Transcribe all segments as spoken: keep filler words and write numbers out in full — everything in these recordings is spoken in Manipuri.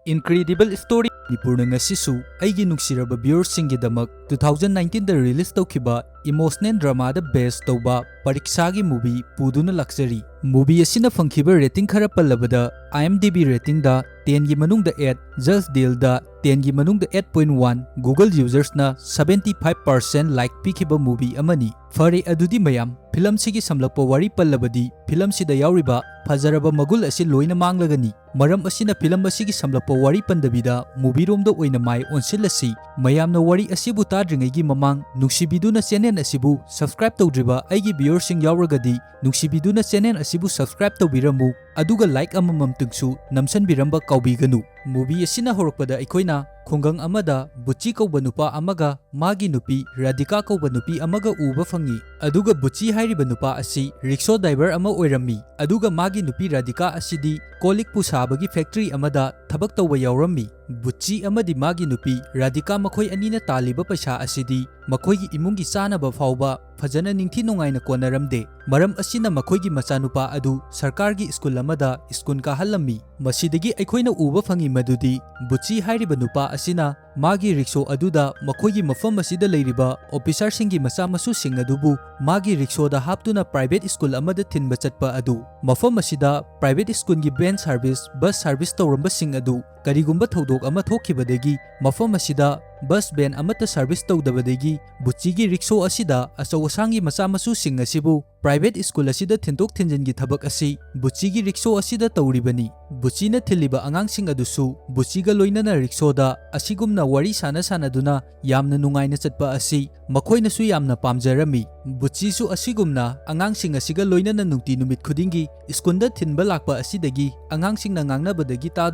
Incredible Story ꯃꯅꯤꯄꯨꯔꯅ ꯉꯁꯤꯁꯨ ꯑꯩꯒꯤ ꯅꯨꯡꯁꯤꯔꯕ viewersꯁꯤꯡꯒꯤꯗꯃꯛ two thousand nineteenꯗ release ꯇꯧꯈꯤꯕ emotional dramaꯗ base ꯇꯧꯕ ꯄꯔꯤꯛꯁꯥꯒꯤ movie ꯄꯨꯗꯨꯅ ꯂꯥꯛꯆꯔꯤ꯫ Movie ꯑꯁꯤꯅ ꯐꯪꯈꯤꯕ rating ꯈꯔ ꯄꯜꯂꯕꯗ, IMDb ratingꯗ tenꯒꯤ ꯃꯅꯨꯡꯗ eight, Just Dealꯗ tenꯒꯤ ꯃꯅꯨꯡꯗ eight point one, Google usersꯅ seventy five percent like ꯄꯤꯈꯤꯕ movie ꯑꯃꯅꯤ꯫ ꯐꯔꯦ, ꯑꯗꯨꯗꯤ ꯃꯌꯥꯝ, filmꯁꯤꯒꯤ ꯁꯝꯂꯞꯄ ꯋꯥꯔꯤ ꯄꯜꯂꯕꯗꯤ, filmꯁꯤꯗ ꯌꯥꯎꯔꯤꯕ ꯐꯖꯔꯕ ꯃꯒꯨꯟ ꯑꯁꯤ ꯂꯣꯏꯅ ꯃꯥꯡꯂꯒꯅꯤ꯫ ꯃꯔꯝ ꯑꯁꯤꯅ film ꯑꯁꯤꯒꯤ ꯁꯝꯂꯞꯄ ꯋꯥꯔꯤ ꯄꯟꯗꯕꯤꯗ movieꯔꯣꯝꯗ ꯑꯣꯏꯅ ꯃꯥꯏ ꯑꯣꯟꯁꯤꯜꯂꯁꯤ꯫ ꯃꯌꯥꯝꯅ ꯋꯥꯔꯤ ꯑꯁꯤꯕꯨ ꯇꯥꯗ꯭ꯔꯤꯉꯩꯒꯤ ꯃꯃꯥꯡ, ꯅꯨꯡꯁꯤꯕꯤꯗꯨꯅ channel ꯑꯁꯤꯕꯨ subscribe ꯇꯧꯗ꯭ꯔꯤꯕ ꯑꯩꯒꯤ viewersꯁꯤꯡ ꯌꯥꯎꯔꯒꯗꯤ, ꯅꯨꯡꯁꯤꯕꯤꯗꯨꯅ channel ꯑꯁꯤꯕꯨ subscribe ꯇꯧꯕꯤꯔꯝꯃꯨ, ꯑꯗꯨꯒ like ꯑꯃꯃꯝꯇꯪꯁꯨ ꯅꯝꯁꯟꯕꯤꯔꯝꯕ ꯀꯥꯎꯕꯤꯒꯅꯨ꯫ Movie ꯑꯁꯤꯅ ꯍꯧꯔꯛꯄꯗ ꯑꯩꯈꯣꯏꯅ ꯈꯨꯡꯒꯪ ꯑꯃꯗ ꯕꯨꯆꯤ ꯀꯧꯕ ꯅꯨꯄꯥ ꯑꯃꯒ ꯃꯥꯒꯤ ꯅꯨꯄꯤ ꯔꯥꯙꯤꯀꯥ ꯀꯧꯕ ꯅꯨꯄꯤ ꯑꯃꯒ ꯎꯕ ꯐꯪꯉꯤ꯫ ꯑꯗꯨꯒ ꯕꯨꯆꯤ ꯍꯥꯏꯔꯤꯕ ꯅꯨꯄꯥ ꯑꯁꯤ rickshaw driver ꯑꯃ ꯑꯣꯏꯔꯝꯃꯤ꯫ ꯑꯗꯨꯒ ꯃꯥꯒꯤ ꯅꯨꯄꯤ ꯔꯥꯙꯤꯀꯥ ꯑꯁꯤꯗꯤ ꯀꯣꯜ ꯂꯤꯛꯄꯨ ꯁꯥꯕꯒꯤ factory ꯑꯃꯗ ꯊꯕꯛ ꯇꯧꯕ ꯌꯥꯎꯔꯝꯃꯤ꯫ ꯕꯨꯆꯤ ꯑꯃꯗꯤ ꯃꯥꯒꯤ ꯅꯨꯄꯤ ꯔꯥꯙꯤꯀꯥ ꯃꯈꯣꯏ ꯑꯅꯤꯅ ꯇꯥꯜꯂꯤꯕ ꯄꯩꯁꯥ ꯑꯁꯤꯗꯤ ꯃꯈꯣꯏꯒꯤ ꯏꯃꯨꯡꯒꯤ ꯆꯥꯅꯕ ꯐꯥꯎꯕ ꯐꯖꯅ ꯅꯤꯡꯊꯤ ꯅꯨꯡꯉꯥꯏꯅ ꯀꯣꯟꯅꯔꯝꯗꯦ꯫ ꯃꯔꯝ ꯑꯁꯤꯅ ꯃꯈꯣꯏꯒꯤ ꯃꯆꯥꯅꯨꯄꯥ ꯑꯗꯨ ꯁꯔꯀꯥꯔꯒꯤ ꯁ꯭ꯀꯨꯜ ꯑꯃꯗ ꯁ꯭ꯀꯨꯜ ꯀꯥꯍꯜꯂꯝꯃꯤ꯫ ꯃꯁꯤꯗꯒꯤ ꯑꯩꯈꯣꯏꯅ ꯎꯕ ꯐꯪꯉꯤ ꯃꯗꯨꯗꯤ ꯕꯨꯆꯤ ꯍꯥꯏꯔꯤꯕ ꯅꯨꯄꯥ ꯑꯁꯤꯅ ꯃꯥꯒꯤ rickshaw ꯑꯗꯨꯗ ꯃꯈꯣꯏꯒꯤ ꯃꯐꯝ ꯑꯁꯤꯗ ꯂꯩꯔꯤꯕ officerꯁꯤꯡꯒꯤ ꯃꯆꯥ ꯃꯁꯨꯁꯤꯡ ꯑꯗꯨꯕꯨ ꯃꯥꯒꯤ rickshawꯗ ꯍꯥꯞꯇꯨꯅ private ꯁ꯭ꯀꯨꯜ ꯑꯃꯗ ꯊꯤꯟꯕ ꯆꯠꯄ ꯑꯗꯨ, ꯃꯐꯝ ꯑꯁꯤꯗ private ꯁ꯭ꯀꯨꯜꯒꯤ van service, bus service ꯇꯧꯔꯝꯕꯁꯤꯡ ꯑꯗꯨ ꯀꯔꯤꯒꯨꯝꯕ ꯊꯧꯗꯣꯛ ꯑꯃ ꯊꯣꯛꯈꯤꯕꯗꯒꯤ ꯃꯐꯝ ꯑꯁꯤꯗ bus van ꯑꯃꯠꯇ service ꯇꯧꯗꯕꯗꯒꯤ ꯕꯨꯆꯤꯒꯤ rickshaw ꯑꯁꯤꯗ ꯑꯆꯧ ꯑꯁꯥꯡꯒꯤ ꯃꯆꯥ ꯃꯁꯨꯁꯤꯡ ꯑꯁꯤꯕꯨ private ꯁ꯭ꯀꯨꯜ ꯑꯁꯤꯗ ꯊꯤꯟꯗꯣꯛ ꯊꯤꯟꯖꯤꯟꯒꯤ ꯊꯕꯛ ꯑꯁꯤ ꯕꯨꯆꯤꯒꯤ rickshaw ꯑꯁꯤꯗ ꯇꯧꯔꯤꯕꯅꯤ꯫ ꯕꯨꯆꯤꯅ ꯊꯤꯜꯂꯤꯕ ꯑꯉꯥꯡꯁꯤꯡ ꯑꯗꯨꯁꯨ ꯕꯨꯆꯤꯒ ꯂꯣꯏꯅꯅ rickshawꯗ ꯑꯁꯤꯒꯨꯝꯅ ꯋꯥꯔꯤ ꯁꯥꯟꯅ ꯁꯥꯟꯅꯗꯨꯅ ꯌꯥꯝꯅ ꯅꯨꯡꯉꯥꯏꯅ ꯆꯠꯄ ꯑꯁꯤ ꯃꯈꯣꯏꯅꯁꯨ ꯌꯥꯝꯅ ꯄꯥꯝꯖꯔꯝꯃꯤ꯫ ꯕꯨꯆꯤꯁꯨ ꯑꯁꯤꯒꯨꯝꯅ ꯑꯉꯥꯡꯁꯤꯡ ꯑꯁꯤꯒ ꯂꯣꯏꯅꯅ ꯅꯨꯡꯇꯤ ꯅꯨꯃꯤꯠ ꯈꯨꯗꯤꯡꯒꯤ ꯁ꯭ꯀꯨꯜꯗ ꯊꯤꯟꯕ ꯂꯥꯛꯄ ꯑꯁꯤꯗꯒꯤ ꯑꯉꯥꯡꯁꯤꯡꯅ ꯉꯥꯡꯅꯕꯗꯒꯤ ꯇꯥ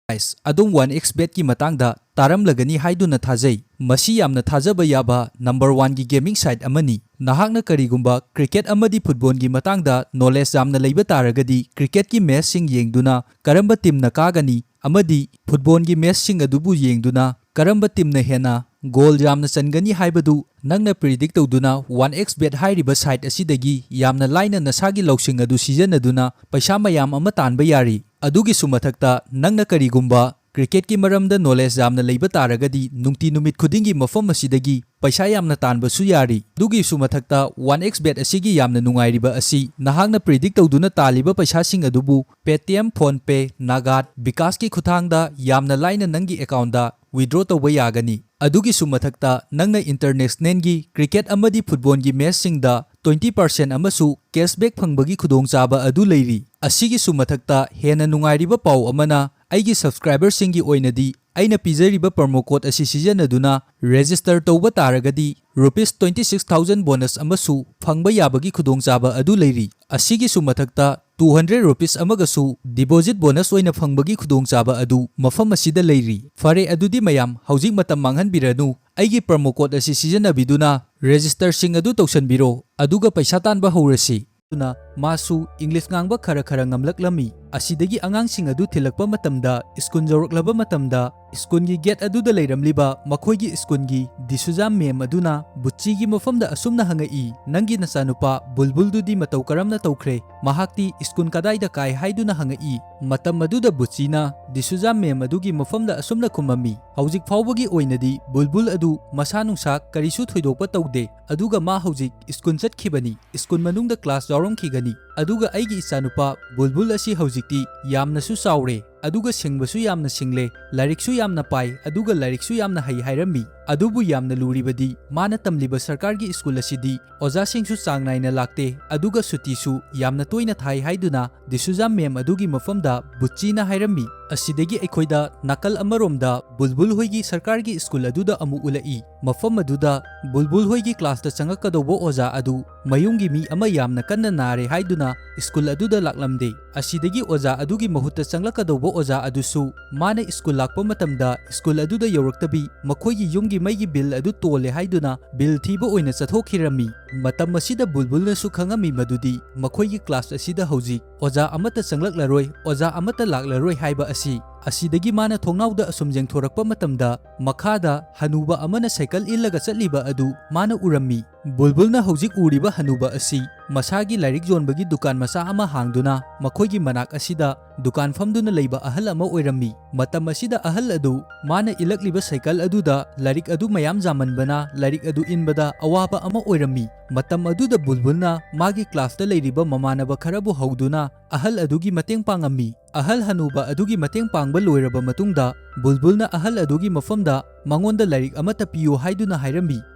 Guys, ꯑꯗꯣꯝ one X betꯀꯤ ꯃꯇꯥꯡꯗ ꯇꯥꯔꯝꯂꯒꯅꯤ ꯍꯥꯏꯗꯨꯅ ꯊꯥꯖꯩ꯫ ꯃꯁꯤ ꯌꯥꯝꯅ ꯊꯥꯖꯕ ꯌꯥꯕ number oneꯒꯤ gaming site ꯑꯃꯅꯤ꯫ ꯅꯍꯥꯛꯅ ꯀꯔꯤꯒꯨꯝꯕ cricket ꯑꯃꯗꯤ footballꯒꯤ ꯃꯇꯥꯡꯗ knowledge ꯌꯥꯝꯅ ꯂꯩꯕ ꯇꯥꯔꯒꯗꯤ, cricketꯀꯤ matchꯁꯤꯡ ꯌꯦꯡꯗꯨꯅ ꯀꯔꯝꯕ teamꯅ ꯀꯥꯒꯅꯤ ꯑꯃꯗꯤ footballꯒꯤ matchꯁꯤꯡ ꯑꯗꯨꯕꯨ ꯌꯦꯡꯗꯨꯅ ꯀꯔꯝꯕ teamꯅ ꯍꯦꯟꯅ ꯒꯣꯜ ꯌꯥꯝꯅ ꯆꯟꯒꯅꯤ ꯍꯥꯏꯕꯗꯨ ꯅꯪꯅ ꯄ꯭ꯔꯤꯗꯤꯛ ꯇꯧꯗꯨꯅ ꯋꯥꯟ ꯑꯦꯛꯁ ꯕꯦꯠ ꯍꯥꯏꯔꯤꯕ ꯁꯥꯏꯠ ꯑꯁꯤꯗꯒꯤ ꯌꯥꯝꯅ ꯂꯥꯏꯅ ꯅꯁꯥꯒꯤ ꯂꯧꯁꯤꯡ ꯑꯗꯨ ꯁꯤꯖꯤꯟꯅꯗꯨꯅ ꯄꯩꯁꯥ ꯃꯌꯥꯝ ꯑꯃ ꯇꯥꯟꯕ ꯌꯥꯔꯤ꯫ ꯑꯗꯨꯒꯤꯁꯨ ꯃꯊꯛꯇ, ꯅꯪꯅ ꯀꯔꯤꯒꯨꯝꯕ ꯀ꯭ꯔꯤꯀꯦꯠꯀꯤ ꯃꯔꯝꯗ ꯅꯣꯂꯦꯖ ꯌꯥꯝꯅ ꯂꯩꯕ ꯇꯥꯔꯒꯗꯤ, ꯅꯨꯡꯇꯤ ꯅꯨꯃꯤꯠ ꯈꯨꯗꯤꯡꯒꯤ ꯃꯐꯝ ꯑꯁꯤꯗꯒꯤ ꯄꯩꯁꯥ ꯌꯥꯝꯅ ꯇꯥꯟꯕꯁꯨ ꯌꯥꯔꯤ꯫ ꯑꯗꯨꯒꯤꯁꯨ ꯃꯊꯛꯇ, ꯋꯥꯟ ꯑꯦꯛꯁ ꯕꯦꯠ ꯑꯁꯤꯒꯤ ꯌꯥꯝꯅ ꯅꯨꯡꯉꯥꯏꯔꯤꯕ ꯑꯁꯤ, ꯅꯍꯥꯛꯅ ꯄ꯭ꯔꯤꯗꯤꯛ ꯇꯧꯗꯨꯅ ꯇꯥꯜꯂꯤꯕ ꯄꯩꯁꯥꯁꯤꯡ ꯑꯗꯨꯕꯨ Paytm, PhonePe, Nagat, ꯕꯤꯀꯥꯁꯀꯤ ꯈꯨꯠꯊꯥꯡꯗ ꯌꯥꯝꯅ ꯂꯥꯏꯅ ꯅꯪꯒꯤ ꯑꯦꯀꯥꯎꯟꯗ ꯋꯤꯗ꯭ꯔꯣ ꯇꯧꯕ ꯌꯥꯒꯅꯤ꯫ ꯑꯗꯨꯒꯤꯁꯨ ꯃꯊꯛꯇ, ꯅꯪꯅ ꯏꯟꯇꯔꯅꯦꯁꯅꯦꯜꯒꯤ ꯀ꯭ꯔꯤꯀꯦꯠ ꯑꯃꯗꯤ ꯐꯨꯠꯕꯣꯜꯒꯤ ꯃꯦꯆꯁꯤꯡꯗ ꯇ꯭ꯋꯦꯟꯇꯤ ꯄꯥꯔꯁꯦꯟ ꯑꯃꯁꯨ ꯀꯦꯁꯕꯦꯛ ꯐꯪꯕꯒꯤ ꯈꯨꯗꯣꯡꯆꯥꯕ ꯑꯗꯨ ꯂꯩꯔꯤ꯫ ꯑꯁꯤꯒꯤꯁꯨ ꯃꯊꯛꯇ, ꯍꯦꯟꯅ ꯅꯨꯡꯉꯥꯏꯔꯤꯕ ꯄꯥꯎ ꯑꯃꯅ, ꯑꯩꯒꯤ ꯁꯕꯁꯀ꯭ꯔꯥꯏꯕꯔꯁꯤꯡꯒꯤ ꯑꯣꯏꯅꯗꯤ ꯑꯩꯅ ꯄꯤꯖꯔꯤꯕ ꯄ꯭ꯔꯣꯃꯣ ꯀꯣꯗ ꯑꯁꯤ ꯁꯤꯖꯤꯟꯅꯗꯨꯅ ꯔꯦꯖꯤꯁꯇꯔ ꯇꯧꯕ ꯇꯥꯔꯒꯗꯤ, rupees twenty six thousand bonus ꯑꯃꯁꯨ ꯐꯪꯕ ꯌꯥꯕꯒꯤ ꯈꯨꯗꯣꯡꯆꯥꯕ ꯑꯗꯨ ꯂꯩꯔꯤ꯫ ꯑꯁꯤꯒꯤꯁꯨ ꯃꯊꯛꯇ, ꯇꯨ ꯍꯟꯗ꯭ꯔꯦꯠ ꯔꯨꯄꯤꯁ ꯑꯃꯒꯁꯨ ꯗꯤꯄꯣꯖꯤꯠ ꯕꯣꯅꯁ ꯑꯣꯏꯅ ꯐꯪꯕꯒꯤ ꯈꯨꯗꯣꯡꯆꯥꯕ ꯑꯗꯨ ꯃꯐꯝ ꯑꯁꯤꯗ ꯂꯩꯔꯤ꯫ ꯐꯔꯦ, ꯑꯗꯨꯗꯤ ꯃꯌꯥꯝ ꯍꯧꯖꯤꯛ ꯃꯇꯝ ꯃꯥꯡꯍꯟꯕꯤꯔꯅꯨ, ꯑꯩꯒꯤ ꯄ꯭ꯔꯣꯃꯣ ꯀꯣꯗ ꯑꯁꯤ ꯁꯤꯖꯤꯟꯅꯕꯤꯗꯨꯅ ꯔꯦꯖꯤꯁꯇꯔꯁꯤꯡ ꯑꯗꯨ ꯇꯧꯁꯟꯕꯤꯔꯣ, ꯑꯗꯨꯒ ꯄꯩꯁꯥ ꯇꯥꯟꯕ ꯍꯧꯔꯁꯤ꯫ ꯑꯗꯨꯅ ꯃꯥꯁꯨ ꯏꯪꯂꯤꯁ ꯉꯥꯡꯕ ꯈꯔ ꯈꯔ ꯉꯝꯂꯛꯂꯝꯃꯤ꯫ ꯑꯁꯤꯗꯒꯤ ꯑꯉꯥꯡꯁꯤꯡ ꯑꯗꯨ ꯊꯤꯜꯂꯛꯄ ꯃꯇꯝꯗ, ꯁ꯭ꯀꯨꯜ ꯌꯧꯔꯛꯂꯕ ꯃꯇꯝꯗ, ꯁ꯭ꯀꯨꯜꯒꯤ ꯒꯦꯠ ꯑꯗꯨꯗ ꯂꯩꯔꯝꯂꯤꯕ ꯃꯈꯣꯏꯒꯤ ꯁ꯭ꯀꯨꯜꯒꯤ ꯗꯤꯁꯨꯖꯥ ꯃꯦꯝ ꯑꯗꯨꯅ ꯕꯨꯆꯤꯒꯤ ꯃꯐꯝꯗ ꯑꯁꯨꯝꯅ ꯍꯪꯉꯛꯏ, "ꯅꯪꯒꯤ ꯅꯆꯥꯅꯨꯄꯥ ꯕꯨꯜꯕꯨꯜꯗꯨꯗꯤ ꯃꯇꯧ ꯀꯔꯝꯅ ꯇꯧꯈ꯭ꯔꯦ? ꯃꯍꯥꯛꯇꯤ ꯁ꯭ꯀꯨꯜ ꯀꯗꯥꯏꯗ ꯀꯥꯏ?" ꯍꯥꯏꯗꯨꯅ ꯍꯪꯉꯛꯏ꯫ ꯃꯇꯝ ꯑꯗꯨꯗ ꯕꯨꯆꯤꯅ ꯗꯤꯁꯨꯖꯥ ꯃꯦꯝ ꯑꯗꯨꯒꯤ ꯃꯐꯝꯗ ꯑꯁꯨꯝꯅ ꯈꯨꯝꯃꯝꯃꯤ, "ꯍꯧꯖꯤꯛ ꯐꯥꯎꯕꯒꯤ ꯑꯣꯏꯅꯗꯤ ꯕꯨꯜꯕꯨꯜ ꯑꯗꯨ ꯃꯁꯥ ꯅꯨꯡꯁꯥ ꯀꯔꯤꯁꯨ ꯊꯣꯏꯗꯣꯛꯄ ꯇꯧꯗꯦ, ꯑꯗꯨꯒ ꯃꯥ ꯍꯧꯖꯤꯛ ꯁ꯭ꯀꯨꯜ ꯆꯠꯈꯤꯕꯅꯤ, ꯁ꯭ꯀꯨꯜ ꯃꯅꯨꯡꯗ ꯀ꯭ꯂꯥꯁ ꯌꯥꯎꯔꯝꯈꯤꯒꯅꯤ꯫ ꯑꯗꯨꯒ ꯑꯩꯒꯤ ꯏꯆꯥꯅꯨꯄꯥ ꯕꯨꯜꯕꯨꯜ ꯑꯁꯤ ꯍꯧꯖꯤꯛꯇꯤ ꯌꯥꯝꯅꯁꯨ ꯆꯥꯎꯔꯦ, ꯑꯗꯨꯒ ꯁꯤꯡꯕꯁꯨ ꯌꯥꯝꯅ ꯁꯤꯡꯂꯦ, ꯂꯥꯏꯔꯤꯛꯁꯨ ꯌꯥꯝꯅ ꯄꯥꯏ, ꯑꯗꯨꯒ ꯂꯥꯏꯔꯤꯛꯁꯨ ꯌꯥꯝꯅ ꯍꯩ ꯍꯥꯏꯔꯝꯃꯤ꯫ ꯑꯗꯨꯕꯨ ꯌꯥꯝꯅ ꯂꯨꯔꯤꯕꯗꯤ ꯃꯥꯅ ꯇꯝꯂꯤꯕ ꯁꯔꯀꯥꯔꯒꯤ ꯁ꯭ꯀꯨꯜ ꯑꯁꯤꯗꯤ ꯑꯣꯖꯥꯁꯤꯡꯁꯨ ꯆꯥꯡ ꯅꯥꯏꯅ ꯂꯥꯛꯇꯦ, ꯑꯗꯨꯒ ꯁꯨꯇꯤꯁꯨ ꯌꯥꯝꯅ ꯇꯣꯏꯅ ꯊꯥꯏ" ꯍꯥꯏꯗꯨꯅ ꯗꯤꯁꯨꯖꯥ ꯃꯦꯝ ꯑꯗꯨꯒꯤ ꯃꯐꯝꯗ ꯕꯨꯆꯤꯅ ꯍꯥꯏꯔꯝꯃꯤ꯫ ꯑꯁꯤꯗꯒꯤ ꯑꯩꯈꯣꯏꯗ ꯅꯥꯀꯜ ꯑꯃꯔꯣꯝꯗ ꯕꯨꯜꯕꯨꯜ ꯍꯣꯏꯒꯤ ꯁꯔꯀꯥꯔꯒꯤ ꯁ꯭ꯀꯨꯜ ꯑꯗꯨꯗ ꯑꯃꯨꯛ ꯎꯠꯂꯛꯏ꯫ ꯃꯐꯝ ꯑꯗꯨꯗ ꯕꯨꯜꯕꯨꯜ ꯍꯣꯏꯒꯤ ꯀ꯭ꯂꯥꯁꯇ ꯆꯪꯉꯛꯀꯗꯧꯕ ꯑꯣꯖꯥ ꯑꯗꯨ ꯃꯌꯨꯝꯒꯤ ꯃꯤ ꯑꯃ ꯌꯥꯝꯅ ꯀꯟꯅ ꯅꯥꯔꯦ ꯍꯥꯏꯗꯨꯅ ꯁ꯭ꯀꯨꯜ ꯑꯗꯨꯗ ꯂꯥꯛꯂꯝꯗꯦ꯫ ꯑꯁꯤꯗꯒꯤ ꯑꯣꯖꯥ ꯑꯗꯨꯒꯤ ꯃꯍꯨꯠꯇ ꯆꯪꯂꯛꯀꯗꯧꯕ ꯑꯣꯖꯥ ꯑꯗꯨꯁꯨ ꯃꯥꯅ ꯁ꯭ꯀꯨꯜ ꯂꯥꯛꯄ ꯃꯇꯝꯗ ꯁ꯭ꯀꯨꯜ ꯑꯗꯨꯗ ꯌꯧꯔꯛꯇꯕꯤ, ꯃꯈꯣꯏꯒꯤ ꯌꯨꯝꯒꯤ ꯃꯩꯒꯤ ꯕꯤꯜ ꯑꯗꯨ ꯇꯣꯜꯂꯦ ꯍꯥꯏꯗꯨꯅ ꯕꯤꯜ ꯊꯤꯕ ꯑꯣꯏꯅ ꯆꯠꯊꯣꯛꯈꯤꯔꯝꯃꯤ꯫ ꯃꯇꯝ ꯑꯁꯤꯗ ꯕꯨꯜꯕꯨꯜꯅꯁꯨ ꯈꯪꯉꯝꯃꯤ ꯃꯗꯨꯗꯤ ꯃꯈꯣꯏꯒꯤ ꯀ꯭ꯂꯥꯁ ꯑꯁꯤꯗ ꯍꯧꯖꯤꯛ ꯑꯣꯖꯥ ꯑꯃꯠꯇ ꯆꯪꯂꯛꯂꯔꯣꯏ, ꯑꯣꯖꯥ ꯑꯃꯠꯇ ꯂꯥꯛꯂꯔꯣꯏ ꯍꯥꯏꯕ ꯑꯁꯤ꯫ ꯑꯁꯤꯗꯒꯤ ꯃꯥꯅ ꯊꯣꯡꯅꯥꯎꯗ ꯑꯁꯨꯝ ꯌꯦꯡꯊꯣꯔꯛꯄ ꯃꯇꯝꯗ, ꯃꯈꯥꯗ ꯍꯅꯨꯕ ꯑꯃꯅ ꯁꯥꯏꯀꯜ ꯏꯜꯂꯒ ꯆꯠꯂꯤꯕ ꯑꯗꯨ ꯃꯥꯅ ꯎꯔꯝꯃꯤ꯫ ꯕꯨꯜꯕꯨꯜꯅ ꯍꯧꯖꯤꯛ ꯎꯔꯤꯕ ꯍꯅꯨꯕ ꯑꯁꯤ ꯃꯁꯥꯒꯤ ꯂꯥꯏꯔꯤꯛ ꯌꯣꯟꯕꯒꯤ ꯗꯨꯀꯥꯟ ꯃꯆꯥ ꯑꯃ ꯍꯥꯡꯗꯨꯅ, ꯃꯈꯣꯏꯒꯤ ꯃꯅꯥꯛ ꯑꯁꯤꯗ ꯗꯨꯀꯥꯟ ꯐꯝꯗꯨꯅ ꯂꯩꯕ ꯑꯍꯜ ꯑꯃ ꯑꯣꯏꯔꯝꯃꯤ꯫ ꯃꯇꯝ ꯑꯁꯤꯗ ꯑꯍꯜ ꯑꯗꯨ ꯃꯥꯅ ꯏꯜꯂꯛꯂꯤꯕ ꯁꯥꯏꯀꯜ ꯑꯗꯨꯗ ꯂꯥꯏꯔꯤꯛ ꯑꯗꯨ ꯃꯌꯥꯝ ꯌꯥꯝꯃꯟꯕꯅ, ꯂꯥꯏꯔꯤꯛ ꯑꯗꯨ ꯏꯟꯕꯗ ꯑꯋꯥꯕ ꯑꯃ ꯑꯣꯏꯔꯝꯃꯤ꯫ ꯃꯇꯝ ꯑꯗꯨꯗ ꯕꯨꯜꯕꯨꯜꯅ ꯃꯥꯒꯤ ꯀ꯭ꯂꯥꯁꯇ ꯂꯩꯔꯤꯕ ꯃꯃꯥꯟꯅꯕ ꯈꯔꯕꯨ ꯍꯧꯗꯨꯅ ꯑꯍꯜ ꯑꯗꯨꯒꯤ ꯃꯇꯦꯡ ꯄꯥꯡꯉꯝꯃꯤ꯫ ꯑꯍꯜ ꯍꯅꯨꯕ ꯑꯗꯨꯒꯤ ꯃꯇꯦꯡ ꯄꯥꯡꯕ ꯂꯣꯏꯔꯕ ꯃꯇꯨꯡꯗ, ꯕꯨꯜꯕꯨꯜꯅ ꯑꯍꯜ ꯑꯗꯨꯒꯤ ꯃꯐꯝꯗ ꯃꯉꯣꯟꯗ ꯂꯥꯏꯔꯤꯛ ꯑꯃꯠꯇ ꯄꯤꯌꯨ ꯍꯥꯏꯗꯨꯅ ꯍꯥꯏꯔꯝꯃꯤ꯫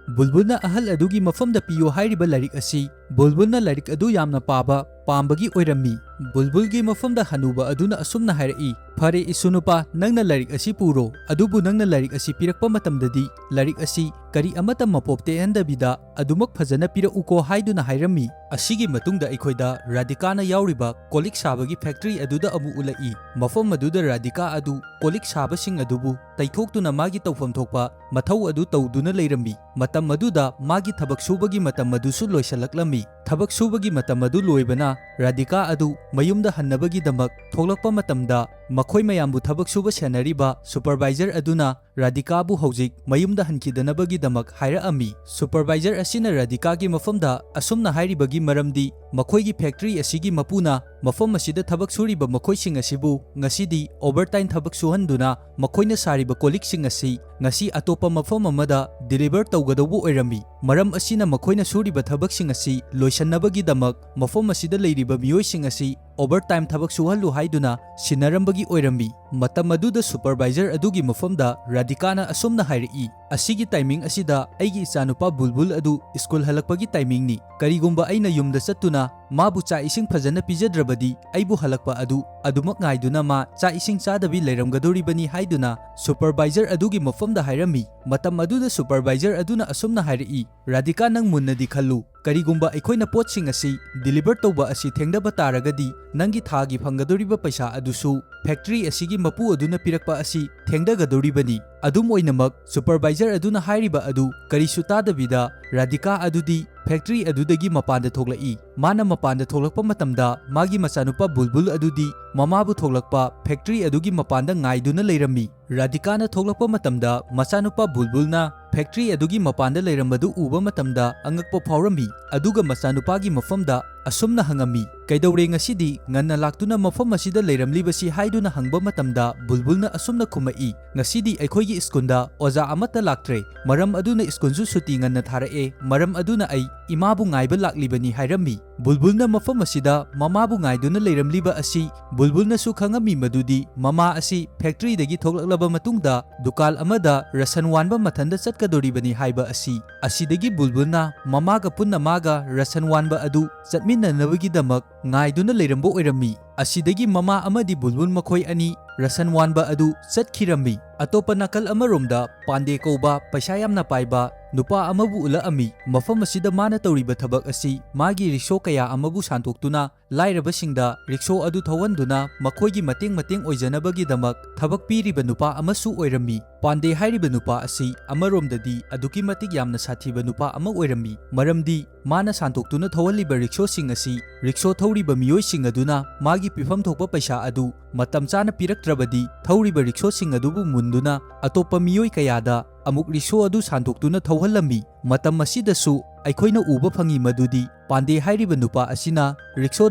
ꯕꯨꯜꯕꯨꯜꯅ ꯑꯍꯜ ꯑꯗꯨꯒꯤ ꯃꯐꯝꯗ ꯄꯤꯌꯨ ꯍꯥꯏꯔꯤꯕ ꯂꯥꯏꯔꯤꯛ ꯑꯁꯤ, ꯕꯨꯜꯕꯨꯜꯅ ꯂꯥꯏꯔꯤꯛ ꯑꯗꯨ ꯌꯥꯝꯅ ꯄꯥꯕ ꯄꯥꯝꯕꯒꯤ ꯑꯣꯏꯔꯝꯃꯤ꯫ ꯕꯨꯜꯕꯨꯜꯒꯤ ꯃꯐꯝꯗ ꯍꯅꯨꯕ ꯑꯗꯨꯅ ꯑꯁꯨꯝꯅ ꯍꯥꯏꯔꯛꯏ, "ꯐꯔꯦ ꯏꯁꯨꯅꯨꯄꯥ, ꯅꯪꯅ ꯂꯥꯏꯔꯤꯛ ꯑꯁꯤ ꯄꯨꯔꯣ, ꯑꯗꯨꯕꯨ ꯅꯪꯅ ꯂꯥꯏꯔꯤꯛ ꯑꯁꯤ ꯄꯤꯔꯛꯄ ꯃꯇꯝꯗꯗꯤ ꯂꯥꯏꯔꯤꯛ ꯑꯁꯤ ꯀꯔꯤ ꯑꯃꯠꯇ ꯃꯄꯣꯞ ꯇꯦꯛꯍꯟꯗꯕꯤꯗ ꯑꯗꯨꯃꯛ ꯐꯖꯅ ꯄꯤꯔꯛꯎꯀꯣ" ꯍꯥꯏꯗꯨꯅ ꯍꯥꯏꯔꯝꯃꯤ꯫ ꯑꯁꯤꯒꯤ ꯃꯇꯨꯡꯗ ꯑꯩꯈꯣꯏꯗ ꯔꯥꯙꯤꯀꯥꯅ ꯌꯥꯎꯔꯤꯕ ꯀꯣꯜꯂꯤꯛ ꯁꯥꯕꯒꯤ ꯐꯦꯛꯇꯔꯤ ꯑꯗꯨꯗ ꯑꯃꯨꯛ ꯎꯠꯂꯛꯏ꯫ ꯃꯐꯝ ꯑꯗꯨꯗ ꯔꯥꯙꯤꯀꯥ ꯑꯗꯨ ꯀꯣꯜꯂꯤꯛ ꯁꯥꯕꯁꯤꯡ ꯑꯗꯨꯕꯨ ꯇꯩꯊꯣꯛꯇꯨꯅ ꯃꯥꯒꯤ ꯇꯧꯐꯝ ꯊꯣꯛꯄ ꯃꯊꯧ ꯑꯗꯨ ꯇꯧꯗꯨꯅ ꯂꯩꯔꯝꯃꯤ꯫ ꯃꯇꯝ ꯑꯗꯨꯗ ꯃꯥꯒꯤ ꯊꯕꯛ ꯁꯨꯕꯒꯤ ꯃꯇꯝ ꯑꯗꯨꯁꯨ ꯂꯣꯏꯁꯤꯜꯂꯛꯂꯝꯃꯤ꯫ ꯊꯕꯛ ꯁꯨꯕꯒꯤ ꯃꯇꯝ ꯑꯗꯨ ꯂꯣꯏꯕꯅ ꯔꯥꯙꯤꯀꯥ ꯑꯗꯨ ꯃꯌꯨꯝꯗ ꯍꯟꯅꯕꯒꯤꯗꯃꯛ ꯊꯣꯛꯂꯛꯄ ꯃꯇꯝꯗ, ꯃꯈꯣꯏ ꯃꯌꯥꯝꯕꯨ ꯊꯕꯛ ꯁꯨꯕ ꯁꯦꯟꯅꯔꯤꯕ ꯁꯨꯄꯔꯚꯥꯏꯖꯔ ꯑꯗꯨꯅ ꯔꯥꯙꯤꯀꯥꯕꯨ ꯍꯧꯖꯤꯛ ꯃꯌꯨꯝꯗ ꯍꯟꯈꯤꯗꯅꯕꯒꯤꯗꯃꯛ ꯍꯥꯏꯔꯛꯑꯝꯃꯤ꯫ ꯁꯨꯄꯔꯚꯥꯏꯖꯔ ꯑꯁꯤꯅ ꯔꯥꯙꯤꯀꯥꯒꯤ ꯃꯐꯝꯗ ꯑꯁꯨꯝꯅ ꯍꯥꯏꯔꯤꯕꯒꯤ ꯃꯔꯝꯗꯤ, ꯃꯈꯣꯏꯒꯤ ꯐꯦꯛꯇꯔꯤ ꯑꯁꯤꯒꯤ ꯃꯄꯨꯅ ꯃꯐꯝ ꯑꯁꯤꯗ ꯊꯕꯛ ꯁꯨꯔꯤꯕ ꯃꯈꯣꯏꯁꯤꯡ ꯑꯁꯤꯕꯨ ꯉꯁꯤꯗꯤ ꯑꯣꯚꯔꯇꯥꯏꯝ ꯊꯕꯛ ꯁꯨꯍꯟꯗꯨꯅ ꯃꯈꯣꯏꯅ ꯁꯥꯔꯤꯕ ꯀꯣꯜꯂꯤꯛꯁꯤꯡ ꯑꯁꯤ ꯉꯁꯤ ꯑꯇꯣꯞꯄ ꯃꯐꯝ ꯑꯃꯗ ꯗꯤꯂꯤꯚꯔ ꯇꯧꯒꯗꯧꯕ ꯑꯣꯏꯔꯝꯃꯤ꯫ ꯃꯔꯝ ꯑꯁꯤꯅ ꯃꯈꯣꯏꯅ ꯁꯨꯔꯤꯕ ꯊꯕꯛꯁꯤꯡ ꯑꯁꯤ ꯂꯣꯏꯁꯤꯟꯅꯕꯒꯤꯗꯃꯛ ꯃꯐꯝ ꯑꯁꯤꯗ ꯂꯩꯔꯤꯕ ꯃꯤꯑꯣꯏꯁꯤꯡ ꯑꯁꯤ ꯑꯣꯚꯔꯇꯥꯏꯝ ꯊꯕꯛ ꯁꯨꯍꯜꯂꯨ ꯍꯥꯏꯗꯨꯅ ꯁꯤꯟꯅꯔꯝꯕꯒꯤ ꯑꯣꯏꯔꯝꯃꯤ꯫ ꯃꯇꯝ ꯑꯗꯨꯗ ꯁꯨꯄꯔꯚꯥꯏꯖꯔ ꯑꯗꯨꯒꯤ ꯃꯐꯝꯗ ꯔꯥꯙꯤꯀꯥꯅ ꯑꯁꯨꯝꯅ ꯍꯥꯏꯔꯛꯏ, "ꯑꯁꯤꯒꯤ ꯇꯥꯏꯃꯤꯡ ꯑꯁꯤꯗ ꯑꯩꯒꯤ ꯏꯆꯥꯅꯨꯄꯥ ꯕꯨꯜꯕꯨꯜ ꯑꯗꯨ ꯁ꯭ꯀꯨꯜ ꯍꯜꯂꯛꯄꯒꯤ ꯇꯥꯏꯃꯤꯡꯅꯤ꯫ ꯀꯔꯤꯒꯨꯝꯕ ꯑꯩꯅ ꯌꯨꯝꯗ ꯆꯠꯇꯨꯅ ꯃꯥꯕꯨ ꯆꯥꯛ ꯏꯁꯤꯡ ꯐꯖꯅ ꯄꯤꯖꯗ꯭ꯔꯕꯗꯤ, ꯑꯩꯕꯨ ꯍꯜꯂꯛꯄ ꯑꯗꯨ ꯑꯗꯨꯃꯛ ꯉꯥꯏꯗꯨꯅ ꯃꯥ ꯆꯥꯛ ꯏꯁꯤꯡ ꯆꯥꯗꯕꯤ ꯂꯩꯔꯝꯒꯗꯧꯔꯤꯕꯅꯤ" ꯍꯥꯏꯗꯨꯅ ꯁꯨꯄꯔꯚꯥꯏꯖꯔ ꯑꯗꯨꯒꯤ ꯃꯐꯝꯗ ꯍꯥꯏꯔꯝꯃꯤ꯫ ꯃꯇꯝ ꯑꯗꯨꯗ ꯁꯨꯄꯔꯚꯥꯏꯖꯔ ꯑꯗꯨꯅ ꯑꯁꯨꯝꯅ ꯍꯥꯏꯔꯛꯏ, "ꯔꯥꯙꯤꯀꯥ, ꯅꯪ ꯃꯨꯟꯅꯗꯤ ꯈꯜꯂꯨ꯫ ꯀꯔꯤꯒꯨꯝꯕ ꯑꯩꯈꯣꯏꯅ ꯄꯣꯠꯁꯤꯡ ꯑꯁꯤ ꯗꯤꯂꯤꯚꯔ ꯇꯧꯕ ꯑꯁꯤ ꯊꯦꯡꯊꯕ ꯇꯥꯔꯒꯗꯤ, ꯅꯪꯒꯤ ꯊꯥꯒꯤ ꯐꯪꯒꯗꯧꯔꯤꯕ ꯄꯩꯁꯥ ꯑꯗꯨꯁꯨ ꯐꯦꯛꯇꯔꯤ ꯑꯁꯤꯒꯤ ꯃꯄꯨ ꯑꯗꯨꯅ ꯄꯤꯔꯛꯄ ꯑꯁꯤ ꯊꯦꯡꯊꯒꯗꯧꯔꯤꯕꯅꯤ꯫ ꯑꯗꯨꯝ ꯑꯣꯏꯅꯃꯛ, supervisor ꯑꯗꯨꯅ ꯍꯥꯏꯔꯤꯕ ꯑꯗꯨ ꯀꯔꯤꯁꯨ ꯇꯥꯗꯕꯤꯗ, ꯔꯥꯙꯤꯀꯥ ꯑꯗꯨꯗꯤ factory ꯑꯗꯨꯗꯒꯤ ꯃꯄꯥꯟꯗ ꯊꯣꯛꯂꯛꯏ꯫ ꯃꯥꯅ ꯃꯄꯥꯟꯗ ꯊꯣꯛꯂꯛꯄ ꯃꯇꯝꯗ, ꯃꯥꯒꯤ ꯃꯆꯥꯅꯨꯄꯥ ꯕꯨꯜꯕꯨꯜ ꯑꯗꯨꯗꯤ ꯃꯃꯥꯕꯨ ꯊꯣꯛꯂꯛꯄ factory ꯑꯗꯨꯒꯤ ꯃꯄꯥꯟꯗ ꯉꯥꯏꯗꯨꯅ ꯂꯩꯔꯝꯃꯤ꯫ ꯔꯥꯙꯤꯀꯥꯅ ꯊꯣꯛꯂꯛꯄ ꯃꯇꯝꯗ, ꯃꯆꯥꯅꯨꯄꯥ ꯕꯨꯜꯕꯨꯜꯅ factory ꯑꯗꯨꯒꯤ ꯃꯄꯥꯟꯗ ꯂꯩꯔꯝꯕꯗꯨ ꯎꯕ ꯃꯇꯝꯗ ꯑꯉꯛꯄ ꯐꯥꯎꯔꯝꯃꯤ, ꯑꯗꯨꯒ ꯃꯆꯥꯅꯨꯄꯥꯒꯤ ꯃꯐꯝꯗ ꯑꯁꯨꯝꯅ ꯍꯪꯉꯝꯃꯤ, "ꯀꯩꯗꯧꯔꯦ ꯉꯁꯤꯗꯤ ꯉꯟꯅ ꯂꯥꯛꯇꯨꯅ ꯃꯐꯝ ꯑꯁꯤꯗ ꯂꯩꯔꯝꯂꯤꯕꯁꯤ?" ꯍꯥꯏꯗꯨꯅ ꯍꯪꯕ ꯃꯇꯝꯗ, ꯕꯨꯜꯕꯨꯜꯅ ꯑꯁꯨꯝꯅ ꯈꯨꯝꯃꯛꯏ, "ꯉꯁꯤꯗꯤ ꯑꯩꯈꯣꯏꯒꯤ ꯁ꯭ꯀꯨꯜꯗ ꯑꯣꯖꯥ ꯑꯃꯠꯇ ꯂꯥꯛꯇ꯭ꯔꯦ, ꯃꯔꯝ ꯑꯗꯨꯅ ꯁ꯭ꯀꯨꯜꯁꯨ ꯁꯨꯇꯤ ꯉꯟꯅ ꯊꯥꯔꯛꯑꯦ, ꯃꯔꯝ ꯑꯗꯨꯅ ꯑꯩ ꯏꯃꯥꯕꯨ ꯉꯥꯏꯕ ꯂꯥꯛꯂꯤꯕꯅꯤ" ꯍꯥꯏꯔꯝꯃꯤ꯫ ꯕꯨꯜꯕꯨꯜꯅ ꯃꯐꯝ ꯑꯁꯤꯗ ꯃꯃꯥꯕꯨ ꯉꯥꯏꯗꯨꯅ ꯂꯩꯔꯝꯂꯤꯕ ꯑꯁꯤ ꯕꯨꯜꯕꯨꯜꯅꯁꯨ ꯈꯪꯉꯝꯃꯤ ꯃꯗꯨꯗꯤ ꯃꯃꯥ ꯑꯁꯤ factoryꯗꯒꯤ ꯊꯣꯛꯂꯛꯂꯕ ꯃꯇꯨꯡꯗ ꯗꯨꯀꯥꯟ ꯑꯃꯗ ꯔꯁꯟ ꯋꯥꯟꯕ ꯃꯊꯟꯗ ꯆꯠꯀꯗꯧꯔꯤꯕꯅꯤ ꯍꯥꯏꯕ ꯑꯁꯤ꯫ ꯑꯁꯤꯗꯒꯤ ꯕꯨꯜꯕꯨꯜꯅ ꯃꯃꯥꯒ ꯄꯨꯟꯅ ꯃꯥꯒ ꯔꯁꯟ ꯋꯥꯟꯕ ꯑꯗꯨ ꯆꯠꯃꯤꯟꯅꯅꯕꯒꯤꯗꯃꯛ ꯉꯥꯏꯗꯨꯅ ꯂꯩꯔꯝꯕ ꯑꯣꯏꯔꯝꯃꯤ꯫ ꯑꯁꯤꯗꯒꯤ ꯃꯃꯥ ꯑꯃꯗꯤ ꯕꯨꯜꯕꯨꯜ ꯃꯈꯣꯏ ꯑꯅꯤ ꯔꯁꯟ ꯋꯥꯟꯕ ꯑꯗꯨ ꯆꯠꯈꯤꯔꯝꯃꯤ꯫ ꯑꯇꯣꯞꯄ ꯅꯥꯀꯜ ꯑꯃꯔꯣꯝꯗ, ꯄꯥꯟꯗꯦ ꯀꯧꯕ ꯄꯩꯁꯥ ꯌꯥꯝꯅ ꯄꯥꯏꯕ ꯅꯨꯄꯥ ꯑꯃꯕꯨ ꯎꯠꯂꯛꯑꯝꯃꯤ꯫ ꯃꯐꯝ ꯑꯁꯤꯗ ꯃꯥꯅ ꯇꯧꯔꯤꯕ ꯊꯕꯛ ꯑꯁꯤ ꯃꯥꯒꯤ ꯔꯤꯛꯁꯣ ꯀꯌꯥ ꯑꯃꯕꯨ ꯁꯥꯟꯗꯣꯛꯇꯨꯅ ꯂꯥꯏꯔꯕꯁꯤꯡꯗ ꯔꯤꯛꯁꯣ ꯑꯗꯨ ꯊꯧꯍꯟꯗꯨꯅ ꯃꯈꯣꯏꯒꯤ ꯃꯇꯦꯡ ꯃꯇꯦꯡ ꯑꯣꯏꯖꯅꯕꯒꯤꯗꯃꯛ ꯊꯕꯛ ꯄꯤꯔꯤꯕ ꯅꯨꯄꯥ ꯑꯃꯁꯨ ꯑꯣꯏꯔꯝꯃꯤ꯫ ꯄꯥꯟꯗꯦ ꯍꯥꯏꯔꯤꯕ ꯅꯨꯄꯥ ꯑꯁꯤ ꯑꯃꯔꯣꯝꯗꯗꯤ ꯑꯗꯨꯛꯀꯤ ꯃꯇꯤꯛ ꯌꯥꯝꯅ ꯁꯥꯊꯤꯕ ꯅꯨꯄꯥ ꯑꯃ ꯑꯣꯏꯔꯝꯃꯤ, ꯃꯔꯝꯗꯤ ꯃꯥꯅ ꯁꯥꯟꯗꯣꯛꯇꯨꯅ ꯊꯧꯍꯜꯂꯤꯕ ꯔꯤꯛꯁꯣꯁꯤꯡ ꯑꯁꯤ ꯔꯤꯛꯁꯣ ꯊꯧꯔꯤꯕ ꯃꯤꯑꯣꯏꯁꯤꯡ ꯑꯗꯨꯅ ꯃꯥꯒꯤ ꯄꯤꯐꯝ ꯊꯣꯛꯄ ꯄꯩꯁꯥ ꯑꯗꯨ ꯃꯇꯝ ꯆꯥꯅ ꯄꯤꯔꯛꯇ꯭ꯔꯕꯗꯤ, ꯊꯧꯔꯤꯕ ꯔꯤꯛꯁꯣꯁꯤꯡ ꯑꯗꯨꯕꯨ ꯃꯨꯟꯗꯨꯅ ꯑꯇꯣꯞꯄ ꯃꯤꯑꯣꯏ ꯀꯌꯥꯗ ꯑꯃꯨꯛ ꯔꯤꯛꯁꯣ ꯑꯗꯨ ꯁꯥꯟꯗꯣꯛꯇꯨꯅ ꯊꯧꯍꯜꯂꯝꯃꯤ꯫ ꯃꯇꯝ ꯑꯁꯤꯗꯁꯨ ꯑꯩꯈꯣꯏꯅ ꯎꯕ ꯐꯪꯉꯤ ꯃꯗꯨꯗꯤ ꯄꯥꯟꯗꯦ ꯍꯥꯏꯔꯤꯕ ꯅꯨꯄꯥ ꯑꯁꯤꯅ ꯔꯤꯛꯁꯣ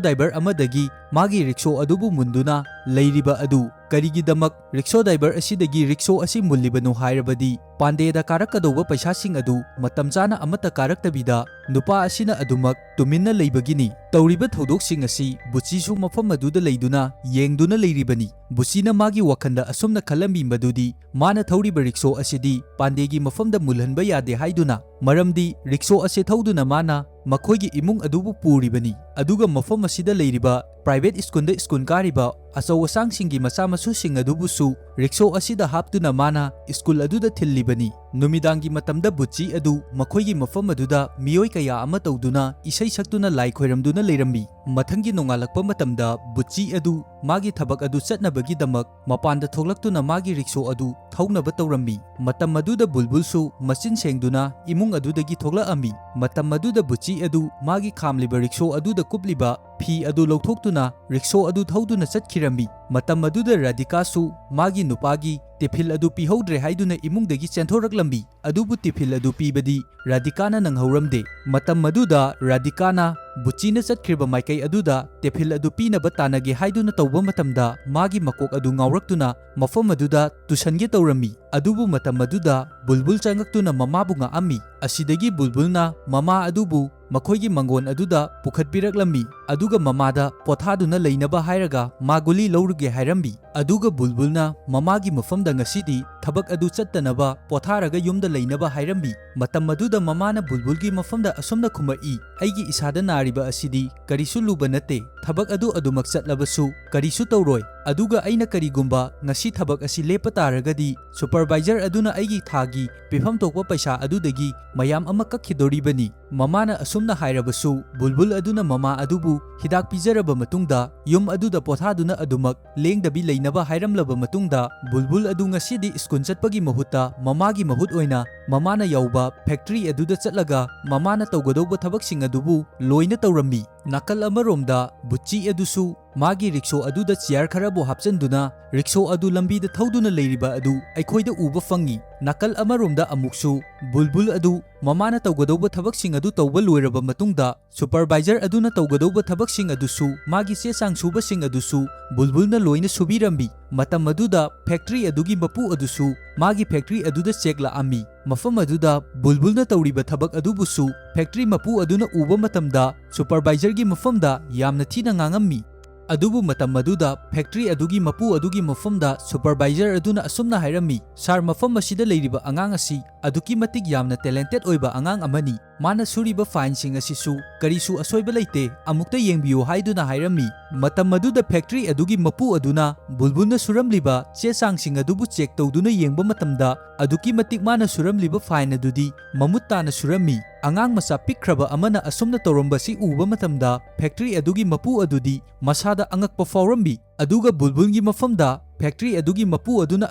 ꯗ꯭ꯔꯥꯏꯚꯔ ꯑꯃꯗꯒꯤ ꯃꯥꯒꯤ ꯔꯤꯛꯁꯣ ꯑꯗꯨꯕꯨ ꯃꯨꯟꯗꯨꯅ ꯂꯩꯔꯤꯕ ꯑꯗꯨ꯫ ꯀꯔꯤꯒꯤꯗꯃꯛ ꯔꯤꯛꯁꯣ ꯗ꯭ꯔꯥꯏꯚꯔ ꯑꯁꯤꯗꯒꯤ ꯔꯤꯛꯁꯣ ꯑꯁꯤ ꯃꯨꯜꯂꯤꯕꯅꯣ ꯍꯥꯏꯔꯕꯗꯤ, ꯄꯥꯟꯗꯦꯗ ꯀꯥꯔꯛꯀꯗꯧꯕ ꯄꯩꯁꯥꯁꯤꯡ ꯑꯗꯨ ꯃꯇꯝ ꯆꯥꯅ ꯑꯃꯠꯇ ꯀꯥꯔꯛꯇꯕꯤꯗ ꯅꯨꯄꯥ ꯑꯁꯤꯅ ꯑꯗꯨꯃꯛ ꯇꯨꯃꯤꯟꯅ ꯂꯩꯕꯒꯤꯅꯤ꯫ ꯇꯧꯔꯤꯕ ꯊꯧꯗꯣꯛꯁꯤꯡ ꯑꯁꯤ ꯕꯨꯆꯤꯁꯨ ꯃꯐꯝ ꯑꯗꯨꯗ ꯂꯩꯗꯨꯅ ꯌꯦꯡꯗꯨꯅ ꯂꯩꯔꯤꯕꯅꯤ꯫ ꯕꯨꯆꯤꯅ ꯃꯥꯒꯤ ꯋꯥꯈꯜꯗ ꯑꯁꯨꯝꯅ ꯈꯜꯂꯝꯃꯤ ꯃꯗꯨꯗꯤ, ꯃꯥꯅ ꯊꯧꯔꯤꯕ ꯔꯤꯛꯁꯣ ꯑꯁꯤꯗꯤ ꯄꯥꯟꯗꯦꯒꯤ ꯃꯐꯝꯗ ꯃꯨꯜꯍꯟꯕ ꯌꯥꯗꯦ ꯍꯥꯏꯗꯨꯅ, ꯃꯔꯝꯗꯤ ꯔꯤꯛꯁꯣ ꯑꯁꯤ ꯊꯧꯗꯨꯅ ꯃꯥꯅ ꯃꯈꯣꯏꯒꯤ ꯏꯃꯨꯡ ꯑꯗꯨꯕꯨ ꯄꯨꯔꯤꯕꯅꯤ꯫ ꯑꯗꯨꯒ ꯃꯐꯝ ꯑꯁꯤꯗ ꯂꯩꯔꯤꯕ private schoolꯗ school ꯀꯥꯔꯤꯕ ꯑꯆꯧ ꯑꯁꯥꯡꯁꯤꯡꯒꯤ ꯃꯆꯥ ꯃꯁꯨꯁꯤꯡ ꯑꯗꯨꯕꯨꯁꯨ ꯔꯤꯛꯁꯣ ꯑꯁꯤꯗ ꯍꯥꯞꯇꯨꯅ ꯃꯥꯅ school ꯑꯗꯨꯗ ꯊꯤꯜꯂꯤꯕꯅꯤ꯫ ꯅꯨꯃꯤꯗꯥꯡꯒꯤ ꯃꯇꯝꯗ ꯕꯨꯆꯤ ꯑꯗꯨ ꯃꯈꯣꯏꯒꯤ ꯃꯐꯝ ꯑꯗꯨꯗ ꯃꯤꯑꯣꯏ ꯀꯌꯥ ꯑꯃ ꯇꯧꯗꯨꯅ ꯏꯁꯩ ꯁꯛꯇꯨꯅ ꯂꯥꯏ ꯈꯣꯏꯔꯝꯗꯨꯅ ꯂꯩꯔꯝꯃꯤ꯫ ꯃꯊꯪꯒꯤ ꯅꯣꯡꯉꯥꯜꯂꯛꯄ ꯃꯇꯝꯗ ꯕꯨꯆꯤ ꯑꯗꯨ ꯃꯥꯒꯤ ꯊꯕꯛ ꯑꯗꯨ ꯆꯠꯅꯕꯒꯤꯗꯃꯛ ꯃꯄꯥꯟꯗ ꯊꯣꯛꯂꯛꯇꯨꯅ ꯃꯥꯒꯤ ꯔꯤꯛꯁꯣ ꯑꯗꯨ ꯊꯧꯅꯕ ꯇꯧꯔꯝꯃꯤ꯫ ꯃꯇꯝ ꯑꯗꯨꯗ ꯕꯨꯜꯕꯨꯜꯁꯨ ꯃꯆꯤꯟ ꯁꯦꯡꯗꯨꯅ ꯏꯃꯨꯡ ꯑꯗꯨꯗꯒꯤ ꯊꯣꯛꯂꯛꯑꯝꯃꯤ꯫ ꯃꯇꯝ ꯑꯗꯨꯗ ꯕꯨꯆꯤ ꯑꯗꯨ ꯃꯥꯒꯤ ꯈꯥꯝꯂꯤꯕ ꯔꯤꯛꯁꯣ ꯑꯗꯨꯗ ꯀꯨꯞꯂꯤꯕ ꯐꯤ ꯑꯗꯨ ꯂꯧꯊꯣꯛꯇꯨꯅ ꯔꯤꯛꯁꯣ ꯑꯗꯨ ꯊꯧꯗꯨꯅ ꯆꯠꯈꯤꯔꯝꯃꯤ꯫ ꯃꯇꯝ ꯑꯗꯨꯗ ꯔꯥꯙꯤꯀꯥꯁꯨ ꯃꯥꯒꯤ ꯅꯨꯄꯥꯒꯤ ꯇꯤꯐꯤꯜ ꯑꯗꯨ ꯄꯤꯍꯧꯗ꯭ꯔꯦ ꯍꯥꯏꯗꯨꯅ ꯏꯃꯨꯡꯗꯒꯤ ꯆꯦꯟꯊꯣꯔꯛꯂꯝꯃꯤ꯫ ꯑꯗꯨꯕꯨ ꯇꯤꯐꯤꯜ ꯑꯗꯨ ꯄꯤꯕꯗꯤ ꯔꯥꯙꯤꯀꯥꯅ ꯅꯪꯍꯧꯔꯝꯗꯦ꯫ ꯃꯇꯝ ꯑꯗꯨꯗ ꯔꯥꯙꯤꯀꯥꯅ ꯕꯨꯆꯤꯅ ꯆꯠꯈ꯭ꯔꯤꯕ ꯃꯥꯏꯀꯩ ꯑꯗꯨꯗ ꯇꯤꯐꯤꯜ ꯑꯗꯨ ꯄꯤꯅꯕ ꯇꯥꯟꯅꯒꯦ ꯍꯥꯏꯗꯨꯅ ꯇꯧꯕ ꯃꯇꯝꯗ ꯃꯥꯒꯤ ꯃꯀꯣꯛ ꯑꯗꯨ ꯉꯥꯎꯔꯛꯇꯨꯅ ꯃꯐꯝ ꯑꯗꯨꯗ ꯇꯨꯁꯟꯒꯦ ꯇꯧꯔꯝꯃꯤ꯫ ꯑꯗꯨꯕꯨ ꯃꯇꯝ ꯑꯗꯨꯗ ꯕꯨꯜꯕꯨꯜ ꯆꯪꯉꯛꯇꯨꯅ ꯃꯃꯥꯕꯨ ꯉꯥꯛꯑꯝꯃꯤ꯫ ꯑꯁꯤꯗꯒꯤ ꯕꯨꯜꯕꯨꯜꯅ ꯃꯃꯥ ꯑꯗꯨꯕꯨ ꯃꯈꯣꯏꯒꯤ ꯃꯪꯒꯣꯟ ꯑꯗꯨꯗ ꯄꯨꯈꯠꯄꯤꯔꯛꯂꯝꯃꯤ꯫ ꯑꯗꯨꯒ ꯃꯃꯥꯗ ꯄꯣꯊꯥꯗꯨꯅ ꯂꯩꯅꯕ ꯍꯥꯏꯔꯒ ꯃꯥ ꯒꯨꯂꯤ ꯂꯧꯔꯨꯒꯦ ꯍꯥꯏꯔꯝꯃꯤ꯫ ꯑꯗꯨꯒ ꯕꯨꯜꯕꯨꯜꯅ ꯃꯃꯥꯒꯤ ꯃꯐꯝꯗ ꯉꯁꯤꯗꯤ ꯊꯕꯛ ꯑꯗꯨ ꯆꯠꯇꯅꯕ ꯄꯣꯊꯥꯔꯒ ꯌꯨꯝꯗ ꯂꯩꯅꯕ ꯍꯥꯏꯔꯝꯃꯤ꯫ ꯃꯇꯝ ꯑꯗꯨꯗ ꯃꯃꯥꯅ ꯕꯨꯜꯕꯨꯜꯒꯤ ꯃꯐꯝꯗ ꯑꯁꯨꯝꯅ ꯈꯨꯝꯃꯛꯏ, "ꯑꯩꯒꯤ ꯏꯁꯥꯗ ꯅꯥꯔꯤꯕ ꯑꯁꯤꯗꯤ ꯀꯔꯤꯁꯨ ꯂꯨꯕ ꯅꯠꯇꯦ꯫ ꯊꯕꯛ ꯑꯗꯨ ꯑꯗꯨꯃꯛ ꯆꯠꯂꯕꯁꯨ ꯀꯔꯤꯁꯨ ꯇꯧꯔꯣꯏ꯫ ꯑꯗꯨꯒ ꯑꯩꯅ ꯀꯔꯤꯒꯨꯝꯕ ꯉꯁꯤ ꯊꯕꯛ ꯑꯁꯤ ꯂꯦꯞꯄ ꯇꯥꯔꯒꯗꯤ supervisor ꯑꯗꯨꯅ ꯑꯩꯒꯤ ꯊꯥꯒꯤ ꯄꯤꯐꯝ ꯊꯣꯛꯄ ꯄꯩꯁꯥ ꯑꯗꯨꯗꯒꯤ ꯃꯌꯥꯝ ꯑꯃ ꯀꯛꯈꯤꯗꯣꯔꯤꯕꯅꯤ꯫" ꯃꯃꯥꯅ ꯑꯁꯨꯝꯅ ꯍꯥꯏꯔꯕꯁꯨ ꯕꯨꯜꯕꯨꯜ ꯑꯗꯨꯅ ꯃꯃꯥ ꯑꯗꯨꯕꯨ ꯍꯤꯗꯥꯛ ꯄꯤꯖꯔꯕ ꯃꯇꯨꯡꯗ ꯌꯨꯝ ꯑꯗꯨꯗ ꯄꯣꯊꯥꯗꯨꯅ ꯑꯗꯨꯃꯛ ꯂꯦꯡꯗꯕꯤ ꯂꯩꯅꯕ ꯍꯥꯏꯔꯝꯂꯕ ꯃꯇꯨꯡꯗ ꯕꯨꯜꯕꯨꯜ ꯑꯗꯨ ꯉꯁꯤꯗꯤ ꯁ꯭ꯀꯨꯜ ꯆꯠꯄꯒꯤ ꯃꯍꯨꯠꯇ ꯃꯃꯥꯒꯤ ꯃꯍꯨꯠ ꯑꯣꯏꯅ ꯃꯃꯥꯅ ꯌꯥꯎꯕ ꯐꯦꯛꯇ꯭ꯔꯤ ꯑꯗꯨꯗ ꯆꯠꯂꯒ ꯃꯃꯥꯅ ꯇꯧꯒꯗꯧꯕ ꯊꯕꯛꯁꯤꯡ ꯑꯗꯨꯕꯨ ꯂꯣꯏꯅ ꯇꯧꯔꯝꯃꯤ꯫ ꯅꯥꯀꯜ ꯑꯃꯔꯣꯝꯗ ꯕꯨꯆꯤ ꯑꯗꯨꯁꯨ ꯃꯥꯒꯤ ꯔꯤꯛꯁꯣ ꯑꯗꯨꯗ ꯆꯤꯌꯥꯔ ꯈꯔꯕꯨ ꯍꯥꯞꯆꯤꯟꯗꯨꯅ ꯔꯤꯛꯁꯣ ꯑꯗꯨ ꯂꯝꯕꯤꯗ ꯊꯧꯗꯨꯅ ꯂꯩꯔꯤꯕ ꯑꯗꯨ ꯑꯩꯈꯣꯏꯗ ꯎꯕ ꯐꯪꯉꯤ꯫ ꯅꯥꯀꯜ ꯑꯃꯔꯣꯝꯗ ꯑꯃꯨꯛꯁꯨ ꯕꯨꯜꯕꯨꯜ ꯑꯗꯨ ꯃꯃꯥꯅ ꯇꯧꯒꯗꯧꯕ ꯊꯕꯛꯁꯤꯡ ꯑꯗꯨ ꯇꯧꯕ ꯂꯣꯏꯔꯕ ꯃꯇꯨꯡꯗ supervisor ꯑꯗꯨꯅ ꯇꯧꯒꯗꯧꯕ ꯊꯕꯛꯁꯤꯡ ꯑꯗꯨꯁꯨ ꯃꯥꯒꯤ ꯆꯦ ꯆꯥꯡ ꯁꯨꯕꯁꯤꯡ ꯑꯗꯨꯁꯨ ꯕꯨꯜꯕꯨꯜꯅ ꯂꯣꯏꯅ ꯁꯨꯕꯤꯔꯝꯃꯤ꯫ ꯃꯇꯝ ꯑꯗꯨꯗ ꯐꯦꯛꯇ꯭ꯔꯤ ꯑꯗꯨꯒꯤ ꯃꯄꯨ ꯑꯗꯨꯁꯨ ꯃꯥꯒꯤ ꯐꯦꯛꯇ꯭ꯔꯤ ꯑꯗꯨꯗ ꯆꯦꯛ ꯂꯥꯛꯑꯝꯃꯤ꯫ ꯃꯐꯝ ꯑꯗꯨꯗ ꯕꯨꯜꯕꯨꯜꯅ ꯇꯧꯔꯤꯕ ꯊꯕꯛ ꯑꯗꯨꯕꯨꯁꯨ ꯐꯦꯛꯇ꯭ꯔꯤ ꯃꯄꯨ ꯑꯗꯨꯅ ꯎꯕ ꯃꯇꯝꯗ supervisorꯒꯤ ꯃꯐꯝꯗ ꯌꯥꯝꯅ ꯊꯤꯅ ꯉꯥꯡꯉꯝꯃꯤ꯫ ꯑꯗꯨꯕꯨ ꯃꯇꯝ ꯑꯗꯨꯗ ꯐꯦꯛꯇꯔꯤ ꯑꯗꯨꯒꯤ ꯃꯄꯨ ꯑꯗꯨꯒꯤ ꯃꯐꯝꯗ ꯁꯨꯄꯔꯚꯥꯏꯖꯔ ꯑꯗꯨꯅ ꯑꯁꯨꯝꯅ ꯍꯥꯏꯔꯝꯃꯤ, "ꯁꯥꯔ, ꯃꯐꯝ ꯑꯁꯤꯗ ꯂꯩꯔꯤꯕ ꯑꯉꯥꯡ ꯑꯁꯤ ꯑꯗꯨꯛꯀꯤ ꯃꯇꯤꯛ ꯌꯥꯝꯅ ꯇꯦꯂꯦꯟꯇꯦꯗ ꯑꯣꯏꯕ ꯑꯉꯥꯡ ꯑꯃꯅꯤ꯫ ꯃꯥꯅ ꯁꯨꯔꯤꯕ ꯐꯥꯏꯟꯁꯤꯡ ꯑꯁꯤꯁꯨ ꯀꯔꯤꯁꯨ ꯑꯁꯣꯏꯕ ꯂꯩꯇꯦ, ꯑꯃꯨꯛꯇ ꯌꯦꯡꯕꯤꯌꯨ" ꯍꯥꯏꯗꯨꯅ ꯍꯥꯏꯔꯝꯃꯤ꯫ ꯃꯇꯝ ꯑꯗꯨꯗ ꯐꯦꯛꯇꯔꯤ ꯑꯗꯨꯒꯤ ꯃꯄꯨ ꯑꯗꯨꯅ ꯕꯨꯜꯕꯨꯜꯅ ꯁꯨꯔꯝꯂꯤꯕ ꯆꯦ ꯆꯥꯡꯁꯤꯡ ꯑꯗꯨꯕꯨ ꯆꯦꯛ ꯇꯧꯗꯨꯅ ꯌꯦꯡꯕ ꯃꯇꯝꯗ, ꯑꯗꯨꯛꯀꯤ ꯃꯇꯤꯛ ꯃꯥꯅ ꯁꯨꯔꯝꯂꯤꯕ ꯐꯥꯏꯟ ꯑꯗꯨꯗꯤ ꯃꯃꯨꯠ ꯇꯥꯅ ꯁꯨꯔꯝꯃꯤ꯫ ꯑꯉꯥꯡ ꯃꯆꯥ ꯄꯤꯛꯈ꯭ꯔꯕ ꯑꯃꯅ ꯑꯁꯨꯝꯅ ꯇꯧꯔꯝꯕꯁꯤ ꯎꯕ ꯃꯇꯝꯗ, ꯐꯦꯛꯇꯔꯤ ꯑꯗꯨꯒꯤ ꯃꯄꯨ ꯑꯗꯨꯗꯤ ꯃꯁꯥꯗ ꯑꯉꯛꯄ ꯐꯥꯎꯔꯝꯃꯤ꯫ ꯑꯗꯨꯒ ꯕꯨꯜꯕꯨꯜꯒꯤ ꯃꯐꯝꯗ ꯐꯦꯛꯇꯔꯤ ꯑꯗꯨꯒꯤ ꯃꯄꯨ ꯑꯗꯨꯅ